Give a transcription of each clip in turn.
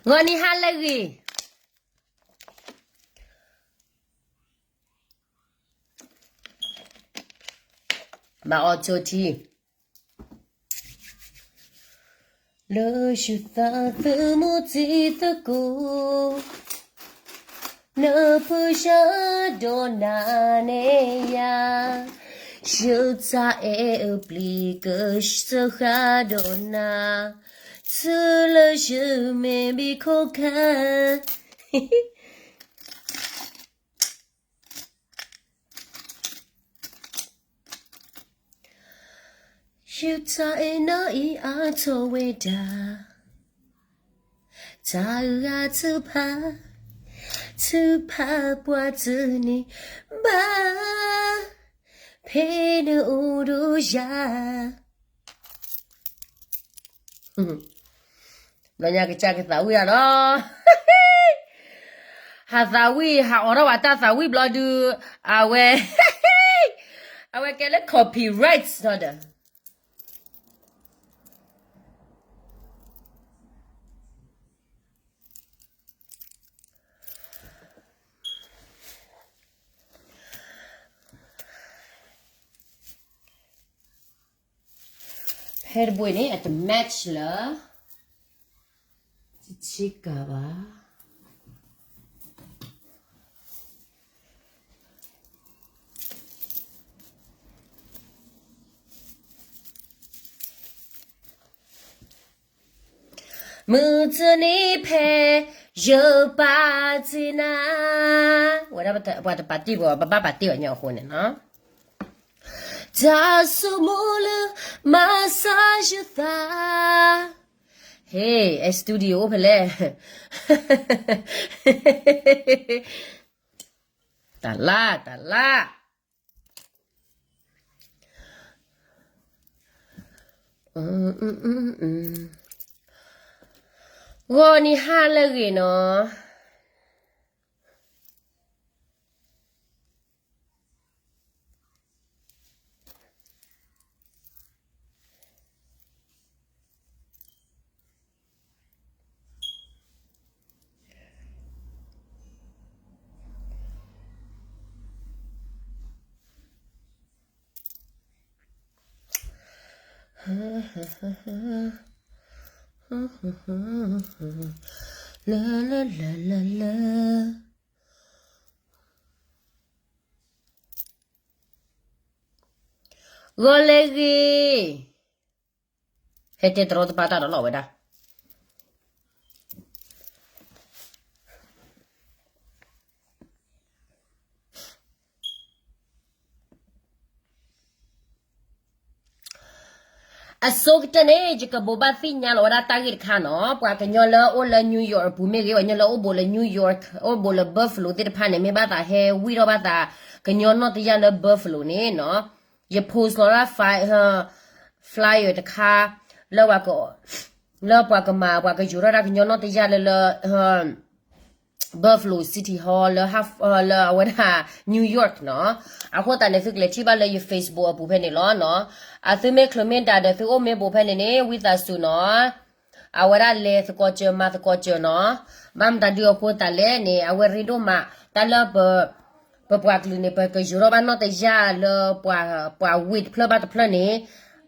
ဂီၤနံၤဟါလၢအဂ့ၤ, ဘၣ်အီၣ်ဆိထံ လၢယသးသမူတံၤသကိး, နပၢဆှၢဒီးနၤန့ၣ်ယၤ, ယတၢ်အဲၣ်အပျံၤကစၢဃာ်ဒီးနၤ, တုၤလၢယမ့ၢ်မံခိၣ်ခါ ယတၢ်အဲၣ်နၤအံၤအါထီၣ်ဝဲဒၣ်, တၢ်ဂၤတဖၣ်, တဖၣ်ပှၤတန့ၢ်ဘၣ်, ဖဲနအိၣ်ဒီးယၤ ဘျီညါကစၢ်ကသးဝံၣ်အီၤလီၤ. ဟးသးဝံၣ် ဟးအိးထီၣ်ဝဲတၢ်သးဝံၣ်ဘျီဒုး, အဝဲ, အဝဲကဲလၢ copyright နီၤဒီး ဖဲတဘိအံၤန့ၣ် အတ match လၢ တဆံကၤဘၣ်. မုၢ်တနံၤဖဲယပာ်တ့ၢ်နၤ, ဝဲဒၣ်ပှၤတပာ်တ့ၢ်ဘၣ် ပဘၣ်ပာ်တ့ၢ်ဘၣ်ညီအဃိန့ၣ်နီၤ, တၢ်ဆိကမိၣ်လၢမၤစၢ်ယသး, ဟ့ၣ် အဲ studio အိၣ်ဖဲလဲၣ်, တၢ်လၢ် တၢ်လၢ် ဂီၤနံၤဟါလၢအဂ့ၤနီၤ. လၢလၢလၢလၢလၢ ဂီၤလၢအဂ့ၤ, ဟဲတဲတရီတပါတၢ်ဒီးလီၤဝဲဒၣ်. အဆိကတၢၢ်န့ၣ် ယကဘိးဘၣ်သ့ၣ်ညါလီၤဝဲဒၣ်တၢ်ဂ့ၢ်တခါနီၤ, ပှၤကညီလၢအိၣ်လၢ New York အပူၤမ့ၢ်ဂ့ၤ, ပှၤကညီလၢအိၣ်ဘူးလၢ New York အိၣ်ဘူးလၢ Buffalo သ့ၣ်တဖၣ်န့ၣ် မ့ၢ်ဘၣ်သးဟဲဝံၣ်ထီၣ်ဘၣ်သး ကညီနီၢ်တယၢ်လၢ Buffalo န့ၣ်နီၤ, ယ post လီၤဒၣ် flyer တခါ လၢ လၢပှၤကမၤ ပှၤကယူၤထီၣ်ဒၣ်ကညီနီၢ်တယၢ်လၢလၢ Buffalo City Hall လၢ လၢအဝဲဒၣ် New York နီၤ. အဃိသတးန့ၣ် သုကလဲၤထံၣ်ဘၣ်လၢယ Facebook အပူၤဖဲန့ၣ်လီၤနီၤ. အသုမ့ၢ်ချုးမ့ၢ်ဒါဒီး သုအိၣ်မ့ၢ်ဘူးဖဲန့ၣ်န့ၣ် ဝံသးစူၤနီၤ, အဝဲဒၣ်လဲၤသကိးစၢၤမၤသကိးစၢၤနီၤ. ဘၣ်မတၤဒုအဃိသတးလဲၣ်န့ၣ် အဝဲရ့ဒိၣ်မး တၢ်လၢပ ပပှၤကလုာ်န့ၣ် ပကယူၤထီၣ်ဘၣ်နီၢ်တယၢ်လၢ ပှၤဝ့ၢ်တဖျၢၣ်ဘၣ်တဖျၢၣ်န့ၣ်,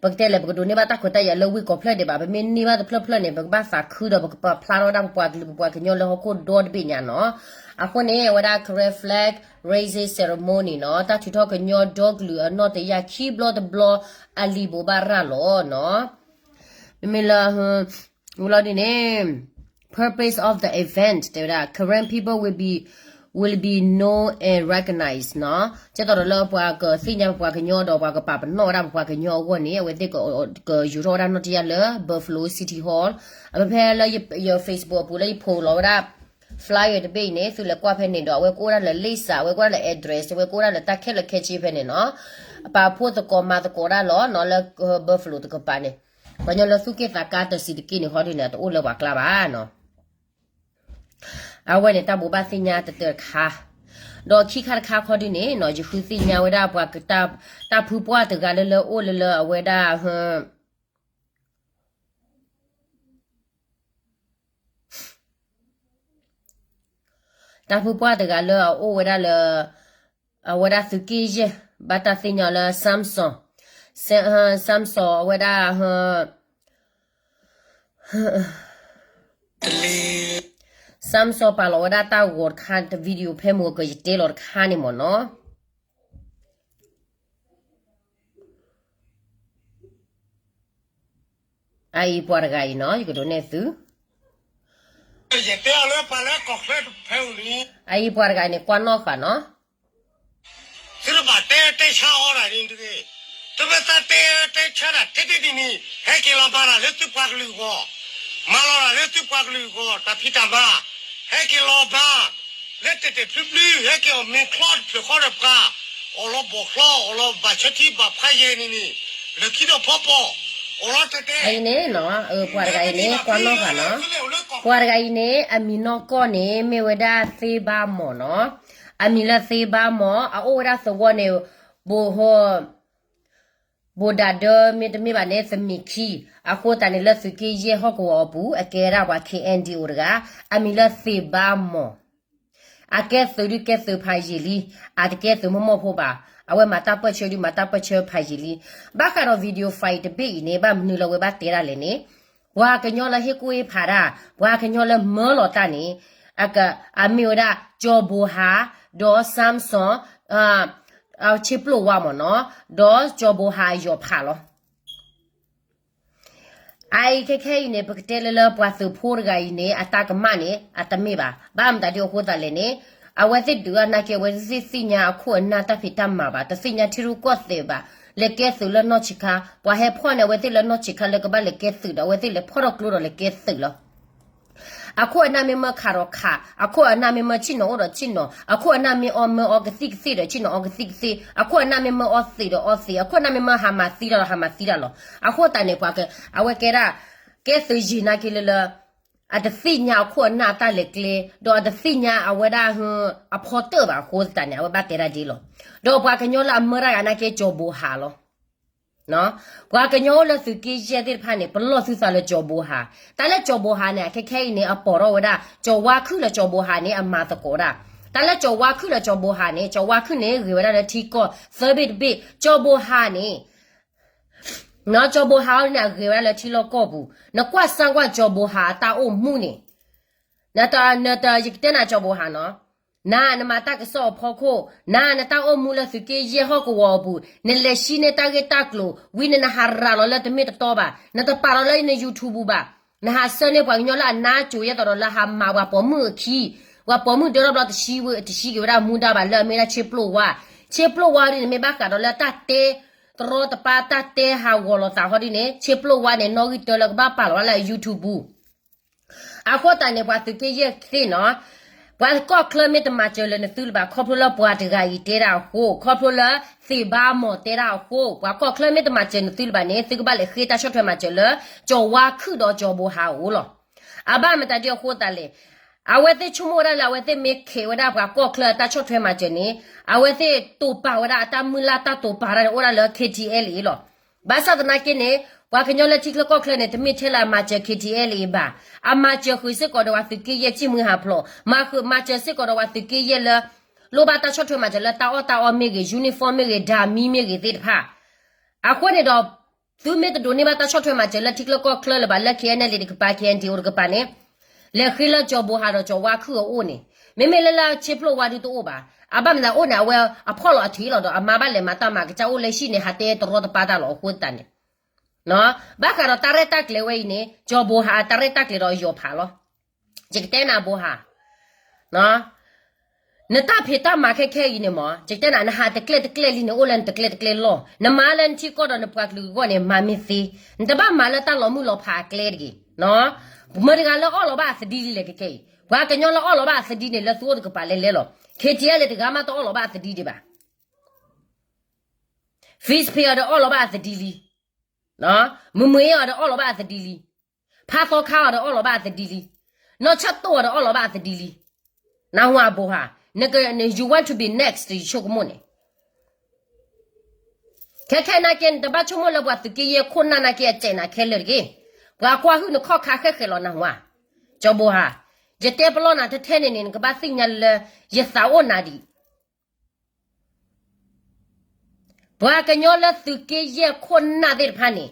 ပကတဲလဲၣ် ပကဒိးန့ၢ်ဘၣ်တၢ်ခွဲးတၢ်ယာ်လၢဝ့ၢ်ကိးဖျၢၣ်ဒံးဘၣ်. ပမ့ၢ်န့ၢ်ဘၣ်တဖျၢၣ်ဖျၢၣ်န့ၣ် ပကဘၣ်သးခုဒီးပကပာ်ဖျါထီၣ်ဝဲဒၣ်ပပှၤကလုာ်ပပှၤကညီလၢဟီၣ်ခိၣ်ဒီတဘ့ၣ်ညါနီၤ. အဃိန့ၣ် အဝဲဒၣ် Karen flag raising ceremony နီၤ, တၢ်ထုးထီၣ်ကညီဒီကလုာ်အနီၢ်တယၢ်ခံဘျီတဘျီ အလံာ်ဘိးဘၣ်ရၤလီၤနီၤ. မ့မ့ၢ်လၢ ဝံၤလီၤဒ်န့ၣ် purpose of the event တဲဝဲဒၣ် Karen people will be, will be known and recognized နီၤ. ကဲသိးဒီးလၢပှၤကသ့ၣ်ညါပပှၤကညီဒီး ပှၤကပာ်ပနီၣ်ဝဲဒၣ်ပပှၤကညီအဂီၢ်န့ၣ် အဝဲသ့ၣ်ကယူၤထီၣ်ဝဲဒၣ်နီၢ်တယၢ်လၢ Buffalo City Hall. အဖဲဖဲလၢယ Facebook အပူၤလၢယ post လီၤဝဲဒၣ် flyer တဘ့ၣ်အံၤန့ၣ် သုလဲၤကွၢ်ဖဲန့ၣ်ဒီး အဝဲကအိၣ်ဒၣ်လၢ list အဝဲကအိၣ်ဒၣ်လၢ address အဝဲကအိၣ်ဒၣ်လၢတၢ်ခဲလၢာ်ခဲဆ့ဖဲန့ၣ်နီၤ. ပာ်ဖှိၣ်သကိးမၤသကိးဒၣ်လီၤနီၤ လၢ Buffalo တကပၤန့ၣ်, ပှၤကညီလၢသူၣ်က့ၣ်သးကါတစံးတက့ၢ်န့ၣ် ခီဒုန့ၣ် အတအိၣ်လၢပှၤကျါဘၣ်နီၤ. အဝဲန့ၣ် တၢ်ဘိးဘၣ်သ့ၣ်ညါတတၢၢ်တခါ, ဒီးခံခါတခါခီဒုန့ၣ်နီၤ ယဃုသ့ၣ်ညါဝဲဒၣ်ပှၤ တၢ်ဖုပှၢ်တဂၤလၢလၢအိၣ်လၢလၢအဝဲဒၣ် တၢ်ဖုပှၢ်တဂၤလၢအအိၣ်ဝဲဒၣ်လၢ အဝဲဒၣ်သုးက့ယဲၢ် ဘၣ်တၢ်သ့ၣ်ညါလၢ Samson, Samson အဝဲဒၣ် Samson ပာ်လီၤဝဲဒၣ်တၢ်ဂီၤတခါ တ video ဖဲမုၢ်ကယတဲလီၤတခါန့ၣ်မ့ၢ်နီၤ. အအံၤပှၤတဂၤအံၤနီၤ ယကဒိးနဲၣ်သု, အအံၤပှၤတဂၤအံၤန့ၣ် ကွၢ်နီၣ်ဃာ်နီၤ. သုတဘၣ်တဲတဲဆါအီၤဒၣ်န့ၣ်တဂ့ၤ, သုမ့ၢ်သးတဲတဲဆါဒၣ်ထဲတနံၤနံၤ ဟဲက့ၤလီၤမၤတၢ်လၢသုပှၤကလုာ်အဂီၢ်, မၤလီၤတၢ်လၢသုပှၤကလုာ်အဂီၢ် တၢ်ဖံးတၢ်မၤ, ဟဲက့ၤလီၤမၤ လၢတဲာ်တဲာ်ဖျုဖျု ဟဲက့ၤအီၤမ့ၤချီတဖျၢၣ်ဃီဒီးပှၤ, အီၣ်လီၤဘီၣ်ချီ အီၣ်လီၤဘၣ်ဆၢထံဘၣ်ဖးယံာ်န့ၣ်န့ၣ်, လၢခံဒီးဖီပီၣ်, အီၣ်လီၤတဲာ်တဲာ်, အံၤန့ၣ်နီၤ ပှၤတဂၤအံၤန့ၣ် ကွၢ်နီၣ်ဃာ်နီၤ, ပှၤတဂၤအံၤန့ၣ် အမံၤနီၢ်ကီၢ်န့ၣ် မ့ၢ်ဝဲဒၣ်သ့ဘါမီၢ်နီၤ, အမံၤလၢသ့ဘါမီၢ် အအိၣ်ဝဲဒၣ်သဝီန့ၣ် ဘိၣ်ဟီ ဘိၣ်ဒၣ်ဒၢမ့တမ့ၢ်ဘၣ်န့ၣ် သမံးခံ, အဃိသတးန့ၣ်လၢသုးက့ယဲၢ်ဟီၣ်ကဝီၤအပူၤ အကဲဒၣ်ပှၤ K N D O တဂၤ, အမံၤလၢသ့ဘါမီၢ်, အကဲသုးဒုးကဲသုးဖးယံာ်လံ, အတကဲသုးမိၢ်မိၢ်ဖိဘၣ်, အဝဲမၤတၢ်ပၢၢ်ဆၢဒုးမၤတၢ်ပၢၢ်ဆၢဖးယံာ်လံ, ဘၣ်ဃးဒီး video file တဘ့ၣ်အံၤန့ၣ် ဘၣ်မနုၤလၢအဝဲဘၣ်တဲဒၣ်လဲၣ်န့ၣ်, ပှၤကညီလၢဟ့ၣ်ကူၣ်ဟ့ၣ်ဖးတၢ်, ပှၤကညီလၢမၢလီၤတၢ်န့ၣ်, အမ့ၢ်ဝဲဒၣ် ကၠီၤဘိၤဟး, ဒီး Samson ဆ့ပျိၢ်ဝါမ့ၢ်နီၤ, ဒီးကၠီၤဘိၤဟးအယီၤဖးလီၤ. အအံၤခဲခဲအံၤန့ၣ် ပကတဲလၢလၢပှၤသုးဖိတဂၤအံၤန့ၣ် အတၢ်ကမၣ်န့ၣ် အတမ့ၢ်ဘၣ်. ဘၣ်မတၤဒ်အဃိသတးလဲၣ်န့ၣ်, အဝဲသ့ၣ်ဒုးအနာ်က့ အဝဲသ့ၣ်သ့ၣ်ညါအခိၣ်အနၢ်တၢ်ဖံးတၢ်မၤဘၣ်, တသ့ၣ်ညါထံရူၢ်ကီၢ်သဲးဘၣ်, လဲၤကဲသုးလၢနီၢ်ဆံးခါ, ပှၤဟဲဖီၣ်န့ၢ်အဝဲသ့ၣ်လၢနီၢ်ဆံးခါလၢကဘၣ်လဲၤကဲသုးဒီး အဝဲသ့ၣ်လဲၤဖီၣ်ထီၣ်ကျိဒီးလဲၤကဲသုးလီၤ. အခိၣ်အနၢ်မ့ၢ်မၢခးဒီးခး, အခိၣ်အနၢ်မ့ၢ်မၢဆ့ၣ်နီၤအိၣ်ဒီးဆ့ၣ်နီၤ, အခိၣ်အနၢ်မ့ၢ်အီၣ်မၢအီကသံၣ်ကသ့ၣ်ဒီးဆ့ၣ်နီၤအီကသံၣ်ကသ့ၣ်, အခိၣ်အနၢ်မ့ၢ်မၢအီသံးဒီးအီသံး, အခိၣ်အနၢ်မ့ၢ်မၢဟးမၤသံတၢ်ဒီးဟးမၤသံတၢ်လီၤ. အဃိသတးန့ၣ် ပှၤက, အဝဲကဲဒၣ်, ကဲသုးယံၤနာ်က့လၢလၢ, အတသ့ၣ်ညါအခိၣ်အနၢ်အတၢ်လဲၤကျဲ, ဒီးအတသ့ၣ်ညါအဝဲဒၣ်, အဖီတၢၣ်ဘၣ်အဃိသတးန့ၣ် အဝဲဘၣ်တဲဒၣ်ဒ်လီၤ. ဒီးပှၤကညီလၢအမၢတၢ်ဂၤနာ်က့ကၠီၤဘိၤဟးလီၤ. ပှၤကညီအိၣ်လၢသုးက့ယဲၢ်သ့ၣ်တဖၣ်န့ၣ် ပလီၢ်သုသးလၢကၠီၤဘိၤဟး, တၢ်လၢကၠီၤဘိၤဟးန့ၣ် ခဲခဲအံၤန့ၣ် အပိာ်ထီၣ်ဝဲဒၣ်, ကၠီၤဝါခုၣ်လၢကၠီၤဘိၤဟးန့ၣ် အမၤသကိးဒၣ်, တၢ်လၢကၠီၤဝါခုၣ်လၢကၠီၤဘိၤဟးန့ၣ် ကၠီၤဝါခုၣ်န့ၣ် ဂ့ၤဝဲဒၣ်လၢထံကီၢ်သၢဘ့ၣ်တဘ့ၣ်, ကၠီၤဘိၤဟးန့ၣ် ကၠီၤဘိၤဟးအံၤန့ၣ် အဂ့ၤဝဲဒၣ်လၢထံလီၢ်ကီၢ်ပူၤ, နကွၢ်စၢ်ကွၢ်ကၠီၤဘိၤဟးအတၢ်အိၣ်မူန့ၣ်, နတ, နတ, ယကတဲနၤကၠီၤဘိၤဟးနီၤ, နၤနမၤတၢ်ကစီၣ်အဖီခိၣ်, နၤနတၢ်အိၣ်မူလၢသုးက့ယဲၢ်ဟီၣ်ကဝီၤအပူၤ, နလဲၤဟံးန့ၢ်တၢ်ဂ့ၢ်တၢ်ကျိၤ, ဝံၤန့ၣ်နဟးရၤလီၤလၢတမ့ၢ်တတီဘၣ်, နတပာ်လီၤလၢန YouTube ပူၤဘၣ်, နဟးဆှၢန့ၢ်ပှၤကညီလၢအနါကိၤယဲၢ်သိးဒီးလၢဟးမၤပှၤပိာ်မုၣ်အခံ, ပှၤပိာ်မုၣ်ဒၢထီၣ်ဘျီတဆှံဝဲ, တဆှံက့ၤဝဲဒၣ်မူဒါဘၣ်လၢအမ့ၢ်ဒၣ်ဆ့ပျိၢ်ဝါ, ဆ့ပျိၢ်ဝါဒ်န့ၣ် မ့ၢ်ဘၣ်ဃးဒီးလၢတၢ်တဲ တရီတပါတၢ်တဲဟးဂီၤလိာ်သးဃီဒ်န့ၣ် ဆ့ပျိၢ်ဝါန့ၣ် နီၣ်ဂံၢ်တၢလၢကဘၣ်ပာ်လီၤဘၣ်လၢအ YouTube ပူၤ, အဃိသတးန့ၣ် ပှၤသုးက့ယဲၢ်သ့ၣ်နီၤ, ပှၤကီၢ်ချၢမ့ၢ်တမၤစၢၤလၢနသုတဘၣ် ခီဖျိလၢပှၤတဂၤအံၤတဲဒၣ်အဃိ, ခီဖျိလၢသ့ၣ်ဘါမီၢ်တဲဒၣ်အဃိ, ပှၤကီၢ်ချၢမ့ၢ်တမၤစၢၤနသုတဘၣ်န့ၣ် သုကဘၣ်လဲၤဃ့တၢ်ဆီၣ်ထွဲမၤစၢၤလၢ ကၠီၤဝါခုၣ်ဒီးကၠီၤဘိၤဟးအအိၣ်လီၤ. အဘၣ်မတၤဒ်အဃိသတးလဲၣ်, အဝဲသ့ၣ်ဆိကမိၣ်ဝဲဒၣ်လၢအဝဲသ့ၣ်မ့ၢ်ခဲးဝဲဒၣ်ပှၤကီၢ်ချၢအတၢ်ဆီၣ်ထွဲမၤစၢၤန့ၣ်, အဝဲသ့ၣ်တိာ်ပာ်ဝဲဒၣ်အတၢ်မုၢ်လၢ်တၢ်တိာ်ပာ်တၢ်န့ၣ် အိၣ်ဒၣ်လၢ K T L A လီၤ. ဘၣ်ဆၣ်သနာ်က့န့ၣ် ပှၤကညီလၢထံချၢကီၢ်ချၢန့ၣ် တမ့ၢ်ထဲလၢအမၤစၢၤ K T L A ဘၣ်, အမၤစၢၤဃုာ်စ့ၢ်ကီးဒီးပှၤသုးက့ယဲၢ်စံၣ်မှံဟးဖျိး, မၤဃုာ်မၤစၢၤစ့ၢ်ကီးဒီးပှၤသုးက့ယဲၢ်လၢ လိၣ်ဘၣ်တၢ်ဆီၣ်ထွဲမၤစၢၤလၢတၢ်အီၣ်တၢ်အီမ့ၢ်ဂ့ၤ, uniform မ့ၢ်ဂ့ၤ, ဓာတ်မီး မ့ၢ်ဂ့ၤသ့ၣ်တဖၣ်, အဃိန့ၣ်ဒီး သုမ့ၢ်တဒိးန့ၢ်ဘၣ်တၢ်ဆီၣ်ထွဲမၤစၢၤလၢထံချၢကီၢ်ချၢလၢၤဘၣ် လၢ K N L A တကပၤ K N D O တကပၤန့ၣ်, လဲၤဃ့လၢကၠီၤဘိၤဟးဒီးကၠီၤဝါခုၣ်အအိၣ်န့ၣ်, မ့မ့ၢ်လၢလၢဆ့ဖျိၣ်ဝါဒုတအိၣ်ဘၣ်, အဘၣ်မနုၤအိၣ်န့ၣ် အဝဲအဖီၣ်လီၤအထံးလီၤဒီး အမါဘၣ်လဲၤမၤတၢ်မၤကစၢ်အိၣ်လၢဟံၣ်န့ၣ် ဟးတဲတရီတပါတၢ်လီၤအဃိသတးန့ၣ်, ဘၣ်ဃးဒီးတၢ်ရဲၣ်တၢ်ကျဲၤဝဲအံၤန့ၣ် ကၠီၤဘိၤဟးအတၢ်ရဲၣ်တၢ်ကျဲၤဒီးယီၤဖးလီၤ. ယကတဲနၤဘိၤဟး နတၢ်ဖံးတၢ်မၤခဲခဲအံၤန့ၣ်မ့ၢ် ယတဲနၤ နဟးတကျဲၣ်တကျဲၣ်လံန့ၣ် အိၣ်လၢနတကျဲၣ်တကျဲၣ်လီၤ. နမၤလၢနထံကီၢ်ဒီးနပှၤကလုာ်အဂီၢ်န့ၣ် မၤမ့ၢ်သ့, နတဘၣ်မၤလၢတၢ်လီၤမုၢ်လီၤဖးအကျဲတဂ့ၤ. မတၤတဂၤလၢအီၣ်လီၤဘၣ်အသဒံလံလဲၣ်ခဲခဲအံၤ, ပှၤကညီလၢအီၣ်လီၤဘၣ်အသဒံန့ၣ် လၢသုအိၣ်တကပၤလဲၤလဲၤလီၤ. K T L A တဂၤမးတအီၣ်လီၤဘၣ်အသဒံဒံးဘၣ်. Fizz Pay အီၤဒီးအီၣ်လီၤဘၣ်အသဒံလံ. မုၢ်မုၢ်အ့အီၤဒီးအီၣ်လီၤဘၣ်အသဒံလံ. ဖးသီခါအီၤဒီးအီၣ်လီၤဘၣ်အသဒံလံ. နီၢ်ဆၢၣ်တိၢ်အီၤဒီးအီၣ်လီၤဘၣ်အသဒံလံ. နၢ်ဟူဧါဘိၤဟး, နက, န you want to be next ယဆိကမိၣ်န့ၣ်. ခဲခဲနာ်က့ နတဘၣ်ဆိကမိၣ်လၢပှၤသုးက့ယဲၢ်ခိၣ်နၢ်နာ်က့အစဲးနၤခဲလၢာ်တဂ့ၤ. ပှၤကွၢ်ဟုၣ်နခီၣ်ခါဃဲၣ်ဃဲၣ်လီၤနၢ်ဟူဧါ. ကၠီၤဘိၤဟး, ယတဲပလီၢ်နၤထဲထဲန့ၣ်န့ၣ် နကဘၣ်သ့ၣ်ညါလၢ ယသးအိၣ်နၤဒံး ပှၤကညီလၢသုးက့ယဲၢ်ခိၣ်နၢ်သ့ၣ်တဖၣ်န့ၣ်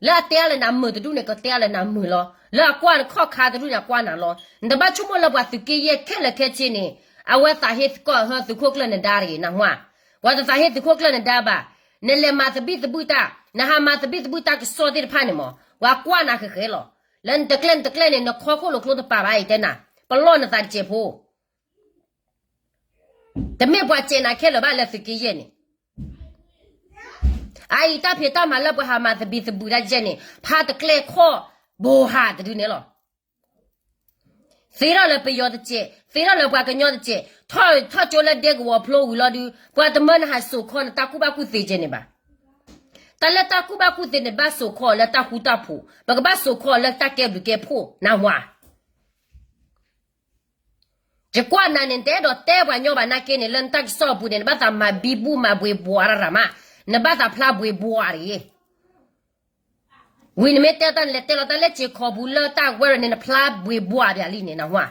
လၢအတဲအါလၢနၤမုာ်တဒူၣ်န့ၣ် ကတဲအါလၢနၤမုာ်လီၤ. လၢအကွၢ်နခီၣ်ခါတဒူၣ်န့ၣ် အကွၢ်နၤလီၤ. နတဘၣ်ဆိကမိၣ်လၢပှၤသုးက့ယဲၢ်ခဲလၢာ်ခဲဆ့န့ၣ် အဝဲသးဟ့သကိးဟၢသုးခိၣ်ကျၢၢ်နဒါတဂ့ၤ နၢ်ဟူဧါ. ပှၤတသးဟ့သုးခိၣ်ကျၢၢ်နဒါဘၣ်. နလဲၤမၤသဘံၣ်သဘုၣ်တၢ်, နဟးမၤသဘံၣ်သဘုၣ်တၢ်ကစီၣ်သ့ၣ်တဖၣ်န့ၣ်မး ပှၤကွၢ်နၤဃဲၤဃဲၤလီၤ. လၢနတကျဲၢ်နတကျဲၢ်န့ၣ် နခီခိၣ်လိာ်ကျိတပာ်ဘၣ် ယတဲနၤ, ပလီၢ်နသးတစဲးဖိ တမ့ၢ်ပှၤစဲးနၤခဲလၢာ်ဘၣ်လၢသုးက့ယဲၢ်န့ၣ်. အအံၤတၢ်ဖံးတၢ်မၤလၢပှၤဟးမၤသဘံၣ်သဘုၣ်တၢ်ယဲၢ်န့ၣ် ဖးတကျဲခီၣ်ဘိဟးတဒုန့ၣ်လီၤ. သ့ထီၣ်လၢပယီၤတစဲး, သ့ထီၣ်လၢပှၤကညီတစဲး, ထီၣ်ထီၣ်ကၠိလၢဒဲကဝီၤဖျိဝံၤလီၤဒုး ပှၤတမၢနဟးစိာ်ခီနတၢ်ကူၣ်ဘၣ်ကူၣ်သ့ကဲန့ၣ်ဘၣ်. တၢ်လၢတၢ်ကူၣ်ဘၣ်ကူၣ်သ့န့ၣ် ဘၣ်စိာ်ခီလၢတၢ်ဃူတၢ်ဖိး, ပကဘၣ်စိာ်ခီလၢတၢ်ကဲဘျုးကဲဖှိၣ် နၢ်ဟူဧါ. ယကွၢ်နၤန့ၣ် နတအဲၣ်ဒိးတဲပှၤညီဘၣ်နာ်က့န့ၣ် လၢနတၢ်ကစီၣ်အပူၤန့ၣ် နဘၣ်သးမၤဘံဘူမၤဘှ့းဘှီးရၣ်မး, နဘၣ်သးဖျါဘှ့းဘှီးတဂ့ၤ. ဝံၤနမ့ၢ်တဲတၢ်နလဲၤတဲလီၤတၢ်လၢစ့ခီပူၤလၢတၢ်ဝဲရၢ်န့ၣ် နဖျါဘှ့းဘှီးပၠးလံန့ၣ် နၢ်ဟူဧါ.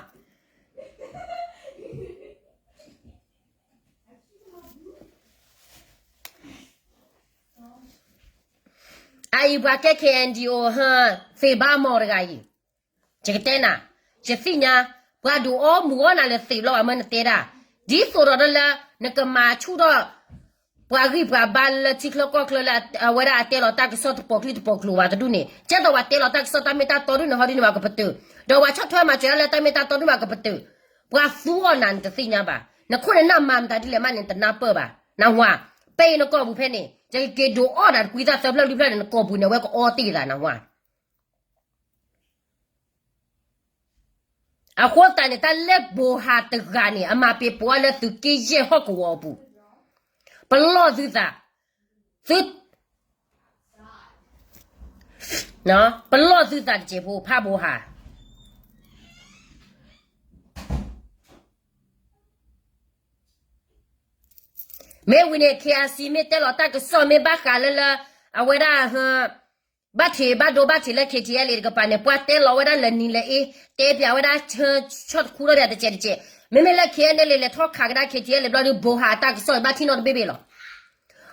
အအံၤပှၤကဲ KNDO ဟၢ သ့ၣ်ဘါမီၢ်တဂၤအံၤ, ယကတဲနၤ, ယသ့ၣ်ညါ, ပှၤဒုးအီမူၤအီနၤလၢသ့ၣ်ဘျီဘၣ်မၢနတဲဒၣ်, ဒ်သိးဒီးလၢ နကမၤဆူၣ်ထီၣ် ပှၤဂံၢ်ပှၤဘါလၢထံချၢကီၢ်ချၢလၢ အဝဲဒၣ်အတဲလီၤတၢ်ကစီၣ်တပိာ်ချံတပိာ်ကျိၤဝဲတဒူၣ်န့ၣ် ကဲသိးပှၤတဲလီၤတၢ်ကစီၣ်တၢ်မ့ၢ်တၢ်တီဒူၣ်န့ၣ် ဟီဒ်န့ၣ်ပှၤကပတုာ်, ဒီးပှၤဆီၣ်ထွဲမၤစၢၤဒၣ်လၢတၢ်မ့ၢ်တၢ်တီဒူၣ်ပှၤကပတုာ်, ပှၤသူအီၤနၤနတသ့ၣ်ညါဘၣ်, နခိၣ်န့ၣ်နၢ်မၤမတၤဒ်လဲၣ်မးန့ၣ် နတနၢ်ပၢၢ်ဘၣ်, နၢ်ဟူဧါ. ပအံၤနကိာ်ပူၤဖဲန့ၣ် ယကက့ၤဒုးအီၣ်နၤတကွံသၣ်သၢဖျၢၣ်လွံၢ်ဖျၢၣ်န့ၣ် နကိာ်ပူၤန့ၣ် အဝဲကအီတ့ၢ်သး နၢ်ဟူဧါ. အဃိသတးန့ၣ် တၢ်လၢဘိဟးတဂၤန့ၣ် အမၤပ့ၤပိာ်အီၤလၢသုးက့ယဲၢ်ဟီၣ်ကဝီၤအပူၤ, ပလီၢ်သုသး, သု, ပလီၢ်သုသးတစဲးဖိ ဖးဘိဟး မ့ၢ်ဝံၤန့ၣ် KIC မ့ၢ်တဲလီၤတၢ်ကစီၣ်မ့ၢ်ဘၣ်ဃးလၢလၢ အဝဲဒၣ် ဘၣ်ထံးဘၣ်ဒိဘၣ်ထံးလၢ KTLA တကပၤန့ၣ် ပှၤတဲလီၤဝဲဒၣ်လၢနံၤလၢအ့, တဲပၠးဝဲဒၣ်ဆၢဆီၣ်တခူထီၣ်ဒၣ်တစဲးတစဲး, မ့မ့ၢ်လၢ KNLA လဲၤထီၣ်ခးကဒါ KTLA ဘျီဒုး ဘိဟးအတၢ်ကစီၣ်ဘၣ်ထံၣ်နီတဘ့ၣ်ဘ့ၣ်လီၤ.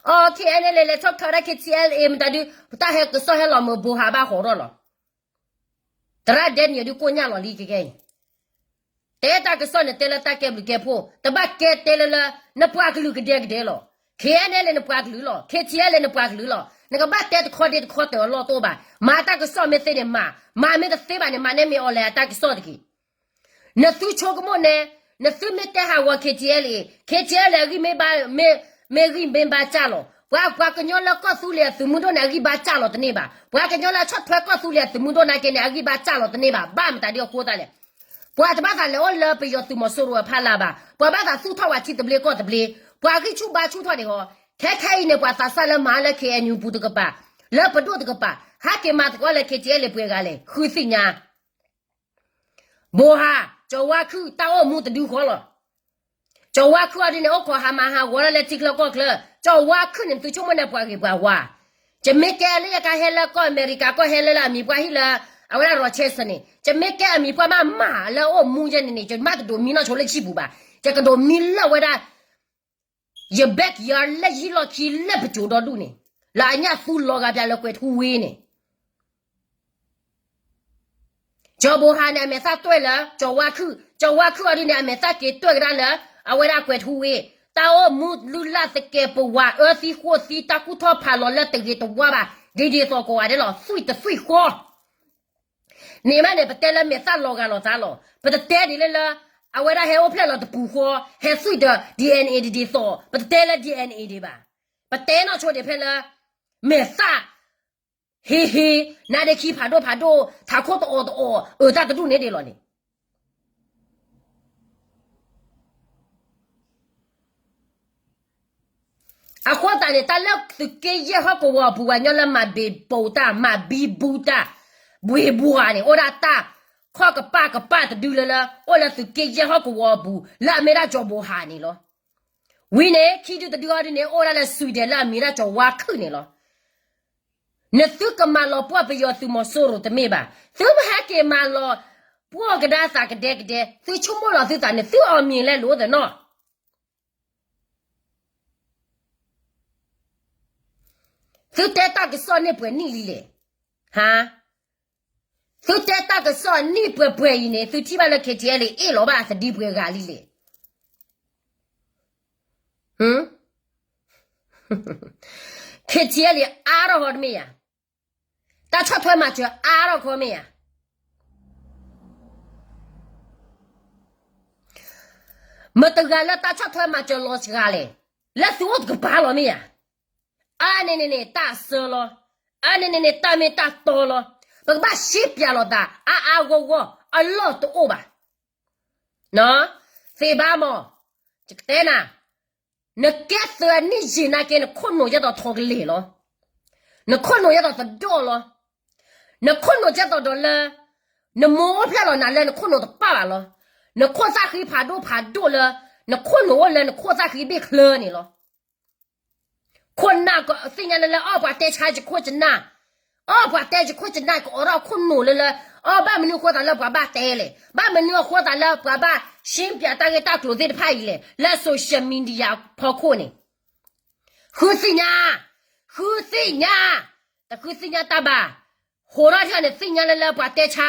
အ KNLA လဲၤထီၣ်ခးဝဲဒၣ် KTLA မတၤဒုး ပတၢ်ဟဲကစီၣ်ဟဲလီၤမုာ် ဘိဟးဘၣ်ဃီထီၣ်လီၤ. သရၣ်ဒဲနံၣ်အဒုးကိၣ်ညၣ်လီၤလံကကဲအံၤ တဲတၢ်ကစီၣ်န့ၣ် တဲလၢတၢ်ကဲဘျုးကဲဖှိၣ်, တဘၣ်ကဲတဲလၢလၢ နပှၤကလုာ်ကဒဲကဒဲလီၤ. KNLA နပှၤကလုာ်လီၤ, KTLA နပှၤကလုာ်လီၤ. နကဘၣ်တဲတခီဒ့တခီတၢၤအလီၢ်တအိၣ်ဘၣ်. မၤတၢ်ကစီၣ်မ့ၢ်သ့န့ၣ်မၤ, မၤမ့ၢ်တသ့ဘၣ်န့ၣ် မၤန့ၢ်မ့ၢ်အီၤလဲၣ်အတၢ်ကစီၣ်တက့ၢ်. နသုဆိကမိၣ်န့ၣ်, နသုမ့ၢ်တဲဟးဂီၤ KTLA, KTLA အဂံၢ်မ့ၢ်ဘါ, မ့ၢ်ဂံၢ်မ့ၢ်ဘါစၢ်လီၤ. ပှၤပှၤကညီလၢကီၢ်သူလ့ၤအသုးမုၢ်ဒိၣ်န့ၣ် အဂံၢ်ဘါစၢ်လီၤတန့ၢ်ဘၣ်. ပှၤကညီလၢအဆီၣ်ထွဲကီၢ်သူလ့ၤအသုးမုၢ်ဒိၣ်နာ်က့န့ၣ် အဂံၢ်ဘါစၢ်လီၤတန့ၢ်ဘၣ်. ဘၣ်မတၤဒ်အဃိသတးလဲၣ်. ပှၤတဘၣ်သးလဲၤအိၣ်လၢပယီၤသုးမီၤစိရိၤအဖီလာ်ဘၣ်. ပှၤဘၣ်သးသူၣ်ထီၣ်ပှၤထံသဘျ့ကီၢ်သဘျ့, ပှၤဂံၢ်ဆူၣ်ဘါဆူၣ်ထီၣ်ဒံးဃီ. ခဲခဲအံၤန့ၣ် ပှၤသးစၢ်လၢမၤလၢ KNU ပူၤတကပၤ, လၢပဒိၣ်တကပၤ, ဟဲက့ၤမၤသကိးလၢ KTLA ပှဲၤဂၤလဲၣ်, ဃုသ့ၣ်ညါ ဘိဟး, ကၠီၤဝါခုၣ် တၢ်အိၣ်မူတဒုဃီလီၤ. ကၠီၤဝါခုၣ်အီၤဒ်န့ၣ် အိၣ်ခိးဟးမၤဟးဂီၤဒၣ်လၢထံချၢကီၢ်ချၢ, ကၠီၤဝါခုၣ်န့ၣ် သုဆိကမိၣ်န့ၣ်ပှၤဂ့ၤပှၤဝါ. ယမ့ၢ်ကဲလၢယကဟဲလၢကီၢ်အမဲရကၤ ကီၢ်ဟဲလၢလၢအမံၤပှၢ်ဟံၣ်လၢ အဝဲဒၣ် Rochester န့ၣ်, ယမ့ၢ်ကဲအမံၤပှၢ်မးမးလၢအိၣ်မူယဲန့ၣ်န့ၣ် ယမ့ၢ်တဒိးမံနီၢ်ဆိလၢဟံၣ်ပူၤဘၣ်. ယကဒိးမံလၢဝဲဒၣ် ယ backyard လၢယဟံၣ်လီၢ်ခံလၢပစိၤဒီဒူၣ်န့ၣ်, လၢအညၣ်သူလီၤဂာ်ပၠးလၢကွဲၤထူဝ့န့ၣ် ကၠီၤဘိဟးန့ၣ် အမဲာ်သၣ်တွဲၣ်လၢ ကၠီၤဝါခုၣ်, ကၠီၤဝါခုၣ်အီၤဒ်န့ၣ် အမဲာ်သၣ်က့ၤတွဲၣ်ကဒါလၢ အဝဲဒၣ်ကွဲၤထူဝ့, တၢ်အိၣ်မူလုၢ်လၢ်သကဲးပဝး အၢသံဃိသံ တၢ်ကူၣ်ထီၣ်ဖးလီၤလၢတဂ့ၤတဝါဘၣ် ဒ်ဒ်သိးကိးဂၤဒဲးလီၤ. သွံၣ်တသွံၣ်ဃီ န့ၣ်မးန့ၣ် ပတဲလၢမဲာ်သၣ်လီၤဂာ်လီၤသးလီၤ. ပတတဲဒ်လဲၣ်လၢ အဝဲဒၣ်ဟဲအိၣ်ဖျဲၣ်လီၤတပူၤဃီ ဟဲသွံၣ်ဒီး DNA ဒ်ဒ်သိး ပတတဲလၢ DNA ဒံးဘၣ်. ပတဲနီၢ်ဆိဒံးဖဲလၢ မဲာ်သၣ် ဟ့ဟ့ နါဒ့ခံဖးဒိၣ်ဖးဒိၣ် ထးခိၣ်တအီၣ်တအီၣ် အၢတၢ်တဒူၣ်န့ၣ်ဒ်လီၤန့ၣ်. အဃိသတးန့ၣ် တၢ်လၢသုးက့ယဲၢ်ဟီၣ်ကဝီၤအပူၤ ပှၤကညီလၢမၤဘံဘူတၢ် မၤဘံဘူတၢ် ဘှ့းဘှီးန့ၣ် အိၣ်ဒၣ်တၢ်ခီၣ်ကပၣ်ကပၣ်တဒုလၢလၢ အိၣ်လၢသုးက့ယဲၢ်ဟီၣ်ကဝီၤအပူၤ လၢအမ့ၢ်ဒၣ်ကၠီၤဘိဟးန့ၣ်လီၤ. ဝံၤန့ၣ် ခံဒုတဒုအီၤဒ်န့ၣ် အိၣ်ဒၣ်လၢ Sweden လၢအမံၤဒၣ်ကၠီၤဝါခုၣ်န့ၣ်လီၤ. နသုကမၤလီၤပှီၢ်ပယီၤသုးမီၤစိရိၤတမ့ၢ်ဘၣ်. သုမ့ၢ်ဟဲက့ၤမၤလီၤ ပှီၢ်ကဒါသးကဒဲကဒဲ, သုဆိကမိၣ်လီၤသုသးန့ၣ် သုအီၣ်မ့ၤလဲလိာ်သနီၣ်. သုတဲတၢ်ကစီၣ်န့ၢ်ပှဲၤနံၣ်လံလဲၣ်. ဟါ, သုတဲတၢ်ကစီၣ်နံၣ်ပှဲၤပှဲၤအံၤန့ၣ် သုထံၣ်ဘၣ်လၢ KTLA အ့ၣ်လီၤဘၣ်သဒံပှဲၤဂၤလံလဲၣ်. KTLA အါထီၣ်ဃီတမ့ၢ်ဧါ. တၢ်ဆီၣ်ထွဲမၤစၢၤအါထီၣ်ခီမ့ၢ်ဧါ. မတၤတဂၤလၢတၢ်ဆီၣ်ထွဲမၤစၢၤလီၤစှၤလဲၣ်, လၢသုအိၣ်တကပၤလီၤမ့ၢ်ဧါ. အါန့ၣ်န့ၣ်န့ၣ် တၢ်အဆၢလီၤ, အါန့ၣ်န့ၣ်န့ၣ် တၢ်မ့ၢ်တၢ်တီလီၤ. ပကဘၣ်ရှင်းပြလိာ်သး အါအါဂီၢ်ဂီၢ် အလီၢ်တအိၣ်ဘၣ်. သ့ၣ်ဘါမး, ယကတဲနၤ, နကဲသုးအနံၣ်ယံာ်နာ်က့ နခိၣ်နူာ်ဒ်သိးထိးကလဲာ်လီၤ. နခိၣ်နူာ်ဒ်သိးသဒီၣ်လီၤ. နခိၣ်နူာ်ဒ်သိးဒီးလၢ နမိၢ်အိၣ်ဖျဲၣ်လီၤနၤလၢနခိၣ်နူာ်တပၣ်ဘၣ်လီၤ. နခိၣ်သၣ်ဃံဖးဒိၣ်ဖးဒိၣ်လၢ နခိၣ်နူာ်အိၣ်လၢနခိၣ်သၣ်ဃံဘ့ၣ်ချၢန့ၣ်လီၤ. ခိၣ်နၢ်ကသ့ၣ်ညါလၢလၢ အီၣ်ပှၤတဲဆါယခိၣ်ယနၢ်, အီၣ်ပှၤတဲယခိၣ်ယနၢ် ကအိးထီၣ်ခိၣ်နူာ်လၢလၢ, အီၣ်ဘၣ်မနုၤအဃိသးလၢပှၤဘၣ်တဲလဲၣ်, ဘၣ်မနုၤအဃိသးလၢပှၤဘၣ် ရှင်းပြ တၢ်ဂ့ၢ်တၢ်ကျိၤသ့ၣ်တဖၣ်အံၤလဲၣ် လၢ social media ဖီခိၣ်န့ၣ်. ဃုသ့ၣ်ညါ, ဃုသ့ၣ်ညါ, တဃုသ့ၣ်ညါတၢ်ဘၣ်. ဟိးထီၣ်ထီၣ်န့ၣ် သ့ၣ်ညါလၢလၢပှၤတဲဆါ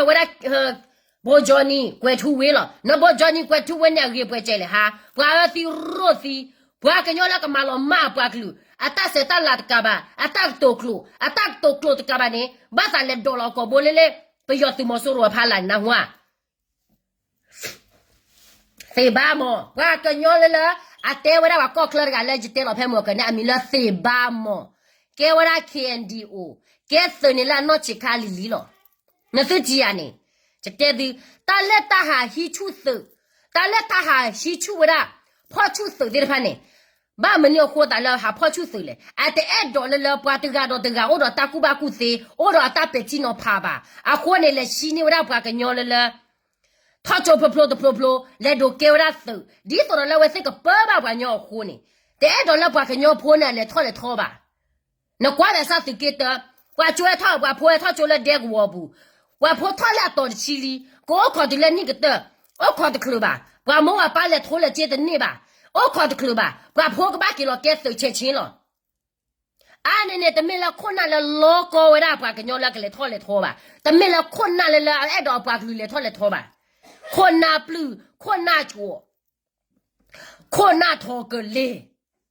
ဝဲဒၣ် ဘိကၠီနံၤ ကွဲၤထူဝ့လီၤ. နဘိကၠီနံၤ ကွဲၤထူဝ့န့ၣ် အဂ့ၤပှဲၤကဲလဲၣ်ဟါ, ပှၤအၢသံရိၣ်သံ, ပှၤကညီလၢကမၤလီၤမၢ်အပှၤကလုာ် အတၢ်ဆဲးတၢ်လၤတကးဘၣ်, အတၢ်ကတိၤကျိာ်, အတၢ်ကတိၤကျိာ်တကးဘၣ်န့ၣ် ဘၣ်သးလဲၤဒိးလီၤအကိာ်ဘိလၢလၢ ပယီၤသုးမီၤစိရိၤအဖီလာ်န့ၣ် နၢ်ဟူဧါ. သ့ၣ်ဘါမး, ပှၤကညီလၢလၢ အတဲဝဲဒၣ်ပှၤကီၢ်ချၢတဂၤလၢယတဲလီၤဖဲမုၢ်ကန့ၣ် အမံၤလၢသ့ၣ်ဘါမး, ကဲဝဲဒၣ် KNDO, ကဲသုးန့ၣ်လၢအနီၢ်ဆံးခါလံၤလံၤလီၤ. နသုထံၣ်ဧါန့ၣ်, ယတဲသု, တၢ်လၢတၢ်ဟးဟံးဆူၣ်သုး, တၢ်လၢတၢ်ဟးဟံးဆူၣ်ဝဲဒၣ် ဖီၣ်ဆူၣ်သုးသ့ၣ်တဖၣ်န့ၣ်, ဘၣ်မနုၤအဃိသးလၢဟးဖီၣ်ဆူၣ်သုးလဲၣ်. အတအဲၣ်ဒိးလၢလၢပှၤတဂၤဒီးတဂၤအိၣ်ဒီးတၢ်ကူၣ်ဘၣ်ကူၣ်သ့, အိၣ်ဒီးအတၢ်ပဲာ်ထံနီၤဖးဘၣ်. အဃိန့ၣ် လဲၤဟံးန့ၢ်ဝဲဒၣ်ပှၤကညီလၢလၢ ထီၣ်ကၠိဖျိဖျိတဖျိဖျိ လဲၤဒိးကဲဝဲဒၣ်သုး, ဒ်သိးဒီးလၢအဝဲသ့ၣ်ကပၢဘၣ်ပှၤကညီအဃိန့ၣ်, တအဲၣ်ဒိးလၢပှၤကညီဖိန့ၣ် အလဲၤထီၣ်လဲၤထီဘၣ်. နကွၢ်လၢစၢ်သုးက့တၢ, ပှၤကၠိထီၣ် ပှၤဖိထီၣ်ကၠိလၢဒဲကဝီၤပူၤ, ပှၤဖိထီၣ်လၢအတီၤတဆံလံ, ကအိၣ်ခိးတုၤလၢနံၣ်ကတၢၢ်, အိၣ်ခိးတချုးဘၣ်, ပှၤမိၢ်ပှၤပၢ်လဲၤထိလဲၤစ့တန့ၢ်ဘၣ်, အိၣ်ခိးတချုးဘၣ်, ပှၤဖိကဘၣ်က့ၤလီၤကဲသုးဆဲးဆ့လီၤ. အါန့ၣ်န့ၣ် တမ့ၢ်လၢခိၣ်နၢ်လၢလီကီဝဲဒၣ်ပှၤကညီလၢကလဲၤထီၣ်လဲၤထီဘၣ်, တမ့ၢ်လၢခိၣ်နၢ်လၢလၢအအဲၣ်ဒိးပှၤကလုာ်လဲၤထီၣ်လဲၤထီဘၣ်. ခိၣ်နၢ်ပျုၢ်, ခိၣ်နၢ်ကၠီ, ခိၣ်နၢ်ထိးကလဲာ်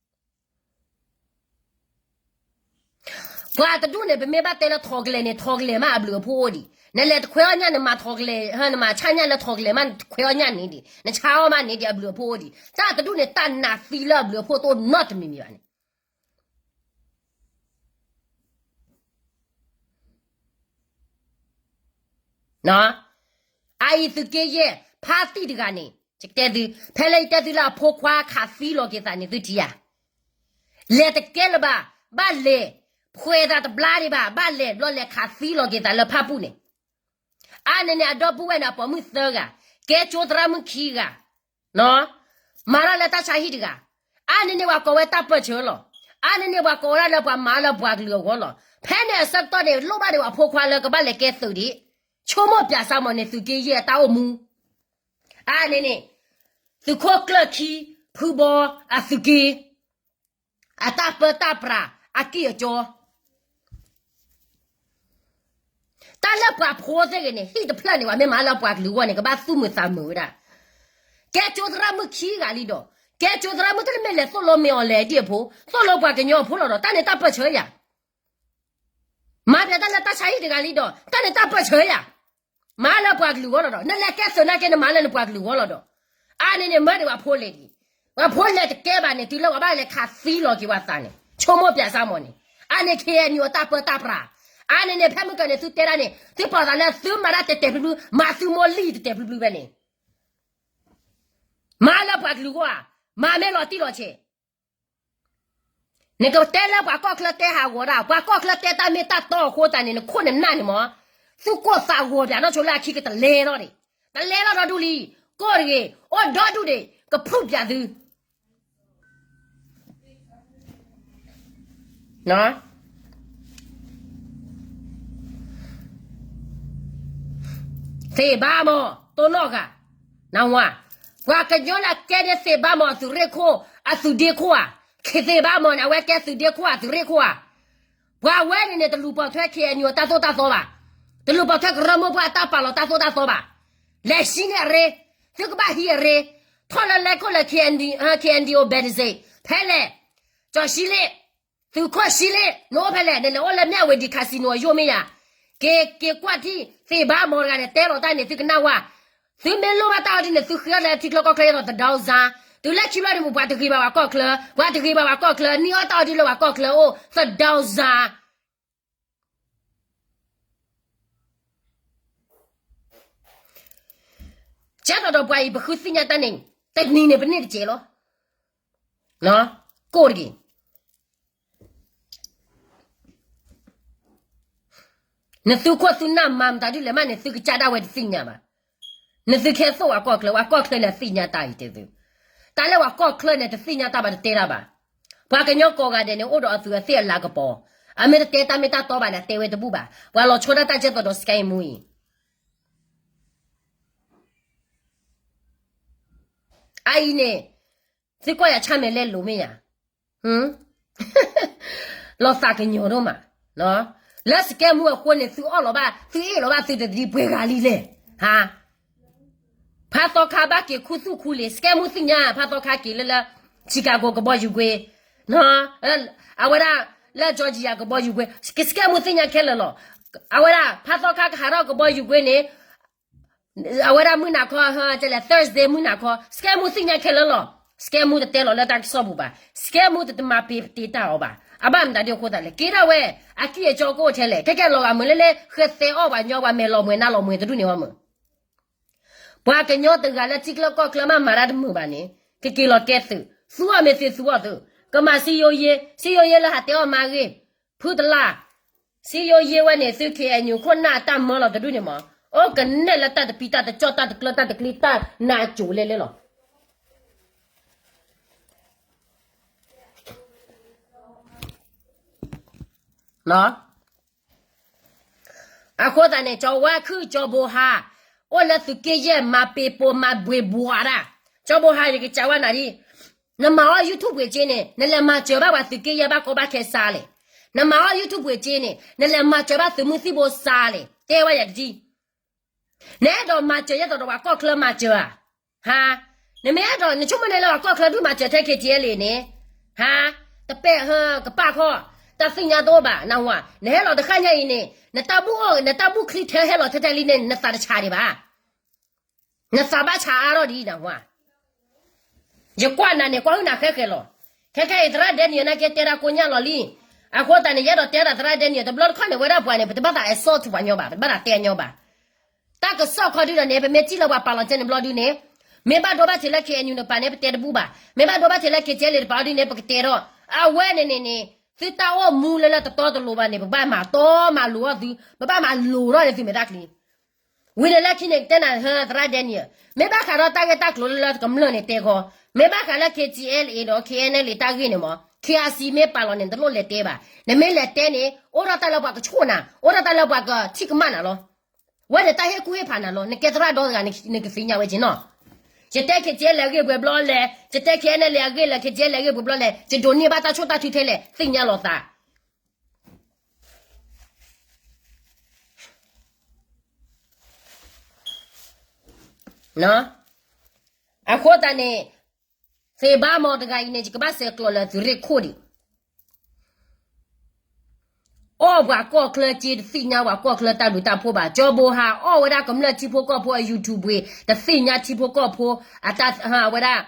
ပှၤတဒူၣ်န့ၣ် ပမ့ၢ်ဘၣ်တဲလၢထိးကလဲာ်န့ၣ် ထိးကလဲာ်မးအဘျုးအဖှိၣ်အိၣ်ဒံး, နလဲၤတခွဲအီၣ်ညၣ် နမၤထိးကလဲာ်, နမၤဆါညၣ်လၢထိးကလဲာ်မး နတခွဲအီၣ်ညၣ်န့ၣ်ဒံး, နဆါအီၣ်မးန့ၣ်ဒံး အဘျုးအဖှိၣ်အိၣ်ဒံး. တၢ်တဒူၣ်န့ၣ် တၢ်နးသံလၢအဘျုးအဖှိၣ်တအိၣ်နီတမံၤမံၤဘၣ်န့ၣ် အအံၤသုးက့ယဲၢ် ဖါတံၢ်တဂၤန့ၣ် ယကတဲသု, ဖဲလၢယတဲသုလၢအဖိခွါခးသံလီၤက့ၤသးန့ၣ် သုထံၣ်ဧါ. လဲၤတကဲလၢၤဘၣ်, ဘၣ်လဲၤ, ဖှဲးသးတဘျါဒံးဘၣ်, ဘၣ်လဲၤဘျီလဲၤခးသံလီၤက့ၤသးလၢဖၣ်ပူၣ်န့ၣ်. အါန့ၣ်န့ၣ် အဒီပုၢ်ဝဲၢ်န့ၣ် အပိာ်မုၣ်သၢဂၤ, ကဲကၠိသရၣ်မုၣ်ခံဂၤ မၤတၢ်လၢတၢ်ဆါဟံၣ်တဂၤ, အါန့ၣ်န့ၣ် ပှၤကိးဝဲတၢ်ပၢၢ်ဆၢလီၤ. အါန့ၣ်န့ၣ် ပှၤကိးဝဲဒၣ်လၢပှၤမၤလၢပှၤကလုာ်အဂီၢ်လီၤ. ဖဲန့ၣ်အဆၢကတီၢ်န့ၣ် လိၣ်ဘၣ်ဒံးပှၤဖိခွါလၢကဘၣ်လဲၤကဲသုးဒံး, ဆိကမိၣ်ပၠးစၢ်မီၢ်န့ၣ် သုးက့ယဲၢ်အတၢ်အိၣ်မူ. အါန့ၣ်န့ၣ် သုးခိၣ်ကျၢၢ်ခံ ဖုဘီ အသုးက့ အတၢ်ပၢတၢ်ပြး အကံၢ်အကၠီ တၢ်လၢပှၤဖိသ့ၣ်ဂ့ၤန့ၣ် ဟံၣ်တဖျၢၣ်န့ၣ် ပှၤမ့ၢ်မၤလၢပှၤကလုာ်အဂီၢ်န့ၣ် ကဘၣ်သူၣ်မုာ်သးမုာ်ဝဲဒၣ်. ကဲကၠိသရၣ်မုၣ်ခံဂၤလံဒီး, ကဲကၠိသရၣ်မုၣ်တမ့ၢ်လဲၤသိၣ်လိမ့ၢ်အီၤလဲၣ်ဒံးအဖိ, သိၣ်လိပှၤကညီအဖိလီၤဒီး တၢ်န့ၣ်တၢ်ပၢၢ်ဆၢယၤ. မၤပၠးတၢ်လၢတၢ်ဆါဟံၣ်တဂၤလံဒီး တၢ်န့ၣ်တၢ်ပၢၢ်ဆၢယၤ. မၤလၢပှၤကလုာ်အဂီၢ်လီၤဒီး နလဲၤကဲသုးနာ်က့ နမၤလၢနပှၤကလုာ်အဂီၢ်လီၤဒီး. အါန့ၣ်န့ၣ် မၢဒံးပှၤဖိလဲၣ်ဒံး, ပှၤဖိလဲၤတကဲဘၣ်န့ၣ် တုၤလၢပှၤဘၣ်လဲၤခးသံလီၤက့ၤပှၤသးန့ၣ် ဆိကမိၣ်ပၠးစၢ်မီၢ်န့ၣ်. အါန့ၣ် ခ့ၣ်အဲၣ်ယူၣ် အတၢ်ပၢတၢ်ပြး. အါန့ၣ်န့ၣ် ဖဲမုၢ်ကၢန့ၣ် သုတဲဒၣ်န့ၣ် သုပိာ်သးလၢသုမၤတၢ်တဲာ်တဲာ်ဖျုဖျု မၤသုမိၢ်လံၢ်တဲာ်တဲာ်ဖျုဖျုဖဲန့ၣ် မၤလၢပှၤကလုာ်အဂီၢ်ဧါ, မၤမ့ၢ်လီၤတံၢ်လီၤဆဲး. နကတဲလၢပှၤကီၢ်ချၢတဲဟးဂီၤဒၣ်, ပှၤကီၢ်ချၢတဲတၢ်မ့ၢ်တၢ်တီအဃိသတးန့ၣ် နခိၣ်နနၢ်န့ၣ်မး, သူၣ်ကိၢ်သးဂီၤပၠးနီၢ်ဆိလၢအခံကတလဲၤထီၣ်ဒံး, တလဲၤထီၣ်ဒီဒူၣ်လံ, ကိၢ်တဂ့ၤ, အိၣ်ဒီဒူၣ်ဒံး, ကဖုၣ်ပၠးသု နီၢ်, သု သ့ၣ်ဘါမီၢ် တိၢ်နီၣ်ဂၤ, နၢ်ဟူဧါ, ပှၤကညီလၢအကဲန့ၣ်သ့ၣ်ဘါမီၢ်အသုးရ့ၣ်ခိၣ် အသုးဒ့ခိၣ်ဧါ, ခ့သ့ၣ်ဘါမီၢ်န့ၣ် အဝဲကဲသုးဒ့ခိၣ်ဧါ သုးရ့ၣ်ခိၣ်ဧါ, ပှၤဝဲန့ၣ်န့ၣ် တလူၤပိာ်ထွဲ ခ့ၣ်အဲၣ်ယူၣ် အတၢ်သိၣ်တၢ်သီဘၣ်, တလူၤပိာ်ထွဲကရၢမိၢ်ပှၢ်အတၢ်ပာ်လီၤတၢ်သိၣ်တၢ်သီဘၣ်, လဲၤဟံးန့ၢ်အရ့, သုကဘၣ်ဟံးအရ့, ထီၣ်လၢလဲၤခိၣ်လၢ ခ့ၣ်အဲၣ်ယူၣ် ခ့ၣ်အဲၣ်ယူၣ် ဘဲတစ့း ဖဲလဲၣ်, ကၠီၤၡံလ့ၣ် သုးခိၣ်ၡံလ့ၣ် နအိၣ်ဖဲလဲၣ်, နလဲၤအိၣ်လၢမၠၣ်ဝတံၤ casino အယိၣ်မ့ၢ်ယၤ, က့ၤ က့ၤကွၢ်ထံၣ် သ့ၣ်ဘါမီၢ်တဂၤန့ၣ် တဲလီၤတၢ်န့ၣ် သုကနၣ်ဝဲ, သုမ့ၢ်လိၣ်ဘၣ်တၢ်အီၤဒ်န့ၣ် သုဃ့အီၣ်လၢထံချၢကီၢ်ချၢအသိး သဒၢစါ, တုၤလၢခံဘျီန့ၣ်မ့ၢ် ပှၤတဂ့ၤဘၣ်ပှၤကီၢ်ချၢ, ပှၤတဂ့ၤဘၣ်ပှၤကီၢ်ချၢ န့ၢ်အီၣ်တၢ်အီၤဒ်လၢပှၤကီၢ်ချၢအိၣ် သဒၢစါ ကဲသိးဒီးပှၤအံၤ ပဃုသ့ၣ်ညါတၢ်န့ၣ် တနံၤန့ၣ် ပန့ၢ်တစဲးလီၤ. ကိၣ်တက့ၢ်. နသုခိၣ်သုနၢ်မၤမတၤဒ်လဲၣ်မးန့ၣ် သုကစၢ်ဒၣ်ဝဲတသ့ၣ်ညါဘၣ်. နသုခဲသိၣ်ပှၤကီၢ်ချၢ, ပှၤကီၢ်ချၢန့ၣ်သ့ၣ်ညါတၢ်အံၤတဲသု, တၢ်လၢပှၤကီၢ်ချၢန့ၣ် တသ့ၣ်ညါတၢ်ဘၣ်တတဲတၢ်ဘၣ်. ပှၤကညီကိးဂၤဒဲးန့ၣ် အိၣ်ဒီးအသူးအသ့ၣ်အလၤကပီၤ, အမ့ၢ်တတဲတၢ်မ့ၢ်တၢ်တီဘၣ်န့ၣ် အတဲဝဲတဘူၣ်ဘၣ်. ပှၤလီၤဆီဒၣ်တၢ်ကဲသိးဒီး စကဲမူအံၤ အအံၤန့ၣ် သုကွၢ်ယၤဆၣ်မဲာ်လဲလိာ်မ့ၢ်ယၤ, လီၤသးကညီၤဒိၣ်မး, လၢစကဲမူအဃိန့ၣ် သုအီၣ်လီၤဘၣ် သုအ့ၣ်လီၤဘၣ် သုတသဒံးပှဲၤဂၤလံလဲၣ်, ဟါ, ဖါသီခါဘၣ်က့ၤခူသူၣ်ခူလံၤ စကဲမူသ့ၣ်ညါ ဖါသီခါက့ၤလၢလၢ Chicago ကဘီယူၤကွ့, အဝဲဒၣ် လၢ Georgia ကဘီယူၤကွ့, စကဲမူသ့ၣ်ညါခဲလၢာ်လီၤ. အဝဲဒၣ် ဖါသီခါကဟးထီၣ်ကဘီယူၤကွ့န့ၣ် အဝဲဒၣ်မုၢ်နၤခီ ကလဲၤ Thursday မုၢ်နၤခီ စကဲမူသ့ၣ်ညါခဲလၢာ်လီၤ. စကဲမူတတဲလီၤလၢတၢ်ကစီၣ်ပူၤဘၣ်. စကဲမူတမၤပ့ၤပတ့တၢ်အီၤဘၣ်. အဘၣ်မတၤဒ်အဃိသတးလဲၣ် က့ၤဒၣ်ဝဲ အကံၢ်အစီကအိၣ်ထဲလဲၣ် ခဲကဲလီၤဂာ်မုာ်လၢလၢ ဃဲသဲအီၣ်ပှၤညီပှၤမဲာ်လီၤမှဲၤနါလီၤမှဲၤ တဒူၣ်န့ၣ်ဝဲမုာ် ပှၤကညီတဂၤလၢထံချၢကီၢ်ချၢမးမၤတၢ်တမုာ်ဘၣ်န့ၣ် ကက့ၤလီၤတဲသုး သူအီၤမ့ၢ်သုးသူအီၤသုး ကမၤစံယိယ့ စံယိယ့လၢဟးတဲအီၣ်မါဂ့ၢ် ဖုတလါ စံယိယ့ဝဲန့ၣ် သု ခ့ၣ်အဲၣ်ယူၣ် ခိၣ်နၢ်အတၢ်မၢလီၤတဒူၣ်န့ၣ်မး အိၣ်ကနဲၣ်လၢတၢ်တပံတၢ်တကၠီၣ်တၢ်တကျၢတၢ်တကျံတၢ်နါအစိၤလဲၣ်လဲၣ်လီၤ. အဃိသတးန့ၣ် ကၠီၤဝါခုၣ် ကၠီၤဘိၤဟး အိၣ်လၢသုးက့ယဲၢ် မၤပ့ၤပိာ်မၤဘှ့ၣ်ဘှီးတၢ် ကၠီၤဘိၤဟး ယကစံးဝဲနၤဒ် နမၤအီၣ် YouTube ပှ့ၤက့န့ၣ် နလဲၤမၤစၢၤဘၣ်ပှၤသုးက့ယဲၢ်ဘၣ်ကီဘၣ်ခဲစါလဲၣ်. နမၤအီၣ် YouTube ပှ့ၤက့န့ၣ် နလဲၤမၤစၢၤဘၣ်သုးမုၢ်သံၣ်ဘိစါလဲၣ်. တဲဝဲယၤတဒ် နအဲၣ်ဒိးမၤစၢၤယဲသိးဒီးပှၤကီၢ်ချၢမၤစၢၤဧါ. ဟါ, နမ့ၢ်အဲၣ်ဒိး နဆိကမိၣ်န့ၣ်လၢပှၤကီၢ်ချၢဒုးမၤစၢၤထဲ ခ့ၣ်ကၠ့လံန့ၣ်, ဟါ, တပဲာ်ဟၢကပၢ်ခီ, တၢ်သ့ၣ်ညါတအိၣ်ဘၣ် နၢ်ဟူဧါ. နဟဲလီၤတဃၣ်ညါအံၤန့ၣ် နတၢ်ဘူၣ်အိၣ် နတၢ်ဘူၣ်ချံထဲဟဲလီၤထဲထဲလံန့ၣ် နသးတဆါဒံးဘၣ်. နသးဘၣ်ဆါအါထီၣ်ဒံး နၢ်ဟူဧါ. ယကွၢ်နၤန့ၣ် ကွၢ်ဟုၣ်နၤဃဲဃဲလီၤ. ခဲခဲအံၤ သရၣ်ဒဲနံၣ်အံၤ နာ်က့တဲတၢ်ကိညၢ်လီၤလံ. အဃိသတးန့ၣ် ယအဲၣ်ဒိးတဲဒၣ်သရၣ်ဒဲနံၣ်အံၤ တဘျီတခီၣ်န့ၣ် ဝဲဒၣ်ပှၤန့ၣ် ပတဘၣ်သး insult ပှၤညီဘၣ်, ပတဘၣ်သးတဲညီဘၣ်. တၢ်ကစီၣ်ခီဒုဒီးန့ၣ် ပမ့ၢ်ထံၣ်လၢပှၤပာ်လီၤကဲန့ၣ်ဘျီဒုန့ၣ်, မ့ၢ်ဘၣ်ဒိဘၣ်ထံးလၢ ခ့ၣ်အဲၣ်ယူၣ် န့ၣ်ပာ်န့ၣ် ပတဲတဘူၣ်ဘၣ်. မ့ၢ်ဘၣ်ဒိဘၣ်ထံးလၢ ခ့ၣ်ကၠ့လံ တပာ်အီၤဒုန့ၣ် ပကတဲထီၣ်. အဝဲန့ၣ်န့ၣ်န့ၣ် သုတၢ်အိၣ်မူလၢလၢတတီတလိၤဘၣ်န့ၣ် ပဘၣ်မၤတီမၤလိၤအီၤသု, ပဘၣ်မၤလိၤထီၣ်န့ၣ်သုမဲာ်တၢ်ချံ ဝံၤန့ၣ်လၢခံန့ၣ် ကတဲနၤဟၢသရၣ်ဒဲနံၣ်ဧၢ, မ့ၢ်ဘၣ်ဃးဒီးတၢ်ဂ့ၢ်တၢ်ကျိၤလၢလၢကမျၢၢ်န့ၣ်တဲဃီ, မ့ၢ်ဘၣ်ဃးလၢ ခ့ၣ်ကၠ့လံ ဒီး ခ့ၣ်အဲၣ်အဲၣ်လံ တၢ်ဂ့ၢ်န့ၣ်မး ခ့ၣ်အါစံမ့ၢ်ပာ်လီၤန့ၣ် တလိၣ်လဲၤတဲဘၣ်. နမ့ၢ်လဲၤတဲန့ၣ် အိၣ်ထီၣ်တၢ်လၢပှၤကဆိၣ်နၤ, အိၣ်ထီၣ်တၢ်လၢပှၤကထံၣ်ကမၣ်နၤလီၤ. ဝဲန့ၣ်တၢ်ဟ့ၣ်ကူၣ်ဟ့ၣ်ဖးနၤလီၤ. နကဲသရၣ်ဒီတဂၤ နကသ့ၣ်ညါဝဲက့ၤနီၤ. ယတဲ ခ့ၣ်ကၠ့လံ အဂ့ၢ်ပှဲၤဘျီလဲၣ်, ယတဲ ခ့ၣ်အဲၣ်အဲၣ်လံ အဂ့ၢ်လဲၣ်, ခ့ၣ်ကၠ့လံ အဂ့ၢ်ပှဲၤဘျီလဲၣ်, ယဒိးန့ၢ်ဘၣ်တၢ်ဆိၣ်တၢ်ထုထဲလဲၣ် သ့ၣ်ညါလီၤသး အဃိသတးန့ၣ် သ့ၣ်ဘါမီၢ်တဂၤအံၤန့ၣ် ယကဘၣ်ဆဲးကျိးလၢသုးရ့ၣ်ခိၣ်ဒံး, အီၣ်ပှၤကီၢ်ချၢက့ တသ့ၣ်ညါပှၤကီၢ်ချၢတၢ်ဘျုးတၢ်ဖှိၣ်ဘၣ်. ကၠီၤဘိၤဟး အီၣ်ဝဲဒၣ်ကမျၢၢ်ထံဖိကီၢ်ဖိအ YouTube ဝံၤ တသ့ၣ်ညါထံဖိကီၢ်ဖိ အတၢ် ဝဲဒၣ်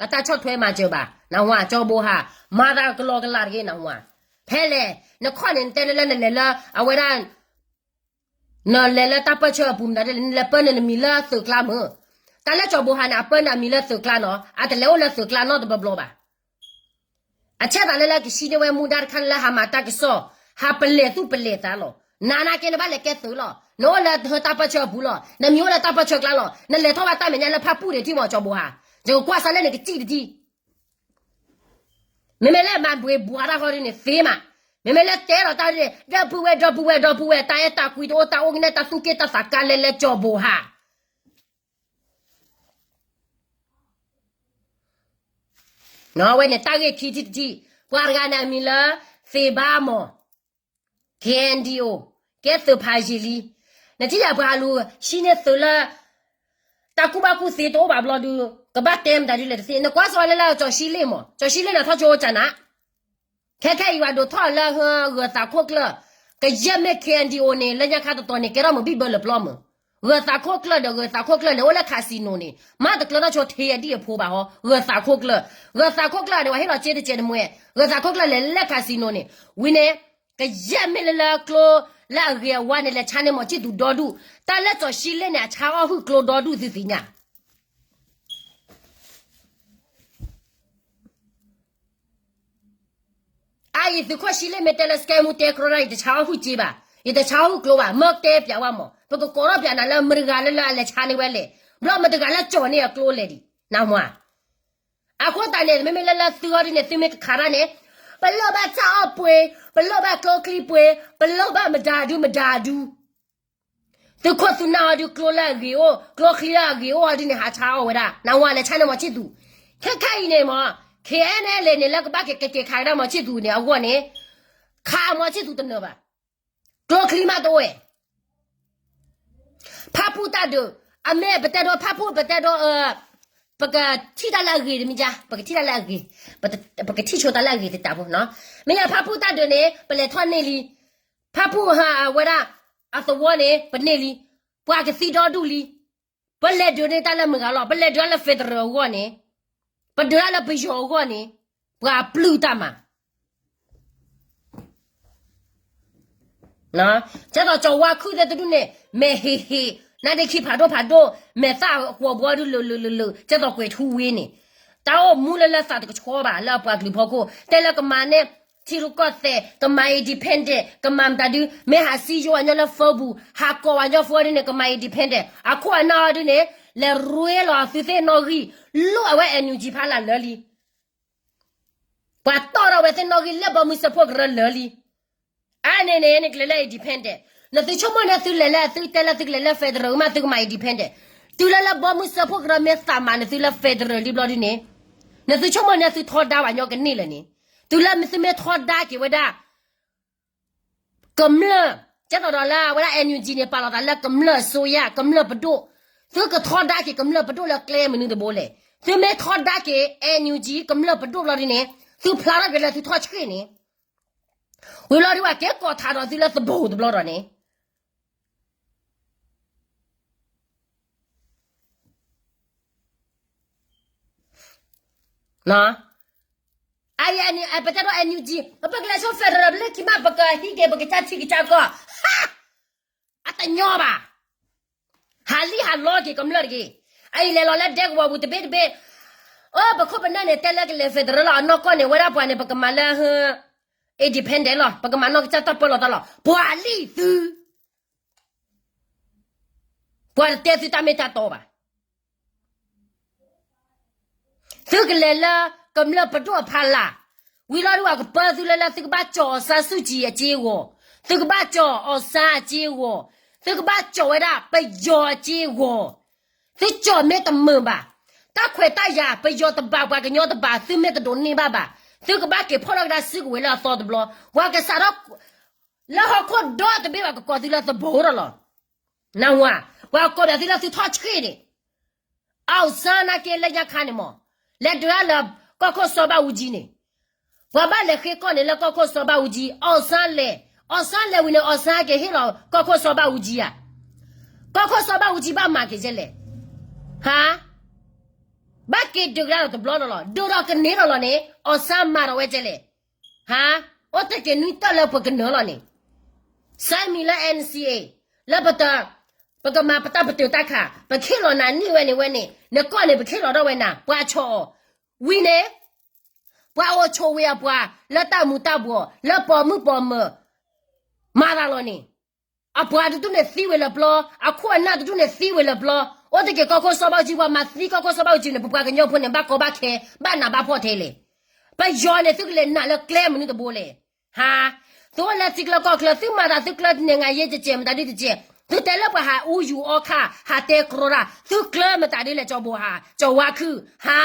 အတၢ်ဆီၣ်ထွဲမၤစၢၤဘၣ် နၢ်ဟူဧါ. ကၠီၤဘိၤဟး မၤသးကလီကလီတဂ့ၤ နၢ်ဟူဧါ. ဖဲလဲၣ် နခီၣ်န့ၣ် နတဲနလၢနလဲၤလၢ အဝဲဒၣ် နလဲၤလၢတၢ်ပၢၢ်ဆၢအပူၤမတၤဒ်လဲၣ်, နလဲၤပၢနနမံၤလၢသုးကျါမုၢ်. တၢ်လၢကၠီၤဘိၤဟးန့ၣ် အပၢနမံၤလၢသုးကျါနီၤ, အတလဲၤအိၣ်လၢသုးကျါနီတဘျီဘျီဘၣ်. အဆၢသးလၢလၢကဟံးန့ၢ်ဝဲမူဒါတခါန့ၣ် လၢဟးမၤတၢ်ကစီၣ်, ဟးပလဲၤသူၣ်ပလဲၤသးလီၤ. နၤနာ်က့နဘၣ်လဲၤကဲသုးလီၤ. နအိၣ်လၢတၢ်ပၢၢ်ဆၢအပူၤလီၤ. နမံၤအိၣ်လၢတၢ်ပၢၢ်ဆၢကျါလီၤ. နလဲၤထီၣ်ဘၣ်တၢ်မဲာ်ညါလၢဖၣ်ပူၣ်ဒံးထံၣ်မး ကၠီၤဘိၤဟး. ယကကွၢ်စၢ်လၢနကစံၣ်တထံၣ် မ့မ့ၢ်လၢမၤဘှ့ၣ်ဘှီးတၢ်ဃီဒ်န့ၣ် သ့မး. မ့မ့ၢ်လၢတဲလီၤတၢ်ဒ်န့ၣ် ဒီပုၢ်ဝဲၢ် ဒီပုၢ်ဝဲၢ် ဒီပုၢ်ဝဲၢ် တၢ်အဲၣ်တၢ်ကွံတအိၣ် တၢ်အိၣ်ကနဲၣ် တၢ်သူၣ်က့ၣ်တၢ်သးကါလဲလဲ ကၠီၤဘိၤဟး ဝဲန့ၣ်တၢ်ဂ့ၢ်ခံထံၣ်တထံၣ်, ပှၤတဂၤန့ၣ်အမံၤလၢ သ့ၣ်ဘါမီၢ်, K N D O, ကဲသုးဖးယံာ်လံ. နထံၣ်ယၤပှၤလူၤ ဟံးန့ၢ်သုးလၢ တၢ်ကူၣ်ဘၣ်ကူၣ်သ့တအိၣ်ဘၣ်ဘျီဒုး ကဘၣ်တဲမတၤဒ်လဲၣ်တသ့, နကွၢ်စ့ၢ်ဝဲလၢလၢကၠီၤရှံလ့ၣ်မီၢ်, ကၠီၤရှံလ့ၣ်န့ၣ်ထီၣ်ကၠိကၠနၤ ခဲခဲအံၤပှၤဒိးထီၣ်လၢ ဂၢၤသးခိၣ်ကျၢၢ်, ကယဲၢ်မ့ၢ် K N D O န့ၣ် လၢညါခါတတီၤန့ၣ် ကဲထီၣ်မုာ်ဘံၣ်ဘၢလၢပျီမုာ်, ဂၢၤသးခိၣ်ကျၢၢ်ဒီး ဂၢၤသးခိၣ်ကျၢၢ်န့ၣ် အိၣ်လၢ casino န့ၣ် မ့ၢ်တကျၢၤထီၣ်ဆိထံအဒံၣ်အဖိဘၣ်ဟီ, ဂၢၤသးခိၣ်ကျၢၢ်, ဂၢၤသးခိၣ်ကျၢၢ်န့ၣ် ပှၤဟ့ၣ်လီၤစ့တစဲးတမှဲ, ဂၢၤသးခိၣ်ကျၢၢ်လဲၤလၢ casino န့ၣ်, ဝံၤန့ၣ် ကယဲၢ်မ့ၢ်လၢလၢကျိ လၢအဂ့ၤအဝါန့ၣ် လဲၤဆါန့ၢ်မီၤဆံၣ်သူးဒီဒူၣ်, တၢ်လၢကၠီၤရှံလ့ၣ်န့ၣ် အဆါအီၣ်ဟုၣ်ကျိဒီဒူၣ်သုသ့ၣ်ညါ အအံၤသုးခိၣ်ရှံလ့ၣ်မ့ၢ်တဲလၢ scam မူတဲကြီဒၣ် ယတဆါအီၣ်ဟုၣ်စ့ဘၣ်, ယတဆါအီၣ်ဟုၣ်ကျိဘၣ်, မၢတဲပၠးဝဲမီၢ်, ပကကိးထီၣ်ပၠးနၤလၢမတၤတဂၤလၢလၢအလဲၤဆါန့ၢ်ဝဲလဲၣ်, ဘျီမတၤတဂၤလၢကၠီၤန့ၢ်အကျိလဲၣ်ဒံး, နမ့ၢ် အဃိသတးန့ၣ် မ့မ့ၢ်လၢလၢသုဂီၢ်ဒ်န့ၣ် သုမ့ၢ်ကခးတၢ်န့ၣ်, ပလိၣ်ဘၣ်ဆါအီၣ်ပှ့ၤ, ပလိၣ်ဘၣ်ကျိချံပှ့ၤ, ပလိၣ်ဘၣ်မတၤဒုမတၤဒု သုးခိၣ်သုးနၢ်အီၤဒုး ကျိလၢအဂ့ၤအိၣ်, ကျိချံလၢအဂ့ၤအိၣ်အီၤဒ်န့ၣ် ဟးဆါအီၣ်ဝဲဒၣ်, နဝဲလဲၤဆါန့ၢ်မီၤဆံၣ်သူး, ခဲခဲအံၤန့ၣ်မ့ၢ် K N L A န့ၣ် လၢကဘၣ်ကက့ၤခးကဒါမီၤဆံၣ်သူးန့ၣ် အဂီၢ်န့ၣ်, ခးမီၤဆံၣ်သူးတနၢၤဘၣ်, ကျိချံမးတအိၣ်ဝဲ ဖၣ်ပူၣ်တၢ်ဒုး, အမ့ၢ်ပတဲဒိ ဖၣ်ပူၣ်ပတဲဒိ, ပကထံၣ်တၢ်လၢအဂ့ၤတမံၤဒ်, ပကထံၣ်တၢ်လၢအဂ့ၤ, ပကထံၣ်ဆိတၢ်လၢအဂ့ၤတတးဖိ, မ့ၢ်ယါဖၣ်ပူၣ်တၢ်ဒုးန့ၣ် ပလဲၤထီၣ်န့ၢ်လံ, ဖၣ်ပူၣ်ဟးဝဲဒၣ်, အသဝီန့ၣ် ပန့ၢ်လံ, ပှၤကသံဒီဒူၣ်လံ, ပလဲၤဒုးန့ၢ်တၢ်လၢမုၢ်ဂၤလီၤ, ပလဲၤဒုးတၢ်လၢ federal အဂီၢ်န့ၣ်, ပဒုးတၢ်လၢပယီၤအဂီၢ်န့ၣ်, ပှၤပျုၢ်တၢ်မး ကဲသိးကၠီၤဝါခုၣ်သ့ၣ်တဒူၣ်န့ၣ် မဲာ်ဟ့ၣ်ဟ့ၣ်, နါဒ့ခံဖးဒိၣ်ဖးဒိၣ်, မဲာ်သၣ်ကွီၤဘှီဒုးလၢာ်လၢာ်လၢာ်လၢာ်, ကဲသိးကွဲၤထူဝ့န့ၣ်, တၢ်အိၣ်မူလၢလၢသးတကဆှီဘၣ် လၢအပှၤကလုာ်ဖီခိၣ်, တဲလၢကမၤန့ၢ် ထံရူၢ်ကီၢ်သဲး, ကမၤ independent, ကမၤမတၤဒုး, မ့ၢ်ဟးစံယိၤအညီလၢ Facebook, ဟးကိးအညီဖိဒ်န့ၣ် ကမၤ independent, အခိၣ်အနၢ်အီၤဒ်န့ၣ်, လဲၤရ့လီၤသုသ့ၣ်နီၣ်ဂံၢ်, လိၣ်အဝဲ NUG ဖးလၢ်လၢာ်လံ ပှၤတီၢ်ထီၣ်ဝဲသ့ၣ်နီၣ်ဂံၢ်လၢဘီမုၢ်စၢဖှိၣ်ကရၢလၢာ်လံ. အါန့ၣ်န့ၣ် နကလဲၤလၢ independent, နသုဆိကမိၣ်န့ၣ်သုလဲၤလၢ သုတဲလၢသုကလဲၤလၢ federal မးသုကမၤ independent, တုၤလၢလၢဘီမုၢ်စၢဖှိၣ်ကရၢမ့ၢ်သးမၤနသုလၢ federal လံဘျီဒ်န့ၣ်, နသုဆိကမိၣ်န့ၣ်သုထီဒါပှၤညီကန့ၢ်လၢာ်န့ၣ်, တုၤလၢသုမ့ၢ်ထီဒါက့ၤဝဲဒၣ် ကမျၢၢ်, ကဲသိးဒီးလၢအဝဲဒၣ် NUG န့ၣ် ပာ်လီၤသးလၢကမျၢၢ်အစိုးရ, ကမျၢၢ်ပဒိၣ်, သုကထီဒါက့ၤကမျၢၢ်ပဒိၣ်လၢကျဲမနုၤတဘိလဲၣ်. သုမ့ၢ်ထီဒါက့ၤ NUG ကမျၢၢ်ပဒိၣ်ဘျီဒ်န့ၣ်, သုဖျါထီၣ်က့ၤလၢသုထီၣ်ဆှ့ၣ်န့ၣ်, ဝံၤဘျီဒ်ပှၤကဲကိးထးဒီးသုလၢသဘိတဘျီဒီးန့ၣ် အံၤ ပတဲဒီး NUG ပကလဲၤဆိ federal လၢခံမး ပကဟံးက့ၤ ပကစၢ်ထံကစၢ်ကီၢ်, အတညီဘၣ်. ဟးလံဟးလီက့ၤကမျၢၢ်တဂ့ၤ. အအံၤလဲၤလီၤလၢဒဲကဝီၤပူၤတဘ့ၣ်တဘ့ၣ်, အိ ပခိၣ်ပနၢ်န့ၣ် တဲလၢကလဲၤ federal လီၤ. အနီၢ်ကီၢ်န့ၣ် ဝဲဒၣ်ပှၤန့ၣ် ပကမၤလၢ independent လီၤ. ပကမၤနီၢ်ကစၢ်တၢ်ပၢလီၤတၢ်လီၤ. ပှၤလံသု, ပှၤတတဲသုတၢ်မ့ၢ်တၢ်တီဘၣ်. သုကလဲၤလၢကမျၢၢ်ပဒိၣ်အဖီလာ်, ဝံၤလီၤဒုး ပှၤကပၢသုလၢလၢ သုကဘၣ်ကၠီၤအီၤစၢ်စူၣ်ကံအစ့အဂီၤ, သုကဘၣ်ကၠီၤအီၤစၢ်အစ့အဂီၤ, သုကဘၣ်ကၠီၤဝဲဒၣ်ပယီၤအစ့အဂီၤ, သုကၠီၤမ့ၢ်တမုာ်ဘၣ်. တၢ်ခွဲးတၢ်ယာ် ပယီၤတဘၣ် ပှၤကညီတဘၣ် သုမ့ၢ်တဒိးန့ၢ်ဘၣ်ဘၣ်, သုကဘၣ်က့ၤဖီၣ်ထီၣ်ကဒါစုကဝဲၤလၢအသီတဘျီ, ပှၤကစးထီၣ် လၢဟီၣ်ခိၣ်ဒီတဘ့ၣ်ဘၣ် ကကိးသုလၢသဘိထီၣ်လီၤ. နဝၤ, ပှၤကကိးဘၣ်သုလၢသုထီၣ်ဆှ့ၣ်န့ၣ်, အီၣ်စၢ်နာ်က့လၢညါခါန့ၣ်မး, လဲၤဒုးတၢ်လၢ ကီၢ်ခိၣ်စီၤဘၣ်အူကၠံန့ၣ်, ပှၤဘၣ်လဲၤဃ့ကီၢ်န့ၣ်လၢကီၢ်ခိၣ်စီၤဘၣ်အူကၠံ, အီၣ်စၢ်လဲၤ, အီၣ်စၢ်လဲၤဝံၤန့ၣ် အီၣ်စၢ်က့ၤဟ့ၣ်လီၤကီၢ်ခိၣ်စီၤဘၣ်အူကၠံဧါ. ကီၢ်ခိၣ်စီၤဘၣ်အူကၠံဘၣ်မၤက့ၤကဲလဲၣ်. ဟါ, ဘၣ်က့ၤဒုးကဒါဒီးတဘျီဒီးလီၤ, ဒုးဒီးကန့ၢ်ဒီးလီၤန့ၣ် အီၣ်စၢ်မၤဒီးဝဲကဲလဲၣ်. ဟါ, အိၣ်တ့ၢ်က့ၤနွံတၢၢ်လၢပကနၢၤလီၤန့ၣ်, စဲမံၤလၢ N C A, လၢပတ, ပကမၤပတၢ်ပတုာ်တၢ်ခး, ပခ့ၣ်လီၤနၤနံၣ်ဝဲန့ၣ်ဝဲန့ၣ်, နကီၢ်န့ၣ် ပခ့ၣ်လီၤထီၣ်ဝဲနၤ, ပှၤဆီၣ်အီၤ, ဝံၤန့ၣ် ပှၤအိၣ်ဆိးဝဲအပှၤ လၢတၢ်မူၤတၢ်ဘှီး လၢပိာ်မုၣ်ပိာ်မၢၤ မၤသးလီၤန့ၣ်, အပှၤတဒူၣ်န့ၣ်သံဝဲလၢပျီ, အခိၣ်အနၢ်တဒူၣ်န့ၣ်သံဝဲလၢပျီ, အိၣ်တ့ၢ်က့ၤကီၢ်ခိၣ်စီၤဘၣ်အူကၠံ, ပှၤမၤသံကီၢ်ခိၣ်စီၤဘၣ်အူကၠံန့ၣ် ပပှၤကညီဖိန့ၣ် ဘၣ်ကီဘၣ်ခဲ, ဘၣ်နးဘၣ်ဖှီၣ်ထဲလဲၣ်. ပယီၤန့ၣ် သုကလဲၤနာ်လၢကျဲမနုၤတဘိလဲၣ်. ဟါ, သုအိၣ်လၢထံကျၢၢ်ကီၢ်ကျၢၢ် သုမၤသးသုကျၢၢ်တနံၤ ငါယဲၢ်ကဲး မတၤဒုတကဲး, သုတဲလၢပှၤဟးအူယူၤအီခါ ဟးတဲကြီတၢ်, သုကျၢၢ်မတၤဒ်လဲၣ် ကၠီဘိဟါ, ကၠီဝါခုၣ်, ဟါ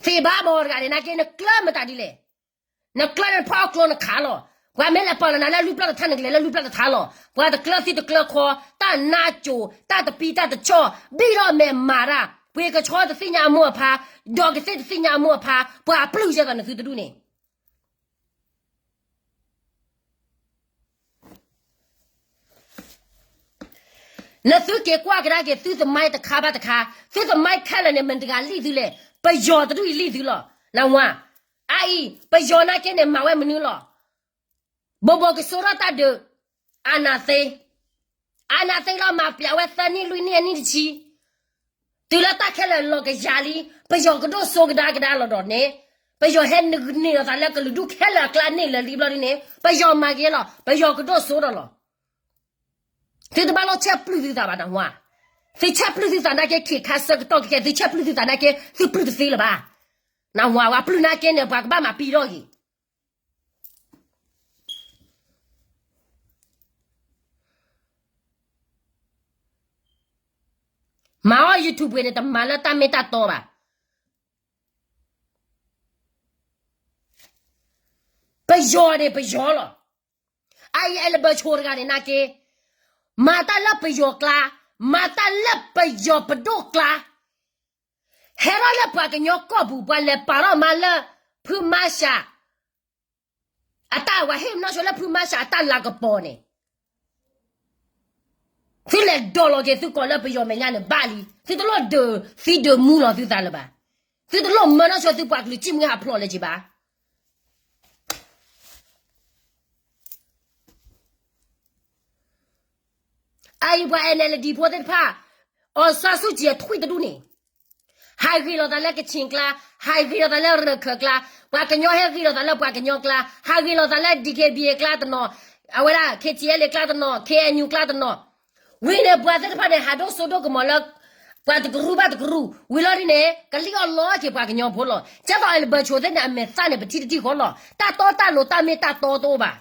သ့ၣ်ဘါမီၤတဂၤန့ၣ် နာ်က့ နကျၢၢ်မတၤဒ်လဲၣ်. နကျၢၢ်န့ၣ် နဖီၣ်အကျိနခးလီၤ. ပှၤမ့ၢ်လဲၤပာ်လီၤနၤလၢလူၢ်ပျီၢ်တထါ နကလဲၤလၢလူၢ်ပျီၢ်တထါလီၤ. ပှၤတကျၢၢ်သံတကျၢၢ်ခီ, တၢ်နါကိၤ, တၢ်တပံတၢ်တဆီၣ်, ဘံၣ်ထီၣ်မဲာ်မၤတၢ်, ပှ့ၤကဆီတသ့ၣ်ညါအမိၢ်အဖါ, ဒီးကသ့ၣ်တသ့ၣ်ညါအမိၢ်အဖါ, ပှၤပျုၢ်ယဲၢ်သိးနသုတဒူၣ်န့ၣ် နသုက့ၤကွၢ်ကဒါက့ၤ သုသမိုင်းတခါဘၣ်တခါ, သုသမိုင်းခဲလၢာ်န့ၣ် မတၤတဂၤလံၣ်သုလဲၣ်, ပယီၤတဒူၣ်အံၤလံၣ်သုလီၤ. နဝၤ, အအံၤ ပယီၤနာ်က့န့ၣ် မၤဝဲမနုၤလီၤ. ဘိးဘိးကစိထီၣ်တၢ်ဒုး, အာဏာသိမ်း, အာဏာသိမ်းလီၤ မၤပျးဝဲသၢနံၣ်လွံၢ်နံၣ်အနံၣ်တဆံ တုၤလၢတၢ်ခဲလၢာ်လီၤကယၤလံ, ပယီၤကဒိၣ်စိကဒါကဒါလီၤဒီးန့ၣ်, ပယီၤဟဲနုာ်လီၤသးလၢကလုာ်ဒူၣ်ခဲလၢာ်အကျါန့ၣ်လၢာ်လံဘျီဒ်န့ၣ်, ပယီၤမၤက့ၤလီၤ, ပယီၤကဒိၣ်စိဒီးလီၤ. သုတဘၣ်လိၣ်ဆဲးပျုၢ်သုသးဘၣ် နဝၤ, သုဆဲးပျုၢ်သုသးနာ်က့ ခ့ခါဆၢကတီၢ်ခဲခဲ သုဆဲးပျုၢ်သုသးနာ်က့ သုပျုၢ်တသ့လၢၤဘၣ်. နဝၤ ပှၤပျုၢ်နာ်က့န့ၣ် ပှၤကဘၣ်မၤပံၤထီၣ်က့ၤ မၤအီၣ် YouTube ပှ့ၤန့ၣ် တမၤလၢတၢ်မ့ၢ်တၢ်တီဘၣ်. ပယီၤန့ၣ်ပယီၤလီၤ. အအံၤ အဲလဘၢၣ်ဆိတဂၤန့ၣ်နာ်က့, မၤတၢ်လၢပယီၤကျါ, မၤတၢ်လၢပယီၤပဒိၣ်ကျါ, ဟဲထီၣ်လၢပှၤကညီကီၢ်ပူၤ ပှၤလဲၤပာ်ထီၣ်မါလၢ ဖုမါရှး အတၢ်ဝဲဟ့ၣ်မနီၢ်ဆိလၢဖုမါရှးအတၢ်လၤကပီၤန့ၣ်, သုလဲၤဒိးလီၤက့ၤသုကိးလၢပယီၤမဲာ်ညါန့ၣ်ဘၣ်လံ. သုတလိၣ်ဒုးသံဒုးမူလီၤသုသးလၢၤဘၣ်. သုတလိၣ်မၢနီၢ်ဆိသုပှၤကလုာ်စံၣ်မှံဟးဖျိးလၢၤက့ၤဘၣ်. အအံၤပှၤ NLD ဖိသ့ၣ်တဖၣ်, အောင်ဆန်းစုကြည် အထွံၣ်တဒူၣ်န့ၣ် ဟးဂ့ၤလီၤသးလၢကခၠ့ၣ်ကျါ, ဟးဂ့ၤလီၤသးလၢရခၢၣ်ကျါ, ပှၤကညီဟဲဂ့ၤလီၤသးလၢပှၤကညီကျါ, ဟးဂ့ၤလီၤသးလၢ DKBA ကျါတနီၤ, အဝဲဒၣ် KTLA ကျါတနီၤ, KNU ကျါတနီၤ, ဝံၤန့ၣ်ပှၤသ့ၣ်တဖၣ်န့ၣ် ဟးဒိၣ်စိဒိၣ်ကမီၤလၢ ပှၤတကရူၢ်ဘၣ်တကရူၢ်, ဝံၤလီၤဒ်န့ၣ် ကလံၣ်အီၣ်လီအီၣ်က့ၤပှၤကညီဖိလီၤ. ကဲသိးအဲလဘၢၣ်ဆိသ့ၣ်န့ၣ် အမဲာ်သၣ်န့ၣ် ပထံၣ်တထံၣ်ဃီလီၤ. တၢ်တီတၢ်လိၤတၢ်မ့ၢ်တၢ်တီတအိၣ်ဘၣ်.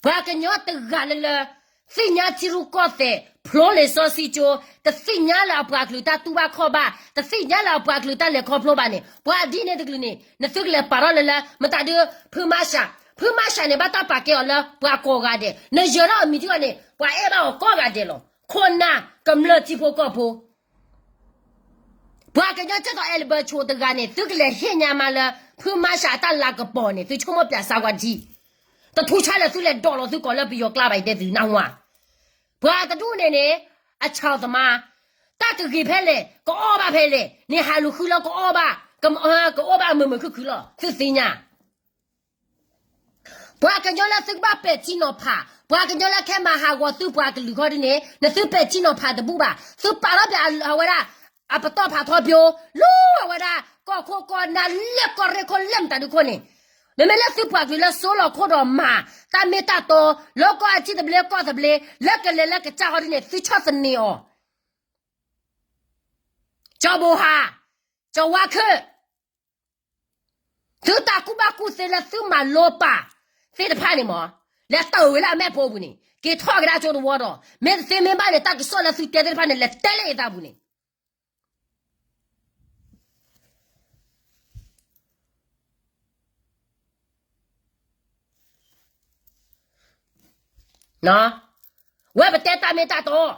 ပှၤကညီတဂၤလၢလၢ သ့ၣ်ညါထံရူၢ်ကီၢ်သဲး ဖျိလံာ်စီဆှံကၠိ, တသ့ၣ်ညါလၢအပှၤကလုာ်တၢ်တူၢ်ဘၣ်ခီၣ်ဘၣ်, တသ့ၣ်ညါလၢအပှၤကလုာ်တၢ်လဲၤခီဖျိဘၣ်န့ၣ်, ပှၤဒ်န့ၣ်တကလုာ်န့ၣ် နသုကလဲၤပာ်ထီၣ်လၢလၢ မတၤဒုး ဖုမါရှး, ဖုမါရှးန့ၣ် ဘၣ်တၢ်ပာ်ကဲအီၤလၢပှၤကိးဂၤဒဲး, နယၢၤထီၣ်အမံၤထံအီၤန့ၣ် ပှၤအဲၣ်ဘၣ်အီၤကိးဂၤဒဲးလီၤ. ခိၣ်နၢ်ကမျၢၢ်ထံဖိကီၢ်ဖိ ပှၤကညီကဲသိးအဲလဘၢၣ်ဆိတဂၤန့ၣ် သုကလဲၤဟ့ၣ်ညါမါလၢ ဖုမါရှးအတၢ်လၤကပီၤန့ၣ် သုဆိကမိၣ်ပျးစးကွၢ်ထံ, တထူဆါလၢသုလဲၤဒိးလီၤသုကိးလၢပယီၤကျါဘၣ် ယတဲသုနၢ်ဟူဧါ. ပှၤတဒူၣ်န့ၣ်န့ၣ် အဆီၣ်သမါ, တၢ်ကဂ့ၤဖဲလဲၣ် ကအီၣ်ဘၣ်ဖဲလဲၣ်, န့ၣ်ဟးလူၤဃုလၢကအီၣ်ဘၣ်, က, ကအီၣ်ဘၣ်အမုာ်မုာ်ခုၣ်ခုၣ်လီၤ သုသ့ၣ်ညါ ပှၤကညီလၢသုကဘၣ်ပဲာ်ထံနီၤဖး, ပှၤကညီလၢခဲမၤဟးဂီၤသုပှၤကလုာ်ခီဒ်န့ၣ် နသုပဲာ်ထံနီၤဖးတဘူၣ်ဘၣ်. သုပာ်ထီၣ်ပှၤအဝဲဒၣ် အပတီၢ်ဖးထီပၠိ, လၢအဝဲဒၣ် ကီၢ်ခိၣ်ကီၢ်နၢ်လၢကီၢ်ရ့ၣ်ခိၣ်လၢမတၤဒုခိၣ်န့ၣ်, မ့မ့ၢ်လၢသုပှၤကလုာ်လၢစိလီၤခိၣ်ဒီးမၤ တၢ်မ့ၢ်တၢ်တီ, လၢကီၢ်အထံသဘျ့ကီၢ်သဘျ့, လၢကလဲၤလၢကစၢ်ခီဒ်န့ၣ် သုဆီၣ်သနံးအီၤ ကၠီဘိဟါ, ကၠီဝါခုၣ်, သုတၢ်ကူၣ်ဘၣ်ကူၣ်သ့လၢသုမၤလိပာ်သ့ၣ်တဖၣ်န့ၣ်မး, လဲၤတၢ်ဝဲလၢအမဲာ်ဖိပူၤန့ၣ် က့ၤထီၣ်ကဒါကၠိတဝီဒီး မ့ၢ်တသ့မ့ၢ်ဘၣ်န့ၣ် တၢ်ကစီၣ်လၢသုတဲသ့ၣ်တဖၣ်န့ၣ် လဲၤတဲလၢအသးပူၤန့ၣ် ဝဲပတဲတၢ်မ့ၢ်တၢ်တီ သုး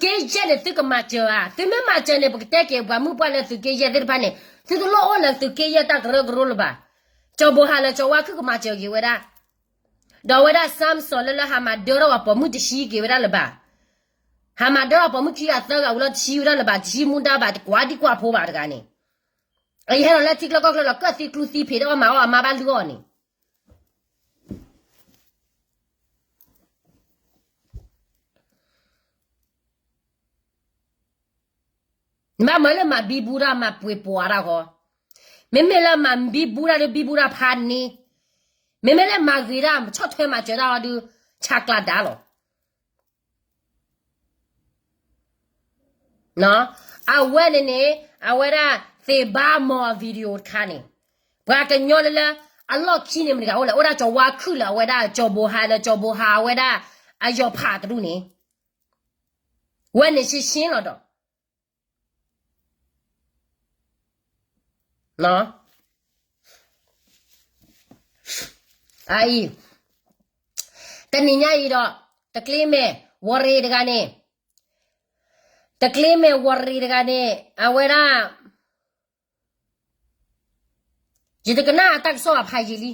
က့ယဲၢ်န့ၣ် သုကမၤစၢၤဧါ, သုမ့ၢ်မၤစၢၤန့ၣ် ပကတဲက့ၤပှၤမုၣ်ပှၢ်လၢသုးက့ယဲၢ်သ့ၣ်တဖၣ်န့ၣ် သုတလိၣ်အိၣ်လၢသုးက့ယဲၢ်တၢ်ကရၢကရိလၢၤဘၣ်. ကၠီဘိဟါလၢကၠီဝါခုၣ်ကမၤစၢၤက့ၤဝဲဒၣ်, ဒီးဝဲဒၣ် Samson လၢလၢဟးမၤဒၢထီၣ်ပှၤပိာ်မုၣ်တဆံက့ၤဝဲဒၣ်လၢၤဘၣ်. ဟးမၤဒၢထီၣ်ပိာ်မုၣ်ခံဂၤသၢဂၤဝံၤလီၤ တဆံဝံၤဒၣ်လၢၤဘၣ်, တကွၢ်ဒံကွၢ်ဖိဘၣ်တဂၤန့ၣ်, အယဟဲလီၤလၢထံကျိကီၢ်ချၢလီၤ ကၢၣ်သံကျူသံဖံးဒီးအီၣ်မၤအီၣ်အမါဘၣ်လုၢ်အီၣ်န့ၣ် နဘၣ်မၤလၢမၤဘံဘူတၢ်မၤပှ့ၤပှၤတၢ်ဃီ, မ့မ့ၢ်လၢမၤဘံဘူတၢ်ဒီးဘံဘူတၢ်ဖးန့ၣ်, မ့မ့ၢ်လၢမၤဂ့ၤတၢ် ဆီၣ်ထွဲမၤစၢၤတၢ်ဃီဒီး ဆးကျးဒါလီၤ. အဝဲန့ၣ်န့ၣ် အဝဲဒၣ်သ့ၣ်ဘါမီၤ video တခါန့ၣ်, ပှၤကညီလၢလၢ အလီၢ်ခံန့ၣ်မတၤတဂၤအိၣ်လဲၣ်, အိၣ်ဒၣ်ကၠီဝါခုၣ်လၢအဝဲဒၣ်ကၠီဘိဟါလၢကၠီဘိဟါအဝဲဒၣ် အယီၤဖးတဒူၣ်န့ၣ်, ဝဲန့ၣ်ရှဲရှဲလီၤဒီး အအံၤ, တနံၤညါအံၤဒီး တကျ့မဲာ် ဝီၤရ့ၤတဂၤန့ၣ်, တကျ့မဲာ်ဝီၤရ့ၤတဂၤန့ၣ် အဝဲဒၣ် ယတကနၣ်အတၢ်ကစီၣ်အဖးယံာ်လံ.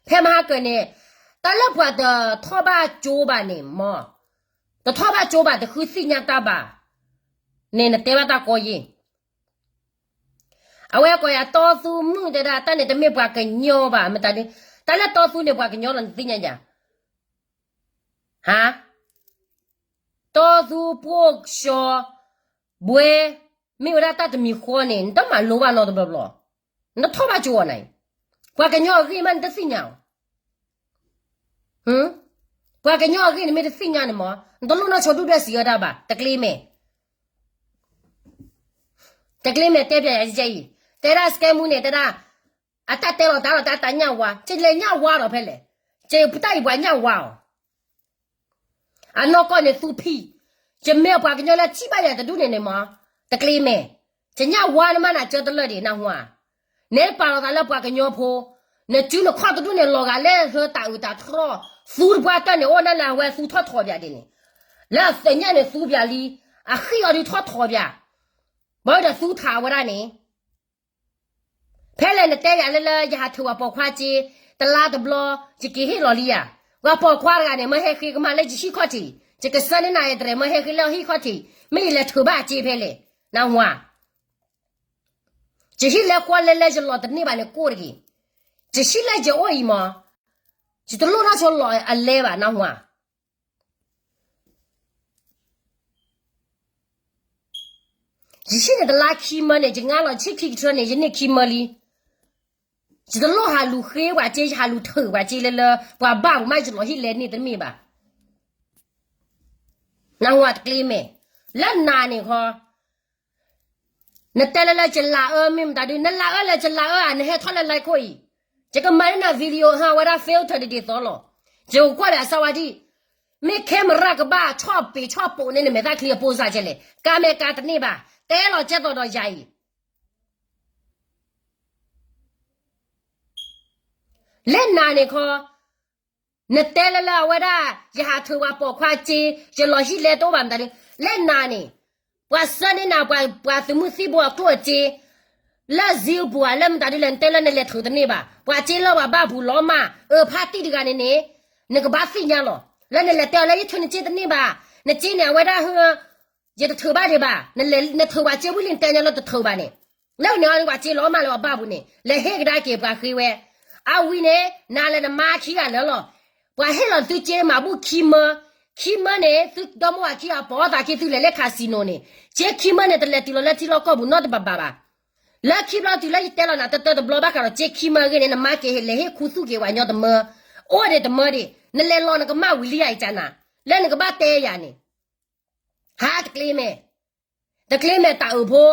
ဖဲမဟါကၢၤန့ၣ် တၢ်လၢပှၤတထီၣ်ဘၣ်ကၠိဘၣ်န့ၣ်မ့ၢ်, တထီၣ်ဘၣ်ကၠိဘၣ် တဃုသ့ၣ်ညါတၢ်ဘၣ်န့ၣ် နတဲဘၣ်တၢ်ကီယ့ၢ်. အဝဲကိးယၤတီသူမုၣ်တဲဒၣ် တၢ်န့ၣ်တမ့ၢ်ပှၤကညီဘၣ် မတၤဒု, တၢ်လၢတီသူန့ၣ် ပှၤကညီလီၤ နသ့ၣ်ညါယၤ ဟါ, တီသူ ပှိၢ်ကၠီ ဘှဲ, မ့ၢ်ဝဲဒၣ်တၢ်တမံၤဃီန့ၣ် နတမၤလိဘၣ်နီတဘျီဘျီ, နထီၣ်ဘၣ်ကၠိအီၤန့ၣ်, ပှၤကညီအဂ့ၢ်မး နတသ့ၣ်ညါအီၤ, ပှၤကညီအဂ့ၢ်န့ၣ်မ့ၢ်တသ့ၣ်ညါန့ၣ်မ့ၢ် နတလိၣ်နီၢ်ဆိဒူၣ်ဒွဲၣ်စံးအီၤတၢ်ဘၣ် တကျ့မဲာ် တကျ့မဲာ်တဲပျးယၤအံၤ, တဲဒၣ်စကဲမူန့ၣ် တဲဒၣ် အတၢ်တဲလီၤတၢ်လီၤတၢ်တၢ်ညၣ်ဝါ, ကလဲၤညၣ်ဝါဒီးဖဲလဲၣ်, ကပတၢ်အံၤပှၤညၣ်ဝါအီၤ, အနီၢ်ကီၢ်န့ၣ်သူဖံး, ယမ့ၢ်ပှၤကညီလၢထံၣ်ဘၣ်ယၤတဒူၣ်န့ၣ်န့ၣ်မ့ၢ်, တကျ့မဲာ်, ယညၣ်ဝါနမးနၤကၢတလၢာ်ဒံး နၢ်ဟူဧါ, နပာ်လီၤသးလၢပှၤကညီဖိ, နစုနခီၣ်တဒူၣ်န့ၣ် လီၤဂာ်လၢဟၢတၢ်အုၣ်တၢ်ထီၣ်, သူတပှၢ်တၢၢ်န့ၣ် အိၣ်ဒၣ်လၢအဝဲသူထီၣ်ထီၣ်ပၠးဒ်န့ၣ်, လၢအသ့ၣ်ညါန့ၣ်သူပၠးလံ, အဃံအီၤဒုးထီၣ်ထီၣ်ပၠး, ဘၣ်ဝဲဒီးသူထးဝဲဒၣ်န့ၣ် ဖဲလဲၣ်နတဲယၤလၢလၢ ယဟးထုးပှၤပိာ်ခွါစ့, တလါတဘျီ, ယက့ၤဟ့ၣ်လီၤလံယၤ, ပှၤပိာ်ခွါတဂၤန့ၣ် မၢဟဲဃ့ကမၣ်လၢယဟံၣ်ခီၣ်ထံး, ယကစၢ်န့ၢ်နၤအတြဲၤ မၢဟဲဃ့လၢဟံၣ်ခီၣ်ထံး, မ့ၢ်ယလဲၤထုးဘၣ်အစ့ဖဲလဲၣ်, နၢ်ဟူဧါ, ယဟံၣ်လဲၤဃီလဲၤလဲၤယလီၤတန့ၢ်ဘၣ်န့ၣ်ကိၢ်တဂ့ၤ, ယဟံၣ်လၢယအိၣ်အံၤမ့ၢ်, ယတလိၣ်နီၢ်ဆိလီၤအလဲဘၣ် နၢ်ဟူဧါ ယဟံၣ်န့ၣ်တလါခံမၢန့ၣ် ယငါလီၤဆံခံကထၢန့ၣ် ယန့ၢ်ခံမၢလံ, ယတလိၣ်ဟးလူၤဃ့ပှၤစ့ ယဟးလူၤထုးပှၤစ့လၢလၢ ပှၤဘၣ်ပူၤမး ယလီၤဟံၣ်လဲၤန့ၢ်တမ့ၢ်ဘၣ်, နၢ်ဟူဧါ တကျ့မဲာ်, လၢနၤန့ၣ်ခီ နတဲလၢလၢယလၤအၢမ့ၢ်မတၤဒုး နလၤအၢလၢယလၤအၢဧါ နဟဲထီၣ်လၢ live ခိၣ်အံၤ, ယကမၤန့ၢ်နၤ video ဟးဝဲဒၣ် filter ဒ်သိးလီၤ, ယကကွၢ်ဒီးအစၢ်ဝါဒံၣ်, မ့ၢ် camera ကဘၣ်ဆီၣ်ပ့ၤဆီၣ်ပိာ်န့ၢ်နမဲာ်သၣ်ချံအပိၢ်စၢ်ကဲလဲၣ်, ကါမဲာ်ကါတန့ၢ်ဘၣ်, တဲလီၤကဲသိးဒီးယၤအံၤ လၢနၤန့ၣ်ခီ, နတဲလၢလၢအဝဲဒၣ် ယဟးထုးပှၤပိာ်ခွါစ့, ယလီၤဟံၣ်လဲတအိၣ်ဘၣ်မတၤဒုး, လၢနၤန့ၣ်, ပှၤဆှၢန့ၢ်နၤ ပှၤသုးမုၢ်သံၣ်ဘိအကျိၣ်အစ့, လၢ Zelle ပူၤဧါ လၢမတၤဒုးလဲၣ် နတဲလၢနလဲၤထုးတန့ၢ်ဘၣ်, ပှၤစ့လၢပှၤဘၣ်ပူၤလီၤမၢ် အၢဖါတံၢ်တဂၤန့ၣ်န့ၣ်, နကဘၣ်သ့ၣ်ညါလီၤ, လၢနလဲၤတဲအီၤလၢယထုးနစ့တန့ၢ်ဘၣ်, နစ့န့ၣ်အဝဲဒၣ်ဟၢ ယတထုးဘၣ်ဒံးဘၣ်, နထုးပှၤစ့ဝံၤလံနတဲညီလၢတထုးဘၣ်န့ၣ်, လၢန့ၣ်အီၤန့ၣ် ပှၤစ့လီၤမၢ်လၢပှၤဘၣ်ပူၤန့ၣ် လဲၤဟ့ၣ်ကဒါက့ၤပှၤဃ့ဝဲ, အဝံၤန့ၣ် နၤလၢနမါခံဂၤလၢာ်လီၤ, ပှၤဟ့ၣ်လီၤသုစ့မၤဘူၣ်ခံမၢ, ခံမၢန့ၣ် သုဒီမါဝၤခံဂၤပိာ်အသးခံ သုလဲၤလၢ casino န့ၣ်, စ့ခံမၢန့ၣ် တလဲၤတုၤလီၤလၢထံလီၢ်ကီၢ်ပူၤနီတဘျီဘၣ်ဘၣ်, လၢခံဘျီတုၤလၢယတဲလီၤနၤတၢတၢတဘျီဘၣ်ဃးဒီးစ့ခံမၢအဂ့ၢ်န့ၣ် နမါက့ၤဟ့ၣ်လဲၤဟ့ၣ်ခူသူၣ်က့ၤပှၤညီတမၢ, အိၣ်ဒံးတမၢဒံး, နလဲၤလီၤနကမၣ်ဝံၤလံဧါအံၤကနၤ, လၢနကဘၣ်တဲယၤန့ၣ်, ဟါတကျ့မဲာ်, တကျ့မဲာ်တၢ်အုးဖိ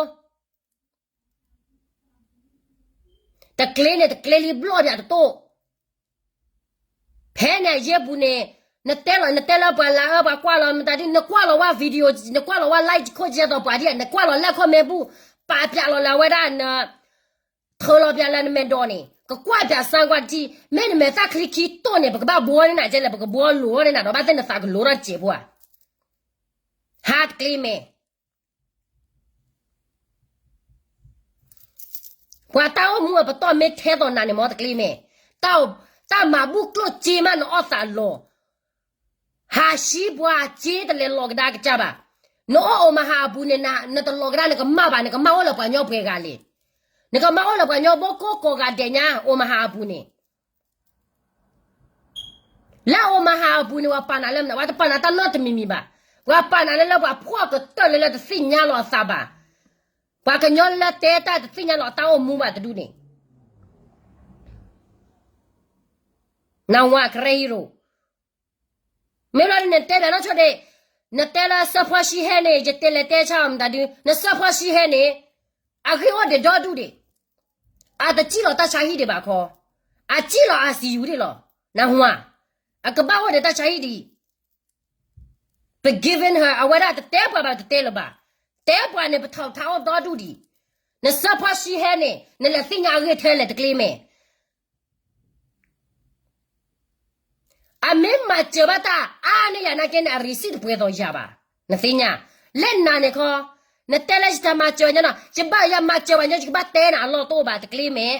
တကျ့န့ၣ်တကျ့လံဘျီၣ်ပၠးတတိၢ်, ဖဲန့ၣ်အယဲၢ်ပူၤန့ၣ်, နတဲလီၤ နတဲလၢပှၤလၤအၢပှၤကွၢ်လီၤမတၤဒ် နကွၢ်လီၤဝဲ video နကွၢ်လီၤဝဲ live ခိၣ်ကဲသိးပှၤဒ် နကွၢ်လီၤလၢခီၣ်မဲာ်ဘူၣ်, ပာ်ပၠးလီၤလၢအဝဲဒၣ်န ထုးလီၤပၠးလၢနမဲာ်ဒိးန့ၣ် ကကွၢ်ပၠးစၢ်ကွၢ်တထံၣ်, မ့ၢ်နမဲာ်သၣ်ချံခံတိၢ်န့ၣ် ပကဘၣ်ဘှီန့ၢ်နၤကဲလဲၣ် ပကဘှီလိာ်အီၤန့ၢ်နၤဒီး ဘၣ်သ့ၣ်နသးကလိထီၣ်စဲးဖိဧါ, ဟါတကျ့မဲာ် ပှၤတၢ်အိၣ်မူအပတီၢ်မ့ၢ်ထဲသိးနၤန့ၣ်မ့ၢ်တကျ့မဲာ်, တၢ်မၤဘူၣ်ကျိၣ်စ့မးနအီၣ်သးလီၤ, ဟးဆှံပှၤစ့တလဲၤလီၤကဒါကစၢ်ဘၣ်, နအိၣ်အိၣ်မဟါအပူၤန့ၣ် နတလီၤကဒါ နကမၣ်ဘၣ် နကမၣ်အိၣ်လၢပှၤကညီပှဲၤဂၤလံ, နကမၣ်အိၣ်လၢပှၤကညီဘိကိးကိးဂၤဒဲးညါ အိၣ်မဟါအပူၤန့ၣ် လၢအိၣ်မဟါအပူၤန့ၣ် ပှၤပာ်နၤလၢမနုၤ ပှၤတပာ်နၤတၢ်နီတမံၤမံၤဘၣ်, ပှၤပာ်နၤလၢလၢပှၤဖှီၣ်ကတၢၢ်လၢလၢတသ့ၣ်ညါလီၤအသးဘၣ်, ပှၤကညီလၢတဲတၢ်တသ့ၣ်ညါလီၤအတၢ်အိၣ်မူဘၣ်တဒူၣ်န့ၣ်, နဝၤကရဲဟံရိၤ မ့ၢ်လီၤနတဲဘၣ်နီၢ်ဆိဒ့ၣ်, နတဲလၢစၢဖှီၣ်ဆံဟဲန့ၣ် ယတဲလဲၤတဲဆါအီၤမတၤဒု, နစၢဖှီၣ်ဆံဟဲန့ၣ် အဂ့ၢ်အိၣ်ဒံးဒီဒူၣ်ဒံး, အတစံၣ်လီၤတၢ်ဆါဟံၣ်ဒံးဘၣ်ခီ, အစံၣ်လီၤ ICU ဒံးလီၤ, နဟါ, အကဘၣ်အိၣ်ဒံးတၢ်ဆါဟံၣ်ဒံး, forgiven her, အဝဲဒၣ်တတဲပှၤဘၣ်တတဲလၢၤဘၣ်. တဲပှၤန့ၣ် ပထီၣ်ထါအိၣ်ဒီဒူၣ်ဒံး. နစၢဖီၣ်ဆံဟဲန့ၣ် နလဲၤသ့ၣ်ညါအဂ့ၢ်ထဲလဲၣ် တကျ့မဲာ်. အမ့ၢ်မၤစၢၤဘၣ်တၢ်အါန့ၢ်ယၤနာ်က့န့ၣ် အရံစံၣ်တပှဲၤသိးယၤဘၣ်. နသ့ၣ်ညါ, လၢနၤန့ၣ်ခီ, နတဲလၢယတမၤစၢၤညီနီၤ, ယဘၣ်ယမၤစၢၤပှၤညီ ယကဘၣ်တဲနၤအလီၢ်တအိၣ်ဘၣ် တကျ့မဲာ်.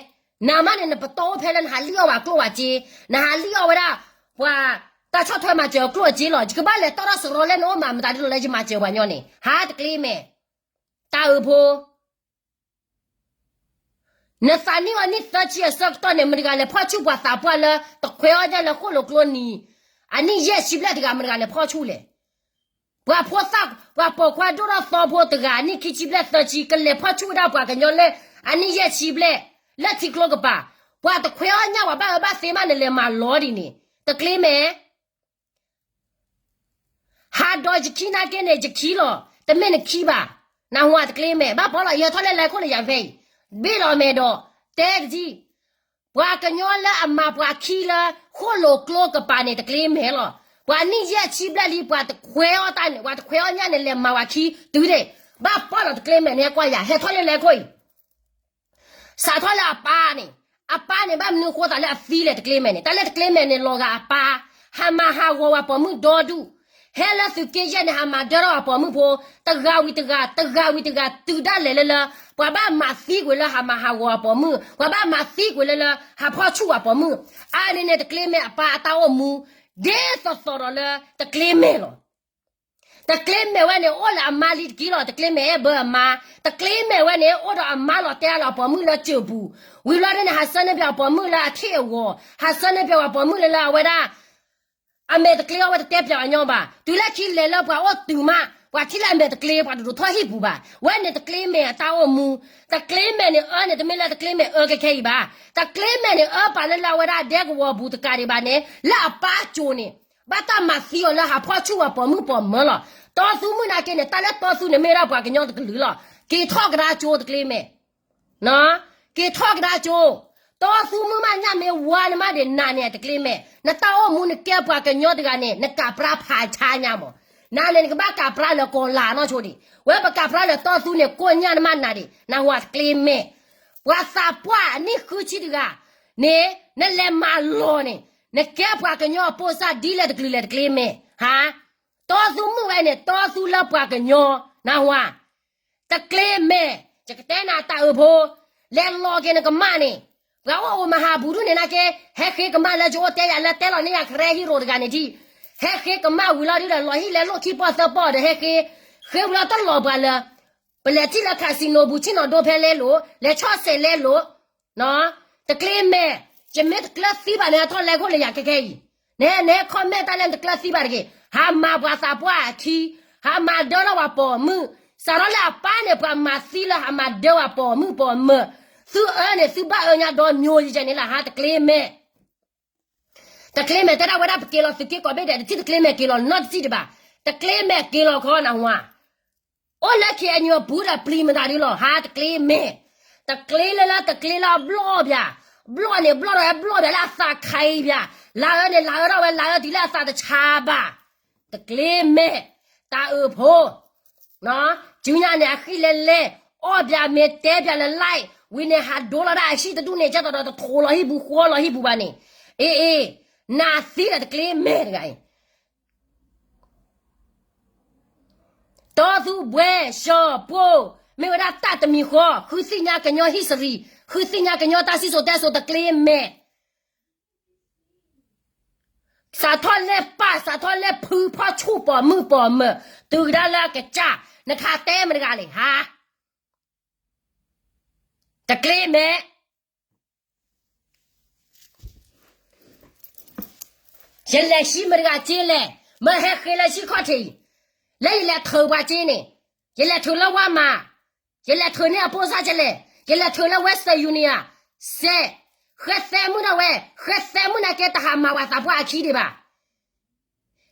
နၤမးန့ၣ် နပတီၢ်အိၣ်ဖဲလၢနဟးလံၣ်အီၣ်ဝဲအကျိၣ်ဝဲစ့, နဟးလံၣ်အီၣ်ဝဲဒၣ် ပှၤတၢ်ဆီၣ်ထွဲမၤစၢၤအကျိၣ်အစ့လီၤ. ယကဘၣ်လဲၤတီထီၣ်စရီလၢနအိၣ်မး မတၤဒ်လီၤလၢယမၤစၢၤပှၤညီန့ၣ် ဟါ တကျ့မဲာ်. တၢ်အၢဖိ နသးနံၣ်အီၤနံၣ်သၢဆံအဆၢကတီၢ်န့ၣ် မတၤတဂၤလဲၤဖီၣ်ဆူၣ်ပှၤသးပှၢ်လၢ တခွဲးအီၣ်ညၣ်လၢဃိၣ်လိာ်ကျိနံၤ အနံၣ်ယဲၢ်ဆံဘျဲၣ်တဂၤ မတၤတဂၤလဲၤဖီၣ်ဆူၣ်လဲၣ်. ပှၤဖိသၣ် ပှၤပိာ်ခွါဒိၣ်ထီၣ်သီဖိတဂၤ အနံၣ်ခံဆံဘျဲၣ်သၢဆံ ကလဲၤဖီၣ်ဆူၣ်ဝဲဒၣ်ပှၤကညီလၢ အနံၣ်ယဲၢ်ဆံဘျဲၣ် လၢထံကျိကပၤ, ပှၤတခွဲးအီၣ်ညၣ် ပှၤဘၣ်အၢဘၣ်သီမး နလဲၤမၤလီၤဒ်န့ၣ် တကျ့မဲာ်. ဟးဒီးယခံနာ်က့န့ၣ် ယခံလီၤ, တမ့ၢ်နခံဘၣ်. နၢ်ဟူဧါ တကျ့မဲာ်. ဘၣ်ပီလီၤ ယဟဲထီၣ်လၢလဲၤခိၣ်လၢယၤဖဲအံၤ, ဘ့ၣ်လီၤမဲာ်ဒီး တဲတကံၢ်, ပှၤကညီလၢအမၤပှၤခံလၢ ဃိၣ်လိာ်ကျိကပၤန့ၣ် တကျ့မဲာ်လီၤ. ပှၤနံၣ်ယဲၢ်ဆံဘျဲၣ်လံ ပှၤတခွဲးအီၣ်တၢ်န့ၣ် ပှၤတခွဲးအီၣ်ညၣ်န့ၣ် လဲၤမၤပှၤခံတုၤဒၣ်, ဘၣ်ပီလီၤ တကျ့မဲာ်န့ၣ် ကွၢ်ယၤ ဟဲထီၣ်လၢလဲၤခိၣ်အံၤ စးထီၣ်လၢအပၢ်န့ၣ်, အပၢ်န့ၣ် ဘၣ်မနုၤဃိသးလၢအသံလဲၣ် တကျ့မဲာ်န့ၣ်, တၢ်လၢတကျ့မဲာ်န့ၣ် လီၤဂာ်အပၢ်, ဟးမၤဟးဂီၤဝဲပိာ်မုၣ်ဒီဒူၣ်, ဟဲလၢသုးက့ယဲၢ်န့ၣ် ဟးမၤဒၢထီၣ်အပိာ်မုၣ်ဖိ, တဂၤဝံၤတဂၤ, တဂၤဝံၤတဂၤ တုၤဒၣ်လဲာ်လၢလၢ ပှၤဘၣ်မၤသံကွံာ်လၢဟးမၤဟးဂီၤအပိာ်မုၣ်, ပှၤဘၣ်မၤသံကွံာ်လၢလၢ ဟးဖီၣ်ဆူၣ်အပိာ်မုၣ်, အါန့ၣ်န့ၣ် တကျ့မဲာ်အပၢ်အတၢ်အိၣ်မူ, ဒ်သိးသိးဒီးလၢ တကျ့မဲာ်လီၤ. တကျ့မဲာ်ဝဲန့ၣ် အိၣ်လၢအမါလံတက့ၢ်လီၤ, တကျ့မဲာ်အဲၣ်ဘၢအမါ, တကျ့မဲာ်ဝဲန့ၣ် အိၣ်ဒီးအမါလီၤတဲလီၤအပိာ်မုၣ်လၢစၢၤပူၤ, ဝံၤလီၤဒ်န့ၣ် ဟးဆၢန့ၢ်ပၠးအပိာ်မုၣ်လၢအထံၣ်အဂီၤ, ဟးဆၢန့ၢ်ပၠးဝဲပိာ်မုၣ်လၢလၢအဝဲဒၣ် အမဲာ်တကျ့အီၤဝဲတတဲပၠးအညီဘၣ်, တုၤလၢခံလဲၤလၢပှၤအိၣ်တုၤမး, ပှၤထံၣ်လၢအမဲာ်တကျ့ ပှၤတဒိးထီၣ်ဟံၣ်ပူၤဘၣ်, ဝဲန့ၣ်တကျ့မဲာ်အတၢ်အိၣ်မူ, တကျ့မဲာ်န့ၣ်အၢန့ၣ် တမ့ၢ်လၢတကျ့မဲာ်အၢခဲခဲအံၤဘၣ်, တကျ့မဲာ်န့ၣ်အၢပာ်လၢလၢအဝဲဒၣ်ဒဲကဝီၤပူၤတကးဒံးဘၣ်န့ၣ် လၢအပၢ်အစိၤန့ၣ် ဘၣ်တၢ်မၤသံအီၤလၢဟးဖီၣ်ဆူၣ်ပှၤပိာ်မုၣ်ပိာ်မၢၤလီၤ. တီသူမုၣ်နာ်က့န့ၣ် တၢ်လၢတီသူန့ၣ်မ့ၢ်ဒၣ်ပှၤကညီတကလုာ်လီၤ. က့ၤထီၣ်ကဒါကၠိတကျ့မဲာ်, က့ၤထီၣ်ကဒါကၠိ, တီသူမုၣ်မးညၣ်မ့ၢ်ဝါန့ၣ်မးဒံးနၤန့ၣ်တကျ့မဲာ်, နတၢ်အိၣ်မူနကဲပှၤကညီတဂၤန့ၣ် နကးပြါဖးဆါညါမး, နၤန့ၣ်နကဘၣ်ကးပြါလၢကီၤလၤနီၢ်ဆိဒံး, ဝဲပကးပြါလၢတီသူန့ၣ် ကိၣ်ညၣ်နမးနၤဒံး နၢ်ဟူဧါ တကျ့မဲာ်. ပှၤသးပှၢ်အနံၣ်ဃုဆံတဂၤန့ၣ် နလဲၤမၤလီၤန့ၣ် နကဲပှၤကညီအပိၢ်စၢ်ဒ်လဲၣ်တကလုာ်လဲၣ် တကျ့မဲာ်, ဟါ, တီသူမုၣ်ဝဲန့ၣ် တီသူလၢပှၤကညီ, နၢ်ဟူဧါ, တကျ့မဲာ်, ယကတဲနၤတၢ်အၢဖိ, လဲၤလီၤက့ၤနကမၣ်န့ၣ်, ပှၤအိၣ်အိၣ်မၤဟးဘူးဒူၣ်န့ၣ်နာ်က့, ဟဲဃ့ကမၣ်လၢယအိၣ်တဲယၤလၢတဲလီၤန့ၢ်ယၤ ခရဲဟံၣ်ရိၤတဂၤန့ၣ်ဒံး, ဟဲဃ့ကမၣ်ဝံၤလီၤဒုဒီး လီၤဟံၣ်လဲၤလိာ်ခံပီၢ်သၢပီၢ်ဒီးဟဲဃ့, ဃ့ဝံၤလီၤတလီၤပှၤလၢ ပလဲၤထံၣ်လၢ casino ပူၤ ဆ့ၣ်နီၤဒိဖဲလဲလိာ်, လဲၤဆီၣ်စဲးလဲလိာ်, တကျ့မဲာ်, ယမ့ၢ်တကျၢၤသံဘၣ်န့ၣ် ဟဲထီၣ်လဲခိၣ်လၢယၤခဲခဲအံၤ, နဟဲ နဟဲ comment တၢ်လၢနတကျၢၤသံဘၣ်တဂ့ၤ, ဟးမၤပှၤသးပှၢ်အခံ, ဟးမၤဒၢထီၣ်ပှၤပိာ်မုၣ်, စးထီၣ်လၢအပၢ်န့ၣ် ပှၤမၤသံလၢဟးမၤဒၢပှၤပိာ်မုၣ်ပိာ်မၢၤ, သုအၢန့ၣ် သုဘၣ်အၢညါဒီး မျိုးကြီး န့ၣ်လၢဟါ တကျ့မဲာ် တကျ့မဲာ် တဲဒၣ်ဝဲဒၣ်ပက့ၤလီၤသုးက့ကိးဘ့ၣ်ဒဲး တထံၣ်တကျ့မဲာ်က့ၤလီၤနီတထံၣ်ဒံးဘၣ်, တကျ့မဲာ်က့ၤလီၤခီနၢ်ဟူဧါ, အိၣ်လၢ KNU အပူၤဒီးပျံၤမတၤဒုလီၤ ဟါ တကျ့မဲာ်, တကျ့လၢလၢတကျ့လၢအဘျီၣ်ဘၣ်, ဘျီၣ်န့ၣ် ဘျီၣ်ဒီးအဘျီၣ်ဘၣ်လၢအသးခါအံၤဘၣ်, လါအၢန့ၣ် လါအၢထီၣ်ဝဲ လါအၢတုၤလၢအသးတဆါဘၣ်, တကျ့မဲာ်, တၢ်အၢဖိ စုညါန့ၣ် အဃံလဲၤလဲၤ, အီၣ်ဘၣ်မ့ၢ်တဲဘၣ်လၢ live ဝံၤန့ၣ် ဟးဒိလီၤဒၣ်အဟံၣ်တဒူၣ်န့ၣ် ကဲသိးဒီးတထိးလီၤဟံၣ်ပူၤ ဃီလီၤဟံၣ်ပူၤဘၣ်န့ၣ်, အ့အ့, နသံဒီးတကျ့မဲာ်တဂၤအံၤ, တီသူဘှဲၡီၤပိၢ်, မ့ၢ်ဝဲဒၣ်တၢ်တမံၤဃီ, ဃုသ့ၣ်ညါကညီ history, ဃုသ့ၣ်ညါကညီတၢ်စံၣ်စိၤတဲစိၤ တကျ့မဲာ် စးထီၣ်လၢပၢ် စးထီၣ်လၢဖုဖီၣ်ဆူၣ်ပိာ်မုၣ်ပိာ်မၢၤ, တုၤကဒါလၢအကစၢ်, နခးတဲမတဂၤလဲၣ် ဟါ, တကျ့မဲာ်, ယလဲၤဆံမတဂၤက့လဲၣ်, မ့ၢ်ဟဲဃ့လၢဆံခီၣ်ထံးအံၤ, လၢယလဲၤထုးပှၤက့န့ၣ်, ယလဲၤထုးလၢဝါမး, ယလဲၤထုးန့ၢ်အပိၢ်စၢ်ကလဲၣ်, ယလဲၤထုးလၢ Western Union စဲး, ဃဲသဲမုၣ်ဒၣ်ဝဲ, ဃဲသဲမုၣ်နာ်က့တဟးမၤဝဲသးပှၢ်အခံဒံးဘၣ်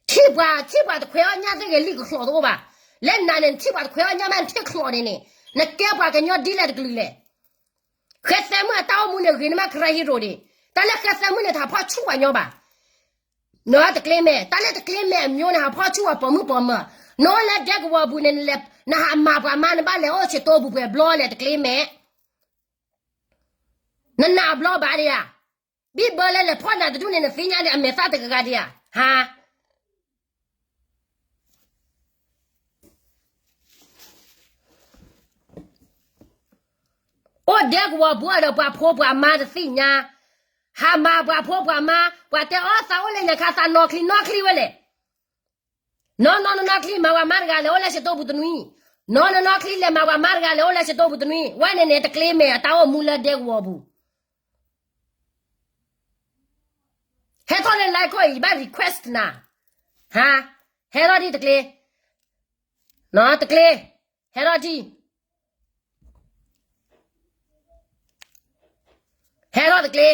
ထံၣ်ပှၤ ထံၣ်ပှၤတခွဲးအီၣ်ညၣ်သ့ၣ်ဂ့ၤ လံၣ်ကချီးတအိၣ်ဘၣ်. လၢနၤန့ၣ် နထံၣ်ပှၤတခွဲးအီၣ်ညၣ်မး နထံၣ်ချီးန့ၣ်န့ၣ်, နကဲပှၤကညီဒ်လဲၣ်တကလုာ်လဲၣ်. ဃဲသဲမုၣ်အတၢ်အိၣ်မူန့ၣ် ဂ့ၤန့ၢ်မး ခရၢဟံရိၤဒံး, တၢ်လၢဃဲသဲမုၣ်န့ၣ် တဟးဖီၣ်ဆူၣ်ပှၤညီဘၣ်. နတကျ့မဲာ်, တၢ်လၢတကျ့မဲာ်အမျိုးန့ၣ် ဟးဖီၣ်ဆူၣ်အီၤပိာ်မုၣ်ပိာ်မၢၤ, နအိၣ်လၢဒဲကဝီၤပူၤန့ၣ် နဟးမၤပှၤမါ နဘၣ်လဲၤအိၣ်ဆ့တိပူၤပှဲၤဘျီလဲၣ်တကျ့မဲာ်, နနာ်ဘျီဘၣ်ဒံးဧါ, ဘံၣ်ဘၢလၢလဲၤဖီၣ်နၤတဒူၣ်န့ၣ် နသ့ၣ်ညါဒီးအမဲာ်သၣ်တဂၤဂၤဒံးဧါ, ဟါ အိၣ်ဒဲကဝီၤပူၤဒီးပှၤဖိပှၤမါတသ့ၣ်ညါ, ဟးမၤပှၤဖိပှၤမါ, ပှၤတဲအီၣ်သးအိၣ်လၢညါခါသးနီၢ်ချံနီၢ်ချံဝဲလဲၣ်, နီၢ်နီၢ်နီၢ်နီၢ်ချံမၤပှၤမါတဂၤလဲၤအိၣ်လၢဆ့တိပူၤတနွံ, နီၢ်နီၢ်နီၢ်ချံလဲၤမၤပှၤမါတဂၤလဲၤအိၣ်လၢဆ့တိပူၤတနွံ, ဝဲန့ၣ်န့ၣ် တကျ့မဲာ်အတၢ်အိၣ်မူလၢဒဲကဝီၤပူၤ ဟဲထီၣ်လၢ live ခိၣ်အံၤ ဘၣ် request နၤ, ဟါ, ဟဲထီၣ်ဒံးတကျ့, နီၢ်တကျ့, ဟဲထီၣ်ဒံး, ဟဲထီၣ်တကျ့,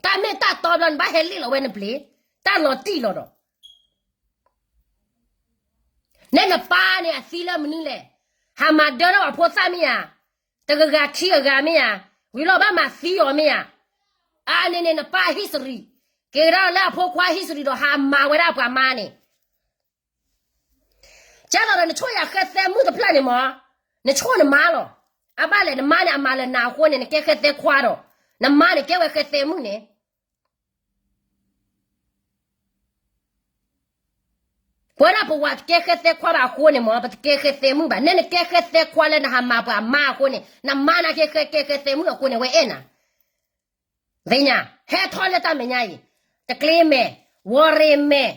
တၢ်မ့ၢ်တၢ်တီဘျီနဘၣ်ဟဲလ့ၣ်လီၤဝဲနပျ့ၤ, တၢ်လီၤတံၢ်လီၤဒီး နဲနပၢ်န့ၣ်အသံလၢမနုၤလဲၣ်, ဟးမၤဒၢထီၣ်အဖိသၣ်မ့ၢ်ဧါ, တဂၤဂၤခံဂၤဂၤမ့ၢ်ဧါ, ဝံၤလီၤဘၣ်မၤသံအီၤမ့ၢ်ဧါ, အန့ၣ်န့ၣ်နပၢ် history, က့ၤကဒါလၢအဖိခွါ history ဒီးဟးမၤဝဲဒၣ်ပှၤမါန့ၣ်, ကဲသိးဒီးနဆိၣ်ယၤဃဲသဲမုၣ်တဖျၢၣ်န့ၣ်မး, နဆိၣ်နမါလီၤ, အဘၣ်လဲၣ်နမါန့ၣ်အမၤလၢနၤအဃိန့ၣ် နကဲဃဲသဲခွါဒီး, နမါန့ၣ်ကဲဝဲဃဲသဲမုၣ်န့ၣ် ပဝဲဒၣ်ပဝၤတကဲဃဲသဲခွါဘၣ်အဃိန့ၣ်မး ပတကဲဃဲသဲမုၣ်ဘၣ်. နဲနကဲဃဲသဲခွါလၢနဟးမၤပှၤမါအဃိန့ၣ် နမါနကဲဃဲသဲမုၣ်အဃိန့ၣ် ဝဲအဲၣ်နၤ. သ့ၣ်ညါ, ဟဲထီၣ်လၢတၢ်မဲာ်ညါအံၤ, တကျ့မဲာ်, ဝီၤရ့မဲာ်,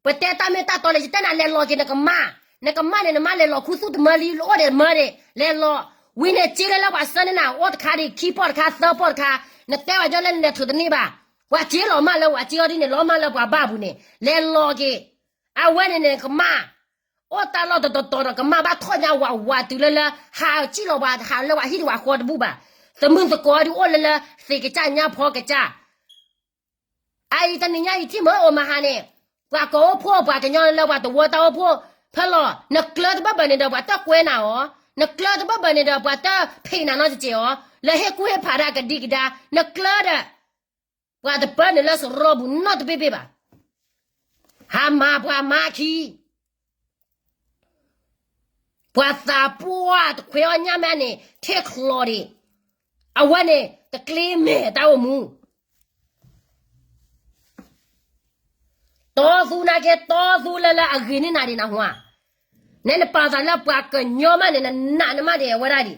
ပတဲတၢ်မ့ၢ်တၢ်တီလၢ ယတဲနၤလဲၤလီၤက့ၤနကမၣ်, နကမၣ်န့ၣ် နမါလဲၤလီၤခူသူၣ်တမၢလံ အိၣ်ဒီးတမၢဒံး လဲၤလီၤ. ဝံၤန့ၣ်စ့လၢလၢပှၤဆှၢန့ၢ်နၤ အိၣ်တခါဒံး ခံပီၢ်တခါ သၢပီၢ်တခါ, နတဲဝဲညီလၢနလဲၤထုးတန့ၢ်ဘၣ်. ပှၤစ့လီၤမၢ်လၢပှၤစ့အီၤဒ်န့ၣ် လီၤမၢ်လၢပှၤဘၣ်ပူၤန့ၣ် လဲၤလီၤက့ၤ အဝဲန့ၣ်န့ၣ် ကမၣ်, အိၣ်တၢ်လီၢ်တတီၤတီၤဒီး ကမၣ်ဘၣ်ထီၣ်ညါဝးဝးတုၤလၢလၢ ဟးစံၣ်လီၤပှၤ ဟးလၢပှၤဟံၣ်တဝးဃီတဘူၣ်ဘၣ်. သမုၢ်သကိးဒုးအိၣ်လၢလၢ သ့ၣ်ကစၢ်ညါဖီကစၢ်. အအံၤတနံၤညါအံၤထံၣ်မ့ၢ်အိၣ်မဟါန့ၣ်, ပှၤကိးအိၣ်ဖှိၣ်ပှၤကညီလၢပှၤတဝၢတၢ်အိၣ်ဖှိၣ်ဖဲလီၤ. နကျၢၤတဘၢၣ်ဘၢၣ်န့ၣ်ဒီး ပှၤတကွဲနၤအီၤ, နကျၢၤတဘၢၣ်ဘၢၣ်န့ၣ်ဒီး ပှၤတဖံးနၤနီတစဲးအီၤ, လၢဟ့ၣ်ကူၣ်ဟ့ၣ်ဖးဒၣ်ကဒံကဒါ, နကျၢၤဒီး ပှၤတပၢနုာ်လၢစရီပူၤနီတဘ့ၣ်ဘ့ၣ်ဘၣ်. ဟးမၤပှၤမါခံ, ပှၤသးပှၢ်တခွဲးအီၣ်ညၣ်မးန့ၣ် ထဲချီးဒံး, အဝဲန့ၣ် တကျ့မဲာ်တၢ်အိၣ်မူ တီသူနာ်က့ တီသူလၢလၢအဂ့ၤန့ၢ်နၤဒံးနဟူဧါ. နဲနပာ်သးလၢပှၤကညီမးန့ၣ် နနာ်နမးဒံးအဝဲဒၣ်ဒံး.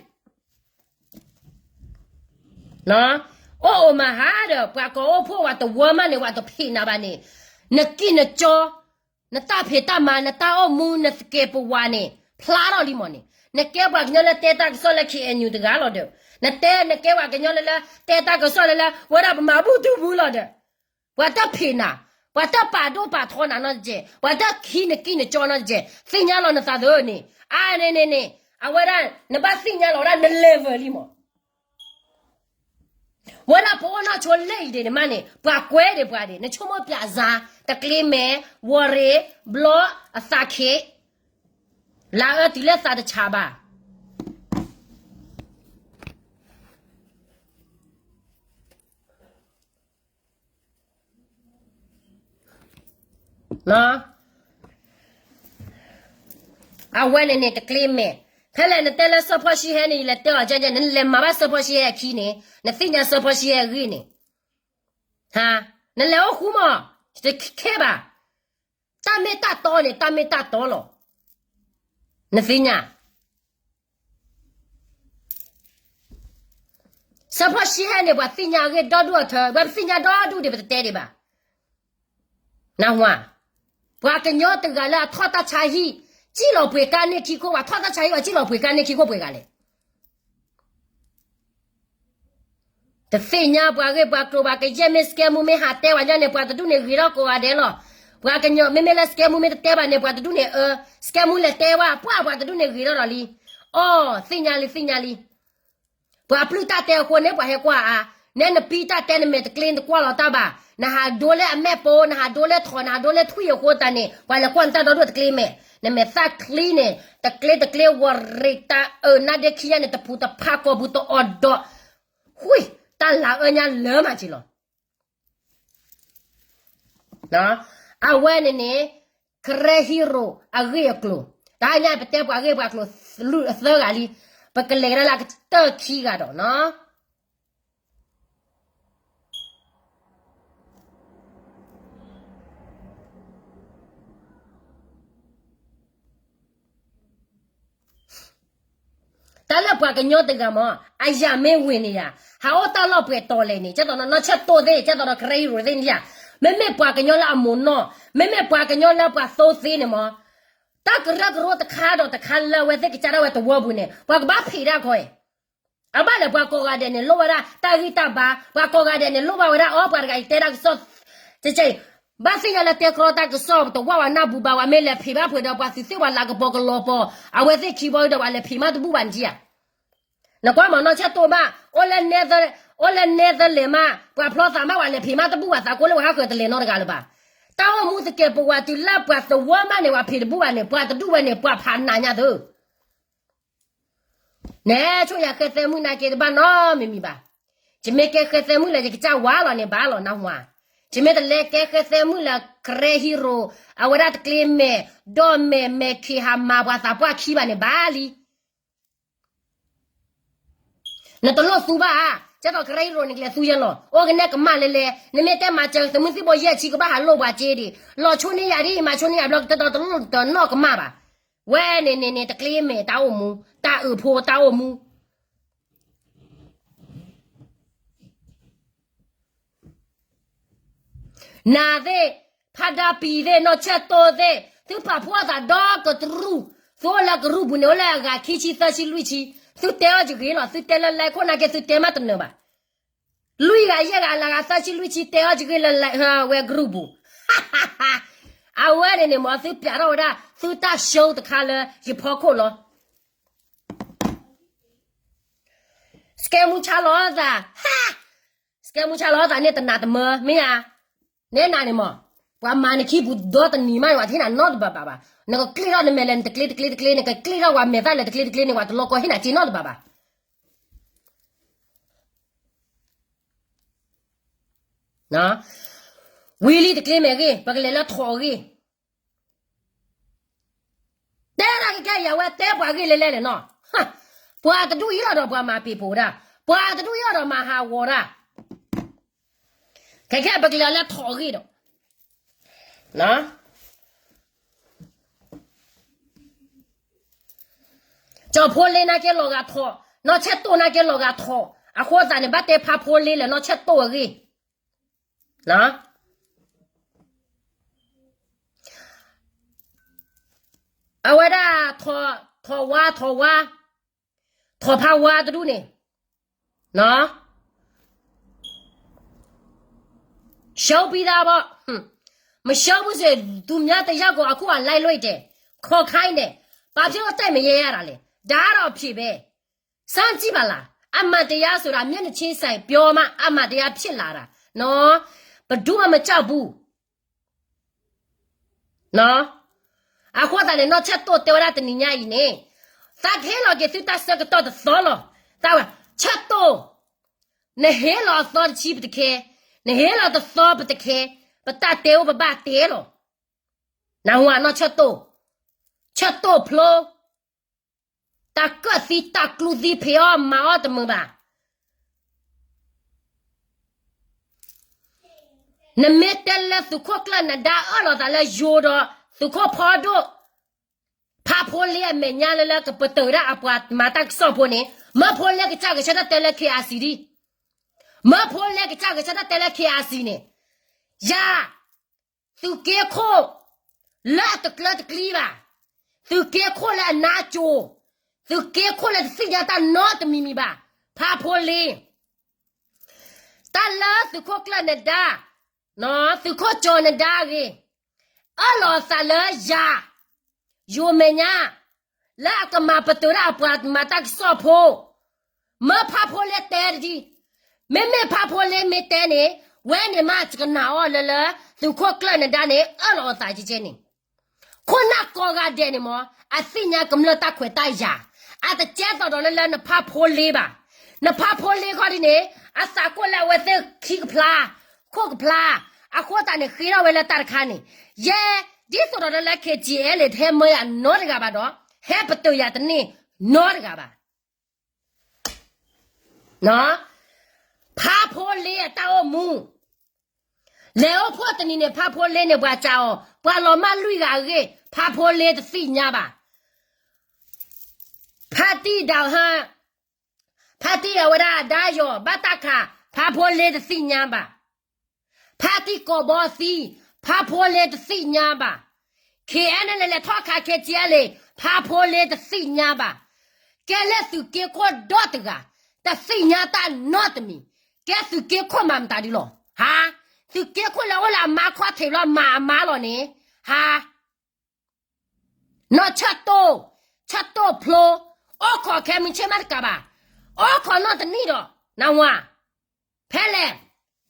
အိၣ်အိၣ်မဟါဒီး ပှၤကိးအိၣ်ဖှိၣ်ဝဲတဝၢမးန့ၣ် ဝဲတဖံးနၤဘၣ်န့ၣ်, နကံၢ်နကၠီ, နတၢ်ဖံးတၢ်မၤ နတၢ်အိၣ်မူ နသကဲးပဝးန့ၣ် ဖျါထီၣ်လံမးန့ၣ်. နကဲပှၤကညီလၢတဲတၢ်ကစီၣ်လၢ KNU တဂၤလီၤဒီး, နတဲနကဲပှၤကညီလၢလၢ တဲတၢ်ကစီၣ်လၢလၢ ဝဲဒၣ်ပမၤဘူၣ်တူၢ်ဘူၣ်လီၤဒီး ပှၤတဖံးနၤ, ပှၤတပာ်ဒိၣ်ပာ်ထီနၤနီတစဲး, ပှၤတခံနကံၢ်နကၠီနီတစဲး, သ့ၣ်ညါလီၤနသးသ့န့ၣ်, အါန့ၣ်န့ၣ်န့ၣ်, အဝဲဒၣ် နဘၣ်သ့ၣ်ညါလီၤဝဲဒၣ်န level လံမး. ဝဲဒၣ်ပအိၣ်နီၢ်ဆိလၢအံၤဒံးန့ၣ်မးန့ၣ် ပှၤကွဲဒံးပှၤဒံး, နဆိကမိၣ်ပျးစၤ, တကျ့မဲာ်, ဝီၤရ့, ဘျီ, အသးခ့, လၤအၢတုၤလၢသးတဆးဘၣ် အဝဲန့ၣ်န့ၣ် တကျ့မဲာ်, ဖဲလဲၣ်နတဲလၢစၢဖီၣ်ဆံဟဲန့ၣ် ယလဲၤတဲအီၤကဲကဲ နလဲၤမၤဘၣ်စၢဖီၣ်ဆံဟဲအခံန့ၣ်, နသ့ၣ်ညါစၢဖီၣ်ဆံဟဲအဂ့ၢ်န့ၣ်, နလဲၤအိၣ်ဃူမး, တခဲဘၣ်, တၢ်မ့ၢ်တၢ်တီန့ၣ် တၢ်မ့ၢ်တၢ်တီလီၤ, နသ့ၣ်ညါ စၢဖီၣ်ဆံဟဲန့ၣ် ပှၤသ့ၣ်ညါအဂ့ၢ်ဒီဒူၣ်အထၢ, ပှၤပသ့ၣ်ညါဒီဒူၣ်ဒံး ပတတဲဒံးဘၣ်. နၢ်ဟူဧါ, ပှၤကညီတဂၤလၢအထီၣ်တၢ်ဆါဟံၣ်, စံၣ်လီၤပှ့ၤကါန့ၢ်ခံခိၣ်, ပှၤထီၣ်တၢ်ဆါဟံၣ် ပှၤစံၣ်လီၤပှ့ၤကါန့ၢ်ခံခိၣ်ပှဲၤဂၤလဲၣ်. တသ့ၣ်ညါပှၤဂ့ၢ်ပှၤကျိၤဘၣ်, ကယဲၢ်မ့ၢ်စကဲမူမ့ၢ်ဟးတဲဝဲညီန့ၣ် ပှၤတဒူၣ်န့ၣ်ဂ့ၤထီၣ်ကိးဂၤဒဲးလီၤ. ပှၤကညီ မ့မ့ၢ်လၢစကဲမူမ့ၢ်တတဲဘၣ်န့ၣ် ပှၤတဒူၣ်န့ၣ်အၢ, စကဲမူလဲၤတဲဝဲ ပှၤ ပှၤတဒူၣ်န့ၣ်ဂ့ၤထီၣ်ဒီးလံ. အိ, သ့ၣ်ညါလံ သ့ၣ်ညါလံ. ပှၤပျုၢ်တၢ်တဲအဃိန့ၣ် ပှၤဟဲကွၢ်အါ, နဲနပံတၢ်တဲနမဲာ်တကျ့ နတကွၢ်လီၤတၢ်ဘၣ်, နဟးဒိလၢအမဲာ်ပိ, နဟးဒိလၢထိး, နဟးဒိလၢထွံၣ်အဃိသတးန့ၣ် ပှၤလဲၤကွၢ်နတၢ်ဒီဒူၣ်တကျ့မဲာ်, နမဲာ်သၣ်ချံန့ၣ် တကျ့တကျ့ ဝီၤရ့တၢ်အၢနါဒ့ခံညါန့ၣ် တပူၤတဖးကိာ်ပူၤတအီၣ်ဒီး, ဃု, တၢ်လၤအၢညါလၢမးက့ၤလီၤ. အဝဲန့ၣ်န့ၣ် ကရၢဟံရိၤအဂ့ၢ်အကျိၤ, တဟါညါပတဲပှၤဂ့ၢ်ပှၤကျိၤ လွံၢ်အသၢဂၤလံ, ပကလဲၤကဒါလၢအကတၢၢ်ခံဂၤဒီးနီၤ. တၢ်လၢပှၤကညီတဂၤမ့ၢ် အယၤမ့ၢ်ဝ့ၤန့ၣ်ယၤ, ဟးအိၣ်တၢ်လီၢ်ပှဲၤတီၤလဲၣ်န့ၣ် ကဲသိးနီၢ်ဆဲၣ်တိၢ်သ့ၣ် ကဲသိးဒီးကရၢဟံရိၤသ့ၣ်န့ၣ်ယၤ, မ့မ့ၢ်ပှၤကညီလၢအမိၢ်နီၢ် မ့မ့ၢ်ပှၤကညီလၢပှၤသိသ့န့ၣ်မ့ၢ် တၢ်ကရၢကရိတခါဒီးတခါလၢအဝဲသ့ၣ်ကစၢ်ဒၣ်ဝဲသဝီပူၤန့ၣ် ပှၤကဘၣ်ဖံးတၢ်ခီအံၤ, အဘၣ်လၢပှၤကိးဂၤဒဲးန့ၣ် လိၣ်ဝဲဒၣ်တၢ်ဂံၢ်တၢ်ဘါ, ပှၤကိးဂၤဒဲးန့ၣ် လိၣ်ဘၣ်ဝဲဒၣ်အီၤ ပှၤတဂၤအံၤတဲတၢ်ကစီၣ် ကဲကဲအံၤ, ဘၣ်သ့ၣ်ညါလၢတဲကြီတၢ်ကစီၣ် တဝၢ်ဝဲနၢ်ပူၤဘၣ်ဝဲ မ့ၢ်လဲၤဖံးဘၣ်ဖုးဒီး ပှၤသုးသ့ၣ်ပှၤလၤကပီၤကလီၤပီၤ အဝဲသ့ၣ်ခံဘီဒီး ပှၤလဲၤဖံးမးတဘူၣ်ဘၣ်န့ၣ်ဧါ. နကွၢ်မ့ၢ်နီၢ်ဆဲၣ်တိၢ်ဘၣ် အိၣ်လၢနဲသလဲးမး ပှၤဖျီသးမး ပှၤလဲၤဖံးမးတဘူၣ်ဘၣ် သးကိးလၢပှၤဟးဃၢၤတလဲၤနီတဂၤလၢၤဘၣ်. တၢ်အိၣ်မူသကဲးပဝးတုၤလၢပှၤသဝီမးန့ၣ် ပှၤဖံးတဘူၣ်ဘၣ်န့ၣ် ပှၤတဒူၣ်ဝဲန့ၣ် ပှၤဖးနးညါသု နဲဆိၣ်ယၤဃဲသဲမုၣ်နာ်က့ တဘၣ်နီတမံၤမံၤဘၣ်. ယမ့ၢ်ကဲဃဲသဲမုၣ်လၢ ယကစၢ်ဝါလီၤန့ၣ်ဘၣ်လီၤ နၢ်ဟူဧါ. ယမ့ၢ်တလဲၤကဲဃဲသဲမုၣ်လၢ ကရၢဟံရိၤ အဝဲဒၣ်တကျ့မဲာ် ဒီးမဲာ်မဲာ်ခံ ဟးမၤပှၤသးပှၢ်ခံဘၣ်န့ၣ်ဘၣ်လံ နတလိၣ်သူဘၣ်ဧါ, ကဲသိးကရၢဟံရိၤန့ၣ် ကလဲၤသူယဲလီၤ. အိၣ်ကနဲၣ်ကမၣ်လဲၤလဲၤ နမ့ၢ်တဲမၤစၢၤ သုးမုၢ်သံၣ်ဘိယဲၢ်ဆံ ကဘၣ်ဟးလိၢ်ပှၤစ့ဒံး လီၤဆိန့ၢ်ယၤဒ် မၤဆိန့ၢ်ယၤဘျီ ကတဲဒီးတလိၣ်တနီၣ်ကမၣ်ဘၣ်. ဝဲန့ၣ်န့ၣ်န့ၣ် တကျ့မဲာ်တၢ်အိၣ်မူ တၢ်အုးဖိတၢ်အိၣ်မူ နၤသ့ၣ်, ဖးဒါပံၤသ့ၣ်, နီၢ်ဆဲၣ်တိၢ်သ့ၣ်, သုပာ်ဖှိၣ်သးဒီကတရူၢ်, သုအိၣ်လၢကရူၢ်ပူၤန့ၣ် အိၣ်လၢအဂၤခံဆံသၢဆံလွံၢ်ဆံ, သုတဲအီၤယဂ့ၤလီၤ, သုတဲလၢလဲၤခိၣ်နာ်က့ သုတဲမးတနၢၤဘၣ်. လွံၢ်ဂၤယဲၢ်ဂၤလၢဂၤသၢဆံလွံၢ်ဆံ တဲအီၤယဂ့ၤလၢလဲၤ ဝဲကရူၢ်ပူၤ. အဝဲန့ၣ်န့ၣ်မ့ၢ်သုပျးထီၣ်ဝဲဒၣ် သုတၢ် show တခါလၢယဖီခိၣ်လီၤ. စကဲမူဆါလီၤသး, စကဲမူဆါလီၤသးန့ၣ် တနးတမၢ မ့ၢ်ဧါ. နဲနၤန့ၣ်မ့ၢ် ပှၤမၤနခံပူၤဒီတနံၤမးန့ၣ် ပှၤတဟ့ၣ်နၤနီတဘၣ်ဘၣ်ဘၣ်. နကကျ့ထီၣ်နမဲာ်လဲၣ် နတကျ့တကျ့တကျ့, နကကျ့ထီၣ်ပှၤမဲာ်သၣ်လဲၣ် တကျ့တကျ့န့ၣ် ပှၤတလီၤကီဟ့ၣ်နၤစ့နီတဘၣ်ဘၣ်. ဝံၤလံတကျ့မဲာ်ဂ့ၢ် ပကလဲၤလၢထိးအဂ့ၢ် တဲဒၣ်ကကဲယၤဝဲတဲပှၤဂ့ၢ်လဲၣ်လဲၣ်န့ၣ်နီၤ, ပှၤတဒူၣ်အံၤလီၤဒီးပှၤမၤပ့ၤပိာ်ဝဲဒၣ်, ပှၤတဒူၣ်အံၤလီၤဒီးမၤဟးဂီၤဒၣ်, ခဲခဲပကလဲၤလၢထိးအဂ့ၢ်ဒီး, ကၠီၤဖိလ့နာ်က့လီၤဂာ်ထိး, နီၢ်ဆဲၣ်တိၢ်နာ်က့လီၤဂာ်ထိး, အဃိသတးန့ၣ် ဘၣ်တဲဖါဖိလ့လၢနီၢ်ဆဲၣ်တိၢ်အဂ့ၢ် အဝဲဒၣ် ထိးဝါ ထိးဝါ, ထိးဖါဝါတဒူၣ်န့ၣ်, ရှုံးပြီးသားပေါ့, မရှုံးဘူးဆိုရင် သူများတစ်ယောက်ကို အခုအလိုက်လွှတ်တယ်, ခေါ်ခိုင်းတယ်, ဘာဖြစ်လို့တိုက်မရဲရတာလဲ, ဒါကတော့အဖြေပဲ, စမ်းကြည့်ပါလား, အမှန်တရားဆိုတာ မျက်နှာချင်းဆိုင်ပြောမှ အမှန်တရားဖြစ်လာတာနော်, ဘယ်သူမှမကြောက်ဘူး အဃိသတးန့ၣ် နီၢ်ဆဲၣ်တိၢ်တဲဝဲဒၣ်တနံၤညါအံၤန့ၣ်, သးကဟ့ၣ်လီၤက့ၤသုတၢ်ဆၢကတီၢ်တသီလီၤ, သးဝဲ, ဆဲၣ်တိၢ်, နဟ့ၣ်လီၤအသီတဆံပတခဲ, နဟ့ၣ်လီၤတသီပတခဲ, ပတၢ်တဲအိၣ်ပဘၣ်တဲလီၤ, နၢ်ဟူဧါ နီၢ်ဆဲၣ်တိၢ်, ဆဲၣ်တိၢ်ဖျိ တၢ်ကၢၣ်သံတၢ်ကျူသံဖံးအီၣ်မၤအီၣ်တမုာ်ဘၣ်, နမ့ၢ်တဲလၢသုးခိၣ်ကျၢၢ်နဒါအၢၣ်လီၤသးလၢယိၤဒီး သုးခိၣ်ဖီဒိၣ်, ဖါဖိလ့အမဲာ်ညါလၢလၢကပတုာ်ဒၣ်အပှၤမၤတၢ်ကစီၣ်ဖိန့ၣ်, မၢဖိလ့ကစၢ်ကဆၢထၢၣ်တဲလၢ KIC ဒံး, မၢဖိလ့ကစၢ်ကဆၢထၢၣ်တဲလၢ KIC န့ၣ်, ယၤ သုးက့ခိၣ်လၢအတကျၢတကျံဘၣ်, သုးက့ခိၣ်လၢအနါကၠိ, သုးက့ခိၣ်လၢတသ့ၣ်ညါတၢ်နီတမံၤမံၤဘၣ်, ဖါဖိလ့, တၢ်လၢသုးခိၣ်ကျၢၢ်နဒါ, သုးခိၣ်ကၠီၤနဒါအဂ့ၢ်, အၢၣ်လီၤအသးလၢယၤ, ယိၤမဲာ်ညါ, လၢအကမၤပတုာ်ဒၣ်အပှၤမၤတၢ်ကစီၣ်ဖိ, မၢဖါဖိလ့တဲတဒံး, မ့မ့ၢ်ဖါဖိလ့မ့ၢ်တဲန့ၣ်, ဝဲန့ၣ်မးယကနၣ်အီၤလၢလၢ သုးခိၣ်ကျၢၢ်နဒါန့ၣ် အၢၣ်လီၤအသးကဲကဲန့ၣ်, ခိၣ်နၢ်ကိးဂၤဒဲးန့ၣ်မ့ၢ် အသ့ၣ်ညါကမျၢၢ်တၢ်ခွဲးတၢ်ယာ်, အတကဲသိးဒီးလၢလၢနဖါဖိလ့ဘၣ်, နဖါဖိလ့ခီဒ်န့ၣ်, အသးကိၣ်လၢအဝဲသ့ၣ်ခံကဖျါ, ခိၣ်ကဖျါ, အဃိသတးန့ၣ် ဃ့ထီၣ်ဝဲလၢတၢ်တခါန့ၣ်, ယဲ ဒ်သိးဒီးလၢ လၢ ခ့ၣ်ထံၣ်အဲၣ်လ့ၣ် တဟဲမၢယၤနီတဂၤဘၣ်ဒီး ဟဲပတုာ်ယၤတန့ၢ်နီတဂၤဘၣ်. ဖးဖိလ့အတၢ်အိၣ်မူ, လဲၤအိၣ်ဖှိၣ်တနံၤန့ၣ် ဖးဖိလ့န့ၣ် ပှၤစံးအီၤ, ပှၤလီၤမၢ်လွံၢ်ဂၤအဂ့ၢ် ဖးဖိလ့တသ့ၣ်ညါဘၣ်. ဖါတံၢ်ဒၣ်ဟါ, ဖါတံၢ်အဝဲဒၣ်ဒါယီၤဘၣ်တၢ်ခး, ဖးဖိလ့တသ့ၣ်ညါဘၣ်. ဖါတံၢ်ကိးဘီသံ, ဖးဖိလ့တသ့ၣ်ညါဘၣ်. ခဲအံၤန့ၣ် လဲၤလဲၤထီၣ်ခး ခ့ၣ်ထံၣ်အဲၣ်လ့ၣ် ဖးဖိလ့တသ့ၣ်ညါဘၣ်. ကဲလၢသုးက့ခိၣ်ဒီတဂၤ တသ့ၣ်ညါတၢ်နီတမံၤ, ကဲသုးက့ခိၣ်မၤမတၤဒုလီၤ. ဟါ, သုးက့ခိၣ်လၢအိၣ်လၢအမါခီၣ်ထံးလီၤ မၤအမါလီၤန့ၣ်, ဟါ နီၢ်ဆၢၣ်တိၢ်, ဆၢၣ်တိၢ်ဖျိ, အိၣ်ခိးခဲမုၢ်ဆ့ၣ်မးတကးဘၣ်, အိၣ်ခိးနီၢ်တနံၣ်ဒီး နဝၤ, ဖဲလဲၣ်,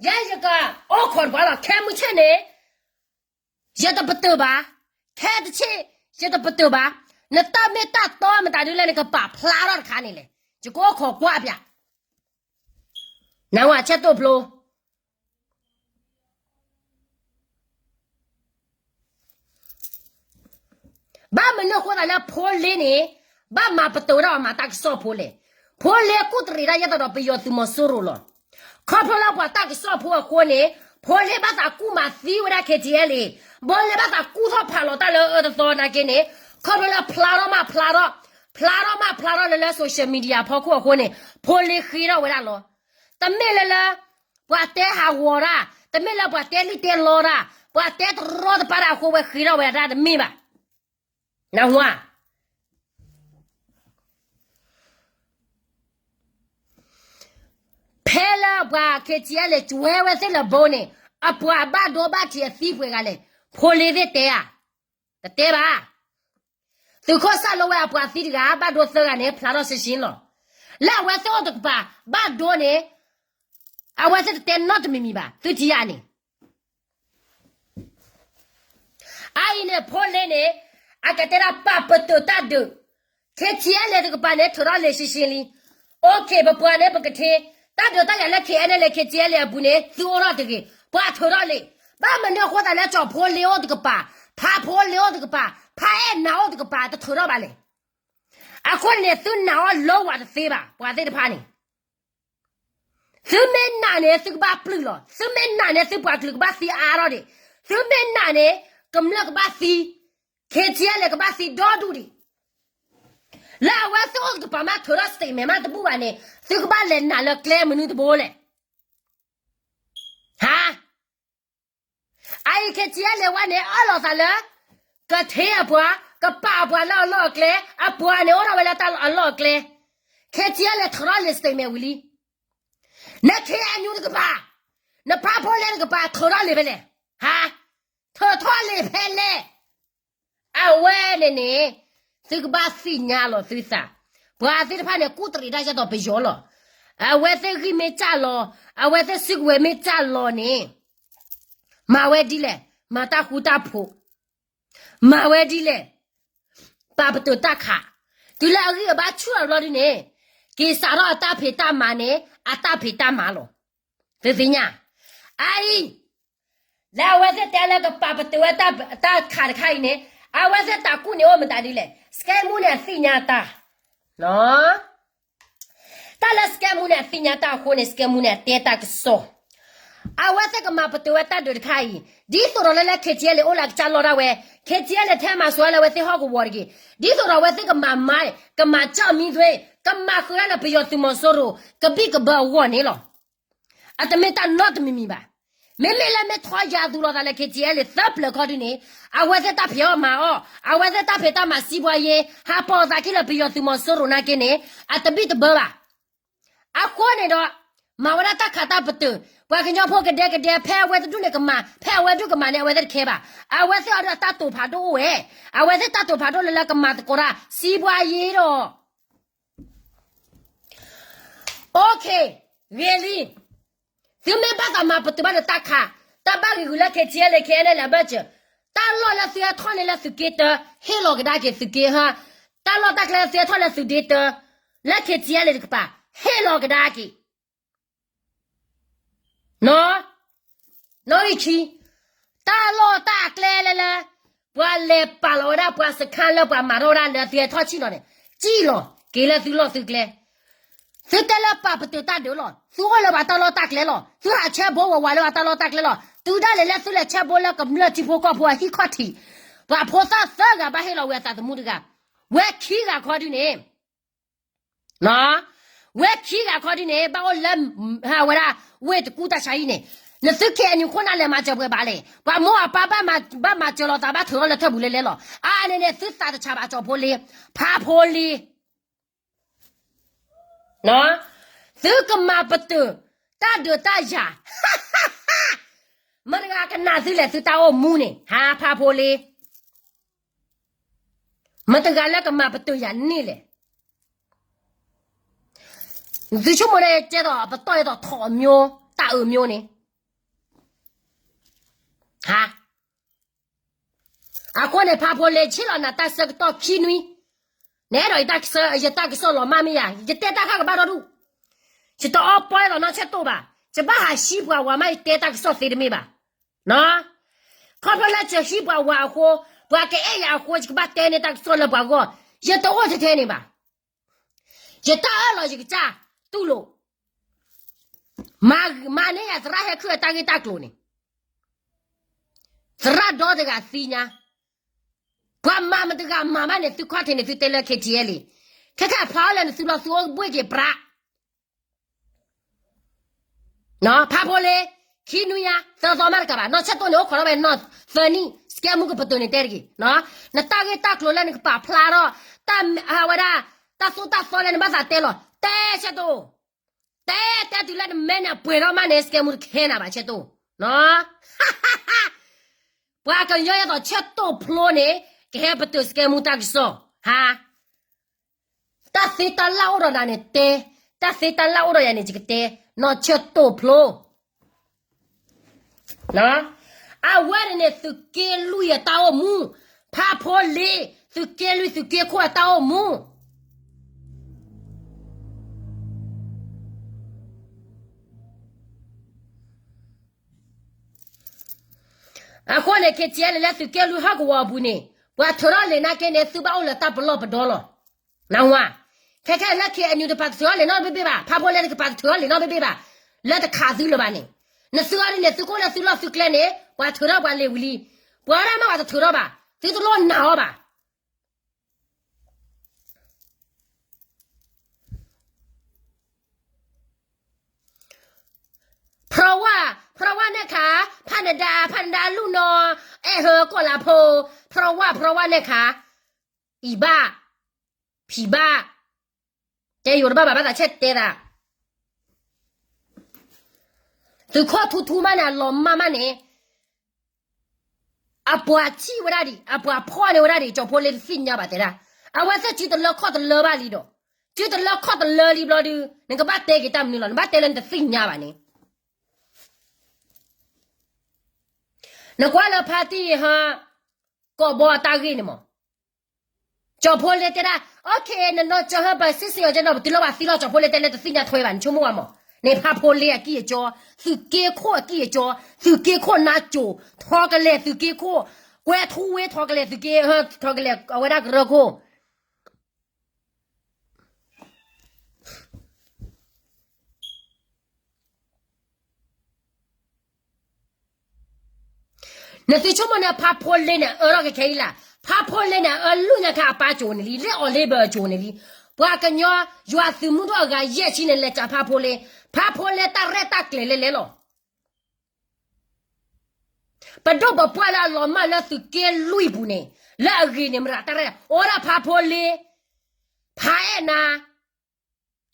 ယဲယကအိၣ်ခိးတပှၤလီၤ ခဲမုၢ်ဆ့ၣ်န့ၣ်, ယတပတုာ်ဘၣ်, ခဲတဆ့ၣ်, ယတပတုာ်ဘၣ်, နတၢ်မ့ၢ်တၢ်တီမတၤဒုလဲၣ် နကပာ်ဖျါထီၣ်တခါန့ၣ်လဲၣ်, ယကအိၣ်ခိးကွၢ်ပၠး, နဝၤဆၢၣ်တိၢ်ဖျိ ဘၣ်မနုၤအဃိသတးလၢဖိလ့န့ၣ်, ဘၣ်မၤပတုာ်ဝဲဒၣ်အီၤမၤတၢ်ကစီၣ်ဖိလဲၣ်. ဖိလ့ကူၣ်တရံးတၢ်ယဲၢ်သးဒီးပယီၤသုးမီၤစိရိၤလီၤ. ခီဖျိလၢပှၤတၢ်ကစီၣ်ဖိအဃိန့ၣ်, ဖိလ့ဘၣ်သးကူၣ်မၤသံဝဲဒၣ် ခ့ၣ်ထံၣ်အဲၣ်လ့ၣ်, ဖိလ့ဘၣ်သးကူၣ်ထီၣ်ဖးလီၤတၢ်လၢအအၢတသီနာ်က့န့ၣ်, ခီဖျိလၢဖျါထီၣ်မးဖျါထီၣ်, ဖျါထီၣ်မးဖျါထီၣ်လၢလၢ social media ဖီခိၣ်အဃိန့ၣ်, ဖိလ့ဃ့ထီၣ်ဝဲဒၣ်လီၤ. တမ့ၢ်လၢလၢ ပှၤတဲဟးဂီၤတၢ်, တမ့ၢ်လၢပှၤတဲလံၣ်တဲလီတၢ်, ပှၤတဲတရီတပါတၢ်အဃိဝဲဃ့ထီၣ်ဝဲဒၣ်တမ့ၢ်ဘၣ်. နဝၤ, ဖဲလၢပှၤ ခ့ၣ်ထံၣ်အဲၣ်လ့ၣ် ကၠွဲဝဲသ့ၣ်လၢဘိန့ၣ်, အပှၤဘၣ်ဒိဘၣ်ထံးအသံပှဲၤဂၤလဲၣ်, ဖိလ့သ့ၣ်တဲဧါ, တတဲဘၣ်. သုးခိၣ်စၢ်လိဝဲအပှၤသံတဂၤ ဘၣ်ဒိသၢဂၤန့ၣ် ဖျါထီၣ်ရှဲရှဲလီၤ. လၢအဝဲသ့ၣ်အိၣ်တကပၤ ဘၣ်ဒိန့ၣ်, အဝဲသ့ၣ်တတဲနီတမံၤမံၤဘၣ်, သုထံၣ်ယၤန့ၣ် အအံၤန့ၣ် ဖိလ့န့ၣ်, အကတဲဒၣ်ပာ်ပတုာ်တၢ်ဒုး, ခ့ၣ်ထံၣ်အဲၣ်လ့ၣ်တကပၤန့ၣ် ထုးထီၣ်လံာ်ရှဲရှဲလံ. အိၣ်ခ့ ပပှၤန့ၣ်ပကထ့, တၢ်ဒုးတၢ်ယၤလၢ ခ့ၣ်အဲၣ်အဲၣ်လ့ၣ် ခ့ၣ်ထံၣ်အဲၣ်လ့ၣ်အပူၤန့ၣ် သုအိၣ်ထီၣ်တဂ့ၤ, ပှၤထုးထီၣ်လံာ်. ဘၣ်မနုၤအဃိသတးလၢကၠီၣ်ဖိလ့အိၣ်တကပၤ, ဖးဖိလ့အိၣ်တကပၤ, ဖးအဲၣ်နၤအိၣ်တကပၤ တထုးထီၣ်ဘၣ်လဲၣ်. အဃိန့ၣ် သုနာ်အီၤလၢဝဲတသ့ဘၣ်, ပှၤသ့ၣ်တဖၣ်န့ၣ် သုမ့ၢ်နာ်န့ၣ် သုကဘၣ်ပျုၢ်လီၤ. သုမ့ၢ်နာ်န့ၣ် သုပှၤကလုာ်ကဘၣ်သံအါထီၣ်ဒံး. သုမ့ၢ်နာ်န့ၣ် ကမျၢၢ်ကဘၣ်သံ, ခ့ၣ်ထံၣ်အဲၣ်လ့ၣ် ကဘၣ်သံဒီဒူၣ်ဒံး. လၢအဝဲသ့ၣ်အိၣ်တကပၤမး ထုးထီၣ် statement မးတဘူၣ်ဘၣ်န့ၣ် သုကဘၣ်လဲၤနာ်လၢကျဲမနုၤတဘိလဲၣ်. ဟါ အအံၤ ခ့ၣ်ထံၣ်အဲၣ်လ့ၣ်ဝဲန့ၣ် အၢၣ်လီၤသးလၢ ကထ့အပှၤ, ကပာ်အပှၤလၢအလီၢ်အကျဲ, အပှၤန့ၣ်အိၣ်ထီၣ်ဝဲလၢတၢ်အလီၢ်အကျဲ. ခ့ၣ်ထံၣ်အဲၣ်လ့ၣ် ထုးထီၣ်လံာ် statement ဝံၤလံ. န ခ့ၣ်အဲၣ်ယူၣ် တကပၤ, နဖးဖိလ့တကပၤ ထုးထီၣ်လံာ်ဖဲလဲၣ်. ဟါ, ထုးထီၣ်လံာ်ဖဲလဲၣ်. အဝဲန့ၣ်န့ၣ် သုကဘၣ်သ့ၣ်ညါလီၤသုသး, ပှၤသ့ၣ်တဖၣ်န့ၣ် ကူၣ်တရံးတၢ်ယဲၢ်သးဒီးပယီၤလီၤ. အဝဲသ့ၣ်ဂံၢ်မ့ၢ်စၢ်လီၤ, အဝဲသ့ၣ်စုကဝဲၤမ့ၢ်စၢ်လီၤန့ၣ် မၤဝဲဒ်လဲၣ်, မၤတၢ်ဃူတၢ်ဖိး, မၤဝဲဒ်လဲၣ်, ပာ်ပတုာ်တၢ်ခး, တုၤလၢအဂံၢ်အဘါဆူၣ်အဘျီဒ်န့ၣ်, က့ၤစးထီၣ်အတၢ်ဖံးတၢ်မၤန့ၣ် အတၢ်ဖံးတၢ်မၤလီၤ. သုသ့ၣ်ညါ, အအံၤ လၢအဝဲသ့ၣ်တဲလၢကပာ်ပတုာ်ဝဲတၢ်ခးတခါအံၤန့ၣ်, အဝဲသ့ၣ်တၢ်ကူၣ်န့ၣ်အိၣ်မတၤဒ်လဲၣ်, စကဲမူန့ၣ်အသ့ၣ်ညါတၢ်, တၢ်လၢစကဲမူန့ၣ်အသ့ၣ်ညါတၢ်အဃိန့ၣ် စကဲမူန့ၣ်အတဲတၢ်ကစီၣ်, အဝဲသ့ၣ်ကမၤပတုာ်ဝဲတၢ်ဒုးတခါအံၤ, ဒ်သိးဒီးလၢလၢ ခ့ၣ်ထံၣ်အဲၣ်လ့ၣ် အိၣ်လၢအကစၢ်လီၢ်ဒၣ်ဝဲ, ခ့ၣ်ထံၣ်အဲၣ်လ့ၣ် ထဲမၤစၢၤလၢအဝဲသ့ၣ်ဟီၣ်ကဝီၤတဂ့ၤ, ဒ်သိးဒီးအဝဲသ့ၣ်ကမၤမါ, ကမၤကၠီၣ်မံသွ့, ကမၤဃုာ်ဒၣ်လၢပယီၤသုးမီၤစိရိၤ ကဘံၣ်ကဘၢအဂီၢ်န့ၣ်လီၤ. အတမ့ၢ်တၢ်နီတမံၤမံၤဘၣ်. မ့မ့ၢ်လၢမ့ၢ်ထီၣ်ယၤသူၣ်လီၤသးလၢ ခ့ၣ်ထံၣ်အဲၣ်လ့ၣ် သၢပျၢၤခီဒုန့ၣ်, အဝဲသ့ၣ်တၢ်ဖံးအီၣ်မၤအီၣ်, အဝဲသ့ၣ်တၢ်ဖံးတၢ်မၤစံးဘှါယ့, ဟးပိာ်သးခံလၢပယီၤသုးမီၤစိရိၤနာ်က့န့ၣ်, အတဘံၣ်တဘၢဘၣ်. အဃိန့ၣ်ဒီး, မၤဝဲဒၣ်တၢ်ခးတၢ်ပတုာ်, ပှၤကညီဖိကဒဲကဒဲ ဖဲအဝဲတဒူၣ်န့ၣ်ကမၤ, ဖဲအဝဲဒူၣ်ကမၤန့ၣ် အဝဲသ့ၣ်တခဲဘၣ်. အဝဲသ့ၣ်အီၤဒီးအတၢ်တိာ်ဖးဒိၣ်အိၣ်ဝဲ, အဝဲသ့ၣ်တၢ်တိာ်ဖးဒိၣ်လၢလၢကမၤသကိးတၢ် စံးဘှါယ့ဒီး OK, ဂ့ၤလံ. သုမ့ၢ်ဘၣ်သးမၤပတုာ်ဘၣ်ဒီးတၢ်ခး, တၢ်ဘၣ်ဂံာ်ဂူာ်လၢ ခ့ၣ်ထံၣ်အဲၣ်လ့ၣ် ခဲအံၤန့ၣ်လၢအဘၢၣ်စၢၤ, တၢ်လီၢ်လၢသုဟဲထီၣ်န့ၢ်လၢသုးက့တၢ, ဟ့ၣ်လီၤကဒါက့ၤသုးက့ဟါ, တၢ်လီၢ်တၢ်ကျဲလၢသုဟဲထီၣ်လၢသုးဒ့တၢ, လၢ ခ့ၣ်ထံၣ်အဲၣ်လ့ၣ် တကပၤ, ဟ့ၣ်လီၤကဒါက့ၤ နီၢ်, တဂ့ၢ်ခံ, တၢ်လီၢ်တၢ်ကျဲလၢလၢ ပှၤလဲၤပာ်လီၤဝဲဒၣ်ပှၤစခါလၢပှၤမၤထီၣ်ဝဲဒၣ်လၢသုဟဲထီၣ်ဆံၣ်လီၤန့ၣ်, စံၣ်လီၤက့ၤလၢသုလီၢ်သုကျဲ, သုတဲလၢပာ်ပတုာ်တၢ်ဒုးလီၤ, သုအိၣ်လၢပှၤတၢ်လီၢ်တၢ်ကျဲလီၤ, သုဟးဆၢဘိဝးဝးလၢပှၤတၢ်လီၢ်တၢ်ကျဲလီၤ, တုၤဒၣ်လဲာ်လၢသုလဲၤဆၢဘိလၢကမျၢၢ်ထံဖိကီၢ်ဖိအဟံၣ်ခီၣ်ထံး, ပှၤဖိသၣ်သၢဂၤဘၣ်ဟ့ၣ်လီၤဝဲအသးသမူတဂၤ, ဝဲခံဂၤခီဒုန့ၣ် ဝဲခံဂၤခီဒုန့ၣ် ဘၣ်အိၣ်လၢ ဟးဝဲဒၣ် ဝ့ၢ်တကူတၢ်ဆါဟံၣ်န့ၣ်, နသု K N U ခိၣ်နၢ်လဲၤမၤစၢၤပှဲၤဘၣ်လဲၣ်, ပှၤမိၢ်အပၢ်ဘၣ်မၤစၢၤလိာ်သးဘၣ်ထုးထီၣ်လၢထၢၣ်ပူၤလဲလဲလီၤ, အါန့ၣ်န့ၣ် သုသးတဆးဘၣ်ကၠီၤဖိလ့, ဖးဖိလ့ သုကမၤပတုာ် တၢ်ဒုးတၢ်ယၤ, မတၤတဂၤကနၣ်သုလဲၣ် သုတၢ်အိၣ်မူန့ၣ် ဟးဖးဖိလ့, မတၤတဂၤလၢကမၤပတုာ်ယၤန့ၣ်လဲၣ်, သုဆိကမိၣ်န့ၣ် ကဲသိးပတီၢ်အသိးထိးအမျိုး တၢ်အုးမျိုးန့ၣ်, ဟါ အဃိန့ၣ် ဖးဖိလ့ ဆ့ၣ်လီၤနၤတၢ်ဆၢကတီၢ်ခံနွံ, နအဲၣ်ဒိးယတၢ်ကစီၣ်လီၤမၢ်မ့ၢ်ယၤ, ယတဲတၢ်ခါကဘၣ်ဒီဒူၣ်, ယတအီပီအဲၣ်လီၤနီၢ်ဆၢၣ်တိၢ်ဘၣ်, ယဘၣ်ဟးဟံးပှၤဝၤမး ယတဲတၢ်ကစီၣ်သ့တမ့ၢ်ဘၣ်, ခီဖျိလၢယဟံးပှၤဝၤအဃိ, ပှၤကအဲၣ်ယၤအဃိ ယကဘၣ်တဲန့ၢ်တၢ်ကစီၣ်လၢပှၤဂီၢ်, ယတအိၣ်ထဲထဲန့ၣ်ဘၣ်, ယတၢ်အၢၣ်လီၤယကစၢ်, တူၢ်လိာ် မၤန့ၢ်ယၤသရၣ်ဟဲခုၣ်အတၢ်ဂ့ၢ်တၢ်ကျိၤန့ၣ်, သရၣ်ဒီတဂၤသ့ၣ်ညါ, ပှၤမၤမတၤတဂၤမၤဘၣ်န့ၣ် သုခီၣ်ထံးန့ၣ် သုတဲလၢ K T L လံ, ခဲခဲဖျါအီၤလၢနသုလီၤသုအိၣ်ဘှ့ၣ်က့ၤပြး ဖးဖိလ့, ခံနွံညါ သၢသီမးတကးဘၣ်, နီၢ်ဆၢၣ်တိၢ်န့ၣ် အိၣ်ခိးထီၣ်ဝဲနီၢ်သၢနံၣ် စကဲမူကပတုာ်န့ၣ်တဲတဂ့ၤ, နတၢ်ဂ့ၢ်တၢ်ကျိၤလၢနကပာ်ဖျါထီၣ်, တၢ်ဝဲဒၣ်, တၢ်သိၣ်တၢ်သီလၢနဘၣ်သးတဲလီၤ, တဲဆၢၣ်တိၢ်, တဲတဲတုၤလၢနမဲာ်န့ၣ်အပှဲၤထီၣ်မးန့ၣ် စကဲမူတခဲနၤဘၣ်ဆၢၣ်တိၢ်, ပှၤကညီယဲသိးဆၢၣ်တိၢ်ဖျိန့ၣ်, ကဟဲပတုာ်စကဲမူတၢ်ကစီၣ်, ဟါ တၢ်သ့တၢ်လၢ်အိၣ်ဒီးနၤန့ၣ်တဲ, တၢ်သ့တၢ်လၢ်အိၣ်ဒီးယၤန့ၣ် ယကတဲ, နီၢ်ဆၢၣ်တိၢ်ဖျိ, အဝဲန့ၣ်န့ၣ် သုးက့လွံၢ်အတၢ်အိၣ်မူ, ဖးဖိလ့, သုးက့လွံၢ်သုးက့ခိၣ်အတၢ်အိၣ်မူ အဃိန့ၣ် K T L လၢသုးက့လွံၢ်ဟီၣ်ကဝီၤအပူၤန့ၣ်, ပှၤထုးထီၣ်လံာ်နာ်က့န့ၣ် သုဘၣ်အိၣ်လၢတၢ်ပလီၢ်ပဒီလီၤ. နဝါ, ခဲခဲလၢ K N U တပာ်တထုးထီၣ်လံာ်နီတဘ့ၣ်ဘ့ၣ်ဘၣ်, ဖးဖိလ့တကပာ်တထုးထီၣ်လံာ်နီတဘ့ၣ်ဘ့ၣ်ဘၣ်, လၢတခးသုလၢၤဘၣ်န့ၣ်, နသုအီၤဒ်န့ၣ် သုခိၣ်လၢသုလီၢ်သုကျဲန့ၣ် ပှၤထုးထီၣ်ပှၤလံာ်ဝံၤလံ, ပှၤဒၣ်မ့ၢ်ပှၤတထုးထီၣ်ဘၣ်, သုတလိၣ်နာ်အီၤဘၣ် ဖရဝါ, ဖရဝါနဲၣ်ခါ, ဖးနဒါ, ဖးနဒါလူၢ်နီၢ်, အဲၣ်ဟၢကီၢ်လၤဖိ, ဖရဝါ, ဖရဝါနဲၣ်ခါ, အံၤဘၣ်, ဖံးဘၣ်, တဲယိၤတဘၣ်ဘၣ်ဘၣ်သးဆဲးတဲသး သုးခိၣ်ထူထူမးန့ၣ် အလီၤမၢ်မးန့ၣ်, အပှၤထံၣ်ဝဲဒၣ်ဒံး အပှၤဖီၣ်န့ၢ်ဝဲဒၣ်ဒံး ကၠီၤဖိလ့တသ့ၣ်ညါဘၣ်တဲဒၣ်, အဝဲသ့ၣ်စုတလၢခီၣ်တလၢဘၣ်လံဒီး, စုတလၢခီၣ်တလၢလံဘျီဒုး နကဘၣ်တဲက့ၤတၢ်မနုၤလီၤ နဘၣ်တဲလၢနတသ့ၣ်ညါဘၣ်န့ၣ်, နကွၢ်လၢဖါတံၢ်ဟါ, ကိးဘီအတၢ်ဂ့ၢ်န့ၣ်မး ကၠီၤဖိလ့တဲဒၣ် OK နနီၢ်ကၠီၤဟၢပစံၣ်စ့ၣ်အီၤကဲနီၤ ပတုၤလၢပှၤသံလီၤ ကၠီၤဖိလ့တဲလၢတသ့ၣ်ညါထွဲဘၣ် နဆိကမိၣ်ဝဲမး, န့ၣ်ဖးဖိလ့အကံၢ်အကၠီ, သုးက့ခိၣ်အကံၢ်အကၠီ, သုးက့ခိၣ်နါကိၤ, ထီကလဲၤသုးက့ခိၣ်, ကွဲၤထူဝ့ထီကလဲၤသုးက့, ထီကလဲၤအဝဲဒၣ်ကရၢခိၣ် နသုဆိကမိၣ်န့ၣ် ဖးဖိလ့န့ၣ် အၢထီၣ်ကခဲအံၤလၢ်, ဖးဖိလ့န့ၣ် အၢလူၢ်ညါခါအပၢ်ကိၤန့ၣ်လံ လၢအီၤလ့ဘၢအကိၤန့ၣ်လံ, ပှၤကညီ ယွၤသုးမုၢ်ဒိၣ်အဂၤယဲၢ်ဆံန့ၣ် လဲၤကးဖးဖိလ့, ဖးဖိလ့တၢ်ရဲၣ်တၢ်ကျဲၤလဲၤလဲၤလီၤ. ပဒိၣ်ပပှၢ်လၢအလီၤမၢ်လၢသုးက့လွံၢ်ပူၤန့ၣ်, လၢအဂ့ၤန့ၣ်မတၤတၢ်ရဲၣ်, အိၣ်ဒၣ်ဖးဖိလ့, ဖးအဲၣ်နၤ,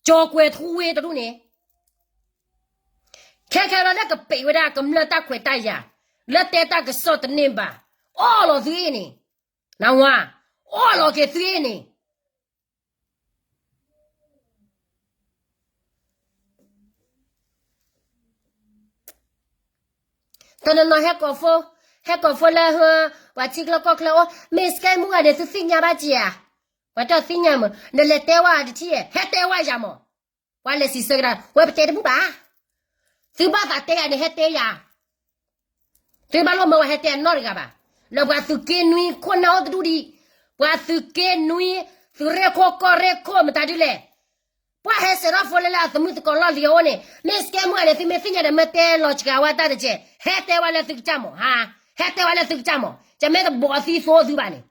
ကၠီၤကွဲၤထူဝ့တဒူၣ်န့ၣ် ခဲခဲလၢလၢကပံးဝဲဒၣ်ကမျၢၢ်တၢ်ခွဲးတၢ်ယာ်, လၢတဲတၢ်ကစီၣ်တန့ၢ်ဘၣ်, အီၣ်လီၤသုအ့ၣ်န့ၣ်, နဝါ, အီၣ်လီၤက့ၤသုအ့ၣ်န့ၣ် တနီၤနီၤဟဲကိးဖိ, ဟဲကိးဖိလၢဟၢ, ပှၤထံချၢကီၢ်ချၢအိၣ်, မ့ၢ်စကဲမူဂၤန့ၣ်သုသ့ၣ်ညါဘၣ်က့ၤဧါ, ပှၤတသ့ၣ်ညါမး, နလဲၤတဲဝဲတထံၣ်, ဟဲတဲဝဲယၤမး, ပှၤလဲၤစံးဆၢကဒါ, ဝဲပတဲတဘူၣ်ဘၣ်, သုဘၣ်သးတဲယၤန့ၣ် ဟဲတဲယၤ သုဘၣ်လိၣ်မၢဝဲဟဲတဲအနီၢ်တဂၤဘၣ်. လၢပှၤသုးက့နွံခိၣ်နၢ်အိၣ်တဒူၣ်ဒံး, ပှၤသုးက့နွံ, သုးရ့ၣ်ခိၣ်ကီၢ်ရ့ၣ်ခိၣ်မတၤဒုလဲၣ်, ပှၤဟဲစဲးထီၣ်ဖိလၢလၢအသမုၢ်သကိးလီၢ်လံၤအအိၣ်န့ၣ်, မ့ၢ်စကဲမူဂၤန့ၣ် သုမ့ၢ်သ့ၣ်ညါဒီးမ့ၢ်တဲလီၤစှၤဝဲတၢ်တက့ၢ်, ဟဲတဲဝဲလၢသုကစၢ်မး, ဟါ, ဟဲတဲဝဲလၢသုကစၢ်မး, ကမ့ၢ်တဘိးသံသိသုဘၣ်န့ၣ်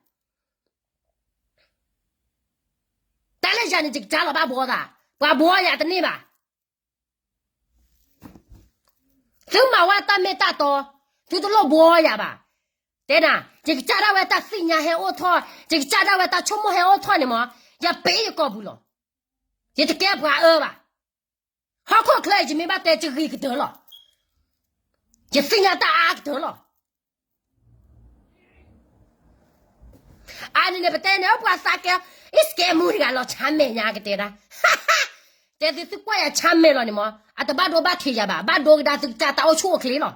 တၢ်လၢယၤန့ၣ် ယကစၢ်လီၤဘၣ်ဘှီသး, ပှၤဘှီယၤတန့ၢ်ဘၣ်. သုမၤဝဲတၢ်မ့ၢ်တၢ်တီ, သုတလိၣ်ဘှီယၤဘၣ်. တဲနၤ, ယကစၢ်ဒၣ်ဝဲတၢ်သ့ၣ်ညါဟဲအိၣ်ထီၣ်, ယကစၢ်ဒၣ်ဝဲတၢ်ဆိကမိၣ်ဟဲအိၣ်ထီၣ်န့ၣ်မး, ယပ့ၤယကီၢ်ပူၤလီၤ. ယတကဲပှၤအၢဘၣ်. ဟီၣ်ခိၣ်ချၢအံၤ ယမ့ၢ်ဘၣ်တဲ ယဂ့ၤကတၢၢ်လီၤ. ယသ့ၣ်ညါတၢ်အါကတၢၢ်လီၤ. အန့ၣ်န့ၣ် ပတဲန့ၣ် ပှၤသးကဲ, အံၤစကဲမူတဂၤလီၤ ဆါမဲာ်ညါကတဲဒၣ်, တဲသုသုကွၢ်ယၤဆါမဲာ်လီၤန့ၣ်မး, အတဘၣ်ဒိဘၣ်ထံးယၤဘၣ်, ဘၣ်ဒိကဒါသုကစၢ်တၢ်အိၣ်ဆူၣ်အိၣ်ချ့လီၤ.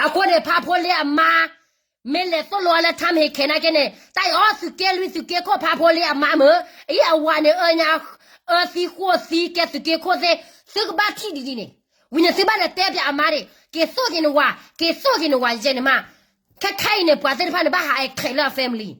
အဃိန့ၣ် ဖးဖိလ့အမါ, မ့ၢ်လဲၤသိၣ်လိအီၤလၢ ထါမဟ့ခဲနၤက့န့ၣ် တၢ်အံၤအီၣ်သုးက့လွံၢ်သုးက့ခိၣ် ဖးဖိလ့အမါမ့ၢ်, အံၤအဝၤန့ၣ်အၢညါ, အၢသံဃိၣ်သံကဲသုးက့ခိၣ်သ့, သုကဘၣ်ထံၣ်ဒ်ဒ်န့ၣ်, ဝံၤန့ၣ်သုဘၣ်လဲၤတဲပၠးအမါဒၣ်, က့ၤသိၣ်က့ၤနဝၤ, က့ၤသိၣ်က့ၤနဝၤယဲန့ၣ်မး, ခဲခဲအံၤန့ၣ် ပှၤသ့ၣ်တဖၣ်န့ၣ် ဘၣ်ဟးအဲၣ်ခဲးလၢအ family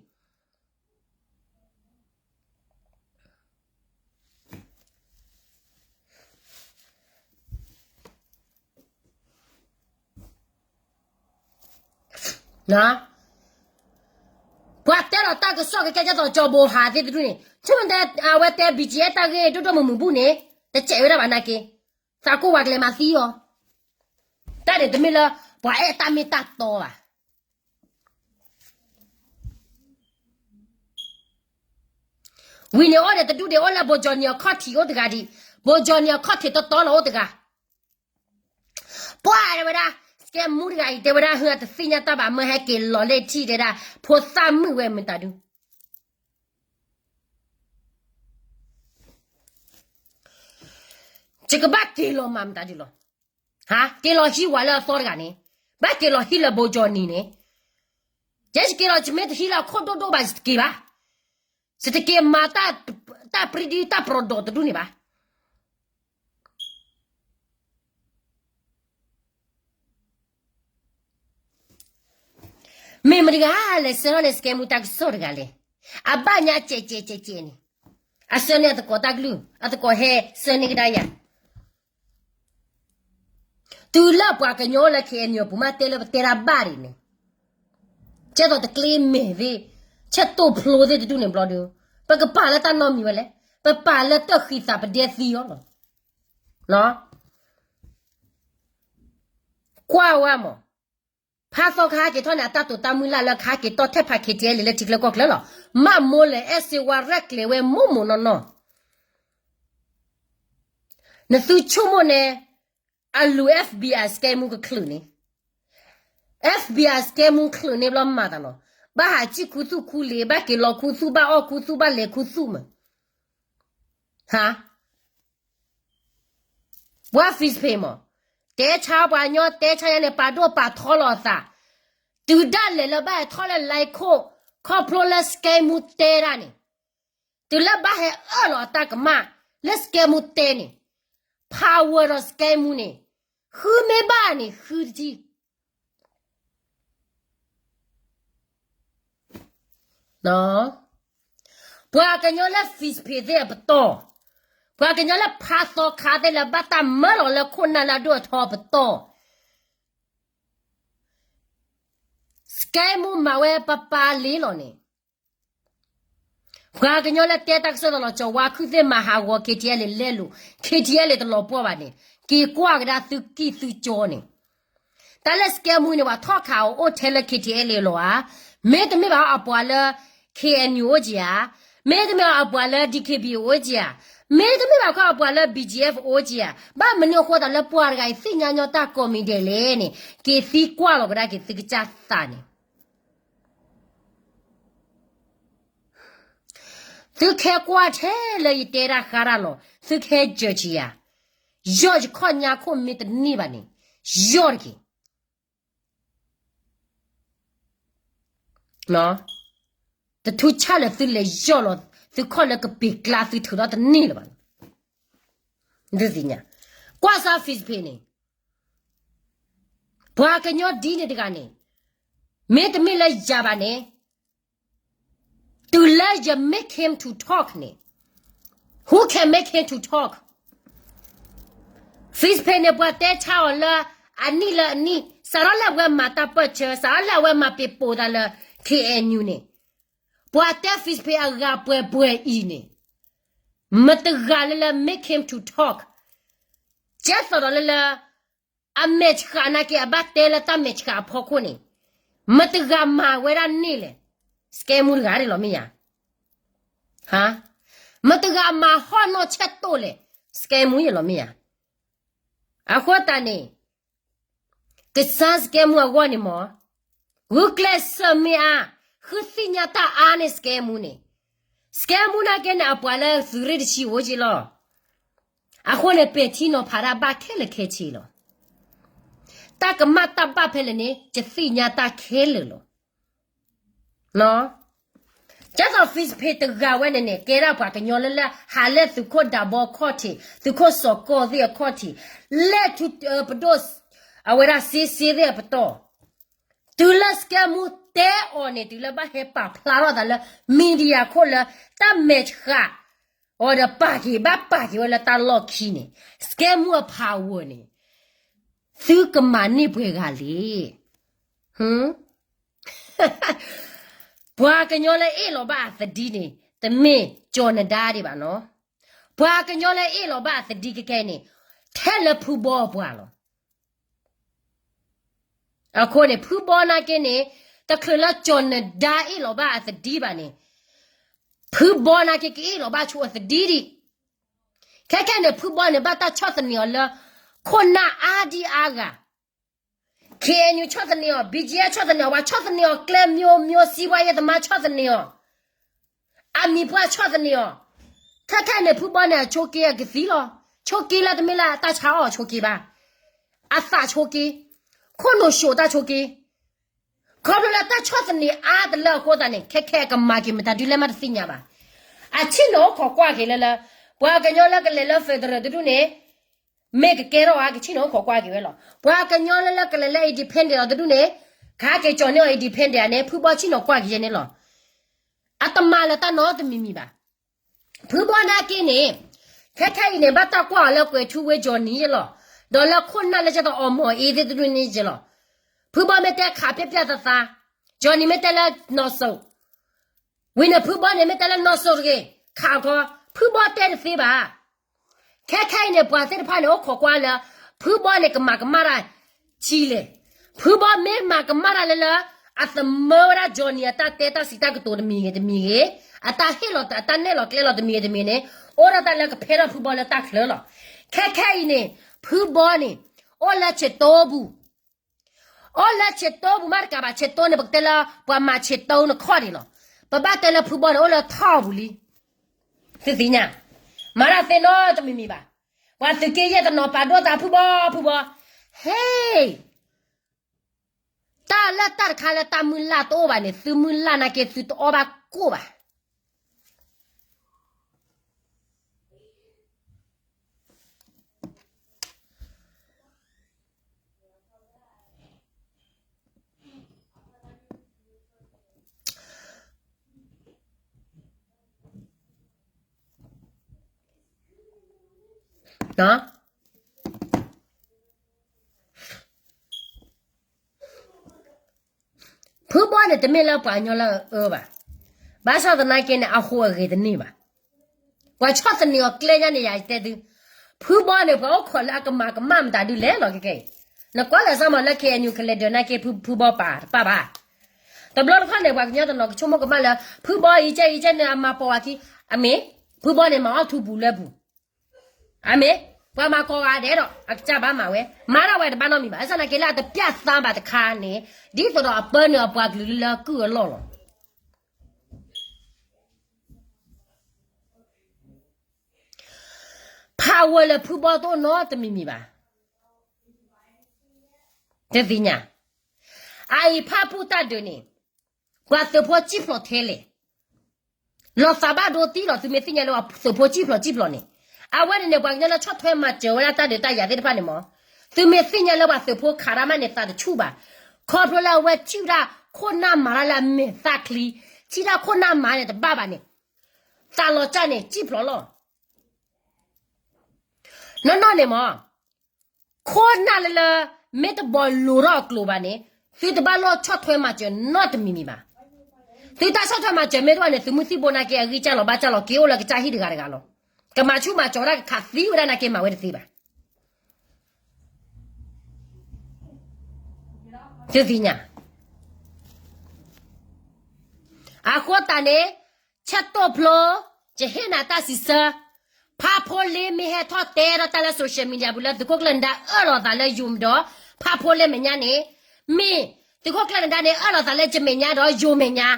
ပှၤတဲလီၤတၢ်ကစီၣ်ကကဲကဲသိးကၠီဘိဟးသ့ၣ်တဒူၣ်န့ၣ်, ဆိကမိၣ်တဲအဝဲတဲ ဘံၣ်ကၠံအဲၣ်တၢ်ဂ့ၢ်ဒိၣ်ဒိၣ်မုၢ်မုၢ်ဘူၣ်န့ၣ်, တစဲးဝဲဒၣ်ဘၣ်နာ်က့, သးကိၢ်ဝၤကလဲၤမၤသံအီၤ, တၢ်န့ၣ်တမ့ၢ်လၢ ပှၤအဲၣ်တၢ်မ့ၢ်တၢ်တီဘၣ်. ဝံၤန့ၣ်အိၣ်ဒီးတဒူၣ်ဒံး အိၣ်လၢဘိကၠီနံၤအခီၣ်ထံးအိၣ်တဂၤဒံး, ဘိကၠီနံၤအခီၣ်ထံးတီတီလီၤအိၣ်တဂၤ, ပှၤတဲဝဲဒၣ်, စကဲမူတဂၤအံၤ တဲဝဲဒၣ် ဟၢအတသ့ၣ်ညါတၢ်ဘၣ် မၢဟဲက့ၤလီၤလၢထံၣ်တဲဒၣ်, ဖိသၣ်မုၣ်ဝဲမတၤဒု ယကဘၣ်က့ၤလီၤမၤမတၤဒုလီၤ. ဟါ, က့ၤလီၤဟံးဝၤလၢအသီတဂၤန့ၣ်, ဘၣ်က့ၤလီၤဟံးလၢဘိကၠီနံၤန့ၣ်, ယဲယက့ၤလီၤ ယမ့ၢ်တဟံးလၢအခိၣ်ဒိၣ်ဒိၣ်ဘၣ် ယတက့ၤဘၣ်, ယတက့ၤမၤတၢ်ပြံဒံတၢ်ပြီဒီးတဒူၣ်န့ၣ်ဘၣ်. မ့ၢ်မတၤတဂၤလဲၣ် ဆှၢထီၣ်န့ၣ် စကဲမူတၢ်ကစီၣ်တဂၤလဲၣ်, အဘၣ်ညါကဲးကဲးကဲးကဲးန့ၣ်, အဆှၢန့ၢ်အသကိးတၢ်ကလုၢ် အသကိးဟဲဆှၢန့ၢ်ကဒါယၤ တုၤလၢပှၤကညီလၢ ခ့ၣ်အဲၣ်ယူၣ် ပူၤမးတဲလၢပတဲတၢ်ဘၣ်ဒ်န့ၣ်, ကဲသိးတကျ့မဲာ်သ့ၣ်, ဆဲးတိၢ်ဖျိသ့ၣ်တဒူၣ်န့ၣ်ဘျီဒု, ပကပာ်လၢတၢ်နီတမံၤဝဲလဲၣ်, ပပာ်လၢတၢ်ဃံသးပဒဲသံအီၤလီၤ. ကွၢ်ဝဲမး, ဖးသီခါဟဲက့ၤထီၣ်န့ၣ် အတၢ်တိာ်တၢ်မုၢ်လၢ်လၢကဟဲက့ၤတီၢ်ထဲဖး ခ့ၣ်ထံၣ်အဲလ့ၣ် လၢထံချၢကီၢ်ချၢလီၤ. မးမိၢ်လဲၣ်အဲၣ်စ့ဝါရဲၣ်ကျဲၤဝဲမိၢ်မိၢ်နီၢ်နီၢ် နသုဆိကမိၣ်န့ၣ်, အလူၤ FBI စကဲမူကချုးန့ၣ်, FBI စကဲမူချုးန့ၣ်ဘျီမၤသးနီၤ, ဘၣ်ဟးစံၣ်ခူသူၣ်ခူလ့ၤ ဘၣ်က့ၤလီၤခူသူၣ် ဘၣ်အီၣ်ခူသူၣ် ဘၣ်လဲၤခူသူၣ်မး, ဟါ, ပှၤ Facebook မး, တဲဆါပှၤကညီ တဲဆါယၤန့ၣ် ပာ်ဒိၣ်ပာ်ထီလီၤအသး, တုၤဒၣ်လဲာ်လၢဘၣ်ဟဲထီၣ်လၢ လဲခိၣ်, ခီဖျိလၢစကဲမူတဲတၢ်န့ၣ်, တုၤလၢဘၣ်ဟဲအၢၣ်လီၤအတၢ်ကမၣ်, လၢစကဲမူတဲန့ၣ်, power ဒီးစကဲမူန့ၣ်, ဃုမ့ၢ်ဘၣ်န့ၣ် ဃုတထံၣ် ပှၤကညီလၢ Facebook သ့ၣ်အပတီၢ်, ပှၤကညီလၢဖးသီခါသ့ၣ် လၢဘၣ်တၢ်မၢလီၤလၢခိၣ်နၢ်လၢအဒိၣ်အထီအပတီၢ်, စကဲမူမၤဝဲပပာ်လ့လီၤန့ၣ်, ပှၤကညီလၢတဲတၢ်ကစီၣ်သးလီၤ ကၠီၤဝါခုၣ်သ့ၣ်မၤဟးဂီၤ ခ့ၣ်ထံၣ်အဲလ့ၣ် လဲလိာ်, ခ့ၣ်ထံၣ်အဲလ့ၣ်တလီၤပှီၢ်ဘၣ်န့ၣ်, က့ၤကွၢ်ကဒါသုကံၢ်သုကၠီန့ၣ်, တၢ်လၢစကဲမူန့ၣ် ပှၤထီၣ်ခးအီၤအိၣ်ထဲလၢ ခ့ၣ်ထံၣ်အဲလ့ၣ် အလီၢ်ဧါ, မ့တမ့ၢ်ဘၣ်အပှၤလၢ KNU အိၣ်က့ၤဧါ, မ့တမ့ၢ်အပှၤလၢ DKBA အိၣ်က့ၤဧါ, မ့တမ့ၢ်ဘၣ်ခီအပှၤလၢ BGF အိၣ်က့ၤဧါ, ဘၣ်မနုၤအဃိသတးလၢပှၤတဂၤအံၤ သ့ၣ်ညါညီတၢ်ကိးမံၤဒဲးလဲၣ်န့ၣ်, က့ၤသံကွၢ်လီၤကဒါက့ၤသုကစၢ်သးန့ၣ် သုကဟဲကွၢ်ထဲလၢယတဲတၢ်ဃါတၢ်လီၤ, သုကဟဲ judge ယၤ, ယီၢ်ယခီၣ်ညါခိၣ်မ့ၢ်တန့ၢ်ဘၣ်န့ၣ်, ယီၢ်တက့ၢ်. တထူးဆၣ်လၢသုလဲၤယီၢ်လီၤ, သုခီၣ်လၢကပ့ၤကျါ သုထုးထီၣ်တန့ၢ်လၢၤဘၣ်. ဒုးသ့ၣ်ညါ, ကွၢ်စၢ် Facebook န့ၣ်, ပှၤကညီဒ်န့ၣ်တဂၤန့ၣ်, မ့တမ့ၢ်လၢယၤဘၣ်န့ၣ်, တုၤလၢယ make him to talk န့ၣ်, who can make him to talk? Facebook န့ၣ် ပှၤတဲဆါအီၤလၢအနံၣ်လၢအနံၣ်, စးထီၣ်လၢအဝဲမၤတၢ်ပၢၢ်ဆၢ, စးထီၣ်လၢအဝဲမၤပ့ၤပိာ်သးလၢ K N U န့ၣ်, ပှၤတဲ Facebook အဂၤပှဲၤပှဲၤအံၤန့ၣ်, မတဂၤလၢလၢ make him to talk. ကဲသိးဒီးလၢလၢ အမဲာ်ဆှးနာ်က့ အဘၣ်တဲလၢတၢ်မဲာ်ဆှးအဖီခိၣ်န့ၣ်, မတဂၤမၤဝဲဒၣ်န့ၣ်လဲၣ်, scam မူတဂၤန့ၣ်လီၤမ့ၢ်ဧါ. မတဂၤမၤဟီၣ်နီၢ်ဆဲးတိၣ်လဲၣ်, scam မူယလီၤမ့ၢ်ဧါ. အဃိသတးန့ၣ်, ကစၢ် scam မူအဂီၢ်န့ၣ်မ့ၢ်, ဂုာ်ကျဲးစၢးမ့ၢ်အါ, ဃုသ့ၣ်ညါတၢ်အါန့ၣ် scam မူန့ၣ်, scam မူနာ်က့န့ၣ် အပှၤလၢသုးရ့ၣ်တဆံအိၣ်က့လီၤ. အဃိန့ၣ် ပဲာ်ထံနီၤဖးတၢ်ဘၣ်ခဲလၢာ်ခဲဆ့လီၤ. တၢ်ကမၣ်တၢ်ဘၣ်ဖဲလဲၣ်န့ၣ် ယသ့ၣ်ညါတၢ်ခဲလၢာ်လီၤ. ကဲသိး Facebook တဂၤဝဲန့ၣ်န့ၣ် ကဲဒၣ်ပှၤကညီလၢလၢဟးလဲၣ်သုးခိၣ်ဒးဘီခီၣ်ထံး, သုးခိၣ်စီၤကီၢ်သ့ၣ်အခီၣ်ထံး, လဲၣ်ထူပဒိၣ်, အဝဲဒၣ်စ့စ့သ့ၣ်အပတီၢ်, တုၤလၢ scam မူတဲအီၤန့ၣ် တုၤလၢဘၣ်ဟဲပာ်ဖျါထီၣ်သးလၢ media ခိၣ်လၢ တၢ်မဲာ်ဆှး အီၤဒီးပာ်က့ၤ ဘၣ်ပာ်က့ၤဝဲလၢတၢ်လီၢ်ခံန့ၣ်, scam မူအ power န့ၣ်, သုကမၤန့ၢ်ပှဲၤဂၤလဲၣ်. ပှၤကညီလၢအ့ၣ်လိာ်ဘၣ်အသဒံန့ၣ် တမ့ၢ်ကၠီၤနဒါဒံးဘၣ်နီၤ. ပှၤကညီလၢအ့ၣ်လိာ်ဘၣ်အသဒံခဲခဲအံၤန့ၣ် ထဲလၢဖုဘီအပှၤလီၤ. အဃိန့ၣ် ဖုဘီနာ်က့န့ၣ် တချုးလၢကၠီၤနဒါအ့ၣ်လိာ်ဘၣ်အသဒံဘၣ်န့ၣ်, ဖုဘီနာ်က့ကအ့ၣ်လိာ်ဘၣ်ဆိအသဒံဒံး. ခဲခဲန့ၣ် ဖုဘီန့ၣ် ဘၣ်တၢ်ဆီၣ်သနံးအီၤလၢ ခိၣ်နၢ်အါဒံအါဂၤ, K N U ဆီၣ်သနံးအီၤ, B G F ဆီၣ်သနံးအီၤ, ပှၤဆီၣ်သနံးအီၤကျဲမျိုးမျိုး, စံးဘှါယဲၢ်သမါဆီၣ်သနံးအီၤ, အမံၤပှၢ်ဆီၣ်သနံးအီၤ, ခဲခဲန့ၣ် ဖုဘီန့ၣ် အဆိးက့အကသံလီၤ. ဆိးက့လၢတမ့ၢ်လၢတၢ်ဆါအီၣ်ဆိးက့ဘၣ်, အသးဆိးက့, ခိၣ်နူာ်ၡိးတၢ်ဆိးက့, ခီဖျိလၢတၢ်ဆီၣ်သနံးအါတလၢအဃိသတးန့ၣ် ခဲခဲအကမၤက့ၤမတၤဒုလဲၣ်မးတသ့ၣ်ညါဘၣ်. အဆ့ၣ်နီၤအိၣ်ခိးကွၢ်က့ၤလၢလၢ ပှၤကညီလၢကလဲၤလၢ federal တဒူၣ်န့ၣ် မ့ၢ်ကကဲထီၣ်ဧါ ကဆ့ၣ်နီၤအိၣ်ခိးကွၢ်က့ၤဝဲလီၤ. ပှၤကညီလၢလၢကလဲၤလၢ independent အီၤတဒူၣ်န့ၣ် ကဟဲက့ၤကၠီၤန့ၢ်အီၤ independent န့ၣ် ဖုဘီဆ့ၣ်နီၤကွၢ်က့ၤယဲန့ၣ်လီၤ. အတမၤလၢၤတၢ်နီတမံၤမံၤဘၣ်. ဖုဘီနာ်က့န့ၣ် ခဲခဲအံၤန့ၣ် ဘၣ်တၢ်ကွၢ်အီၤလၢကွဲၤထူဝ့ Johnny ယဲလီၤ. ဒီးလၢခိၣ်နၢ်လၢကဲသိးအီမီၤအ့သ့ၣ်တဒူၣ်န့ၣ်ယဲလီၤ. ဖုဘီမ့ၢ်တဲခးပျၢ်ပျၢ်သးသး, Johnny မ့ၢ်တဲလၢနီၢ်စိၤ ဝံၤန့ၣ် ဖုဘီန့ၣ် မ့ၢ်တဲလၢနီၢ်စိၤတဂ့ၤ, ခးအီၤခီ, ဖုဘီတဲတသ့ဘၣ်. ခဲခဲအံၤန့ၣ် ပှၤသ့ၣ်တဖၣ်န့ၣ် အိၣ်ခိးကွၢ်လၢ ဖုဘီန့ၣ် ကမၤကမၣ်တၢ် ဆံးလဲၣ်. ဖုဘီမ့ၢ်မၤကမၣ်တၢ်လၢလၢ အသမၢဝဲဒၣ် Johnny အတၢ်တဲတၢ်စံးတၢ်ကတိၤတမံၤဂ့ၤတမံၤဂ့ၤ, အတၢ်ဟ့ၣ်လီၤ အတၢ်နဲၣ်လီၤကျဲလီၤတမံၤဂ့ၤတမံၤန့ၣ် အိၣ်ဒၣ်တၢ်လၢကဖဲထီၣ်ဖုဘီလၢတၢ်ချၢလီၤ. ခဲခဲအံၤန့ၣ် ဖုဘီန့ၣ် အိၣ်လၢဆဲးတိပူၤ အိၣ်လၢဆဲးတိပူၤမးတကးဘၣ်, ဆဲးတိန့ၣ် ပကတဲလၢ ပှၤမၤဆဲးတိန့ၣ်ခီၣ်ဒံးလီၤ. ပဘၣ်တဲလၢဖုဘီန့ၣ် အိၣ်လၢထီၣ်ပူၤလံ. သုသ့ၣ်ညါ, မၤတၢ်သ့နီတမံၤမံၤဘၣ်. ပှၤသုးက့ယဲၢ်တနီၤပာ်ဒိၣ်သးဖုဘီဖုဘီ, ဟ့ၣ်, တၢ်လၢတၢ်တခါလၢတၢ်မုၢ်လၢ်တအိၣ်ဘၣ်န့ၣ် သုမုၢ်လၢ်နာ်က့သုတအီၣ်ဘၣ်ကိၣ်ဘၣ်. ဖုဘီန့ၣ် တမ့ၢ်လၢပှၤကညီလၢအအၢဘၣ်. ဘၣ်ဆၣ်သနာ်က့န့ၣ် အဟူးအဂဲၤတန့ၢ်ဘၣ်. ပှၤဆီၣ်သနံးအီၤကျဲညါန့ၣ် ယၤယတဲသု, ဖုဘီန့ၣ် ပှၤအိၣ်ခိးလၢအကမၤကမၣ်မတၤဒုလဲၣ်လီၤ ခဲခဲအံၤ. နကွၢ်လၢစၢ်မးလၢ K N U ကလဲၤဒၢးနာ်က့ ဖုဘီပာ်တပၣ်ဘၣ်. တဘျီတခီၣ်န့ၣ် ပှၤကညီတနီၤကဆိကမိၣ်ကမၣ်လၢ ဖုဘီအံၤကဲအံၤကဲန့ၣ် အမၤပိာ်ဝဲခံ, အမ့ၢ်, ဖုဘီန့ၣ် မၤအီၣ်ထူပူၤလၢပူၤ အမ့ၢ်, ပှၤမၤကိးဂၤဒဲးဒီး အကစၢ်ဘၣ်မၤဝဲ, မၤဒၣ်ဝဲတဘၣ်နီတမံၤဘၣ်. ဘၣ်ဆၣ်သနာ်က့လၢအတပျၢ်သးဘၣ်တခါန့ၣ် ဒ်သိးဒီးအပၢနုာ်အပှၤကလုာ်လၢကုၢ်အလီၢ်လီၤ. ဖးဝဲလၢဖုဘီတအိၣ်နီတမံၤမံၤဘၣ်. တသ့ၣ်ညါ, အအံၤဖၣ်ပူၣ်တၢ်ဒုးန့ၣ် ပှၤသုးဖိစံၣ်ဖျိးထဲလဲၣ်. လီၤသးဘၣ်ဒိတံၢ်လီၤ, သုမ့ၢ်သ့ၣ်ညါလၢပှၤသုးဖိစံၣ်ဖျိးစံၣ်ဖျိးန့ၣ်, အဝဲန့ၣ်န့ၣ် ပှၤကညီလၢဆီၣ်ထွဲမၤစၢၤဝဲဒၣ်တၢ်ဒုးတၢ်ယၤသ့ၣ်တဖၣ်န့ၣ်မး, သုမ့ၢ်သ့ၣ်ညါလၢပှၤသုးဖိခးတၢ်မးန့ၣ် သးတဆူၣ်ဘၣ်. ခီဖျိလၢအဝဲထံၣ်ဝဲဒၣ်ခိၣ်နၢ်မၤတၢ်လၢအမဲာ်သၣ်ချံ, ထံၣ်တၢ်ခိၣ်နၢ်မၤန့ၣ်တဘၣ်ဘၣ်န့ၣ်, သးလီၤကၢ်န့ၣ် စံၣ်ဖျိးလီၤ. နီၢ်နီၢ်န့ၣ်မး ခိၣ်နၢ်လၢလၢ မ့ၢ်တဘီလိၤထီၣ်အကျိၤဘၣ်န့ၣ်, သုတဘၣ်လိၣ်ဆီၣ်ထွဲမၤစၢၤနီတမံၤမံၤဘၣ်. သုတၢ်ဆီၣ်ထွဲမၤစၢၤမ့ၢ်တအိၣ်န့ၣ် သုးမုၢ်သံၣ်ဘိနာ်က့ အဂံၢ်စၢ်လီၤဘါစၢ်လီၤ က့ၤအိၣ်လၢကစၢ်ဟံၣ်တဂၤတဂၤလီၤ. ကမၤဆူၣ်မၤစီးဝဲဒၣ် ကခးသံဝဲဒၣ်နာ်က့ မၤဝဲတသ့ဘၣ်. သုသ့ၣ်ညါ အဃိသတးန့ၣ်, ဆဲးတိၣ်ဖျိ, ယဟ့ၣ်နၤတၢ်စံးဆၢ, ဖါဖိလ့မ့ၢ်ဟဲထီၣ်တဲထီၣ်တၢ်လၢ social media ပူၤလၢသုးခိၣ်ကျၢၢ်နဒါအၢၣ်လီၤသးလၢယိၤဒီး ဖါဖိလ့မဲာ်ညါန့ၣ်, မ့ၢ်သုးခိၣ်ကျၢၢ်နဒါန့ၣ် အၢၣ်လီၤသးလၢယမဲာ်ညါဒီးယိၤမဲာ်ညါ,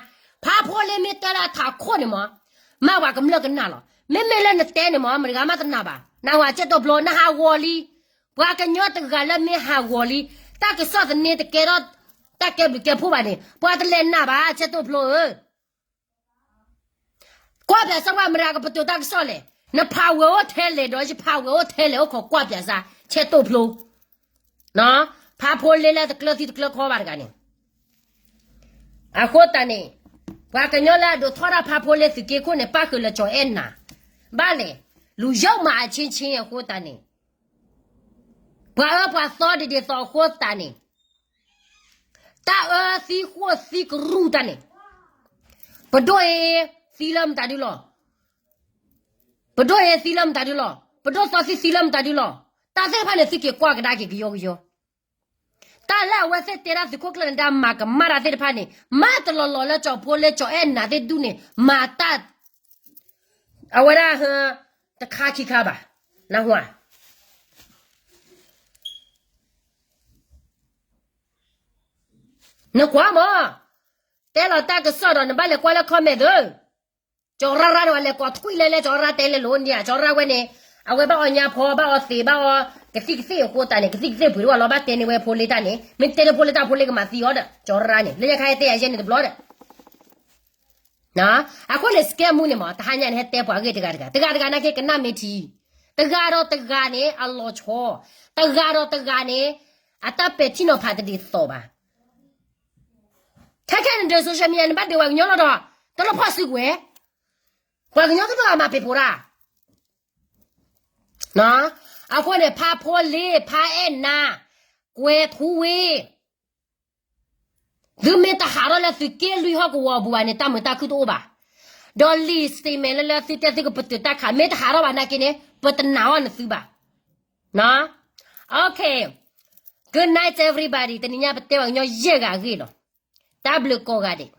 ဖါဖိလ့မ့ၢ်တဲလၢအထးခိၣ်န့ၣ်မး, မ့ၢ်ပှၤကမျၢၢ်ကနၣ်လီၤ. မ့မ့ၢ်လၢနတဲန့ၣ်မး မတဂၤမးတနာ်ဘၣ်. နၢ်ဟူဧါ ဆဲးတိၣ်ဖျိ နဟးဂီၤလံ. ပှၤကညီတဂၤလၢမ့ၢ်ဟးဂီၤလံ, တၢ်ကစီၣ်သန့တကဲထီၣ်တၢ်ကဲဘျုးကဲဖှိၣ်ဘၣ်န့ၣ် ပှၤတလဲၤနာ်ဘၣ် ဆဲးတိၣ်ဖျိဧၢ. ကွၢ်ပၠးစၢ် ပှၤမတၤကပတုာ်တၢ်ကစီၣ်လဲၣ်. နဖးဝဲအိၣ်ထဲလဲၣ်ဒီး ယဖးဝဲအိၣ်ထဲလဲၣ် အိၣ်ခိးကွၢ်ပၠးစၢ် ဆဲးတိၣ်ဖျိ, ဖါဖိလ့လၢတကျၢၤသံတကျၢၤခီဘၣ်တဂၤန့ၣ်. အဃိသတးန့ၣ်, ပှၤကညီလၢအဒိးထီၣ်တၢ်ဖါဖိလ့သုးက့ခိၣ်န့ၣ် ပၣ်ဃုာ်လၢကၠီၤအဲၣ်နၤ, ဘၣ်လဲၣ်, လူယုၢ်မးအဆ့ဆ့အဃိသတးန့ၣ်, ပှၤအၢပှၤသီဒ်ဒ်သိးအဃိသတးန့ၣ်, တၢ်အၢသံဃိၣ်သံကရူၢ်တၢ်န့ၣ်, ပဒိၣ်အ့သံလၢမတၤဒုလီၤ. ပဒိၣ်အ့သံလၢမတၤဒုလီၤ. ပဒိၣ်သီသံသံလၢမတၤဒုလီၤ. တၢ်သ့ၣ်တဖၣ်န့ၣ် သုက့ၤကွၢ်ကဒါက့ၤကယီကယီ. တၢ်လၢအဝဲသ့ၣ်တဲဒၣ်သုးခိၣ်ကျၢၢ်နဒါမၤကမၣ်တၢ်သ့ၣ်တဖၣ်န့ၣ် မၤတလီၤလီၤလၢကၠီၤဖိလ့ကၠီၤအဲၣ်နၤသ့ၣ်ဒူၣ်န့ၣ် မၤတၢ် အဝဲဒၣ် တခါခံခါဘၣ်. နၢ်ဟူဧါ. နကွၢ်မး, တဲလီၤတၢ်ကစီၣ်ဒီးနဘၣ်လဲၤကွၢ်လၢ comment ဧၢ. ကၠီၤရၢ်ရၢ်န့ၣ် ပှၤလဲၤကိးထွံၣ်လဲလဲ ကၠီၤရၢ်တဲလဲလိၤန့ၣ် ကၠီၤရၢ်ဝဲန့ၣ်, အဝဲဘၣ်အီညါဖီ ဘၣ်အီသံး ဘၣ်အီကသံၣ်ကသ့ၣ်အဃိသတးန့ၣ် ကသံၣ်ကသ့ၣ်ပှ့ၤတဝၢ်လီၤ ဘၣ်တဲန့ၢ်ဝဲဖိလ့တၢ်န့ၣ် မ့ၢ်တဲန့ၢ်ဖိလ့တၢ်ဖိလ့ကမၤသံအီၤဒီး ကၠီၤရၢ်န့ၣ် လၢညါခါဟဲတဲယၤယဲန့ၣ်တဘျီဒီး အဃိန့ၣ် စကဲမူန့ၣ်မး တဟါညါန့ၣ် ဟဲတဲပှၤဂ့ၢ်တဂၤတဂၤ တဂၤတဂၤနာ်က့ကနၣ်မ့ၢ်ထံ, တဂၤဒီးတဂၤန့ၣ် အလီၤဆီ, တဂၤဒီးတဂၤန့ၣ် အတၢ်ပဲာ်ထံနီၤဖးတဒ်သိးဘၣ်. ခဲခဲန့ၣ်ဒီး social media န့ၣ်ဘၣ်ဒုးပှၤကညီလီၤဒီး တလိၣ်ဖီၣ်စုကဝဲၤ, ပှၤကညီတလိၣ်အမၤပ့ၤဖိတၢ် အဃိန့ၣ် ဖါဖိလ့ ဖါအဲၣ်နၤ ကွဲၤထူဝ့ သုမ့ၢ်တဟးထီၣ်လၢသုးက့လွံၢ်ဟီၣ်ကဝီၤအပူၤဘၣ်န့ၣ် တၢ်မုာ်တၢ်ခုၣ်တအိၣ်ဘၣ်. ဒီးလံာ် statement လၢလၢသုတဲသုကပတုာ်တၢ်ခး မ့ၢ်တဟးထီၣ်ဘၣ်နာ်က့န့ၣ် ပတနာ်အီၤနသုဘၣ်. Okay, good night everybody. တနံၤညါပတဲပှၤကညီယဲၢ်ဂၤအဂ့ၢ်လီၤ. တၢ်ဘျုးကိးဂၤဒဲး.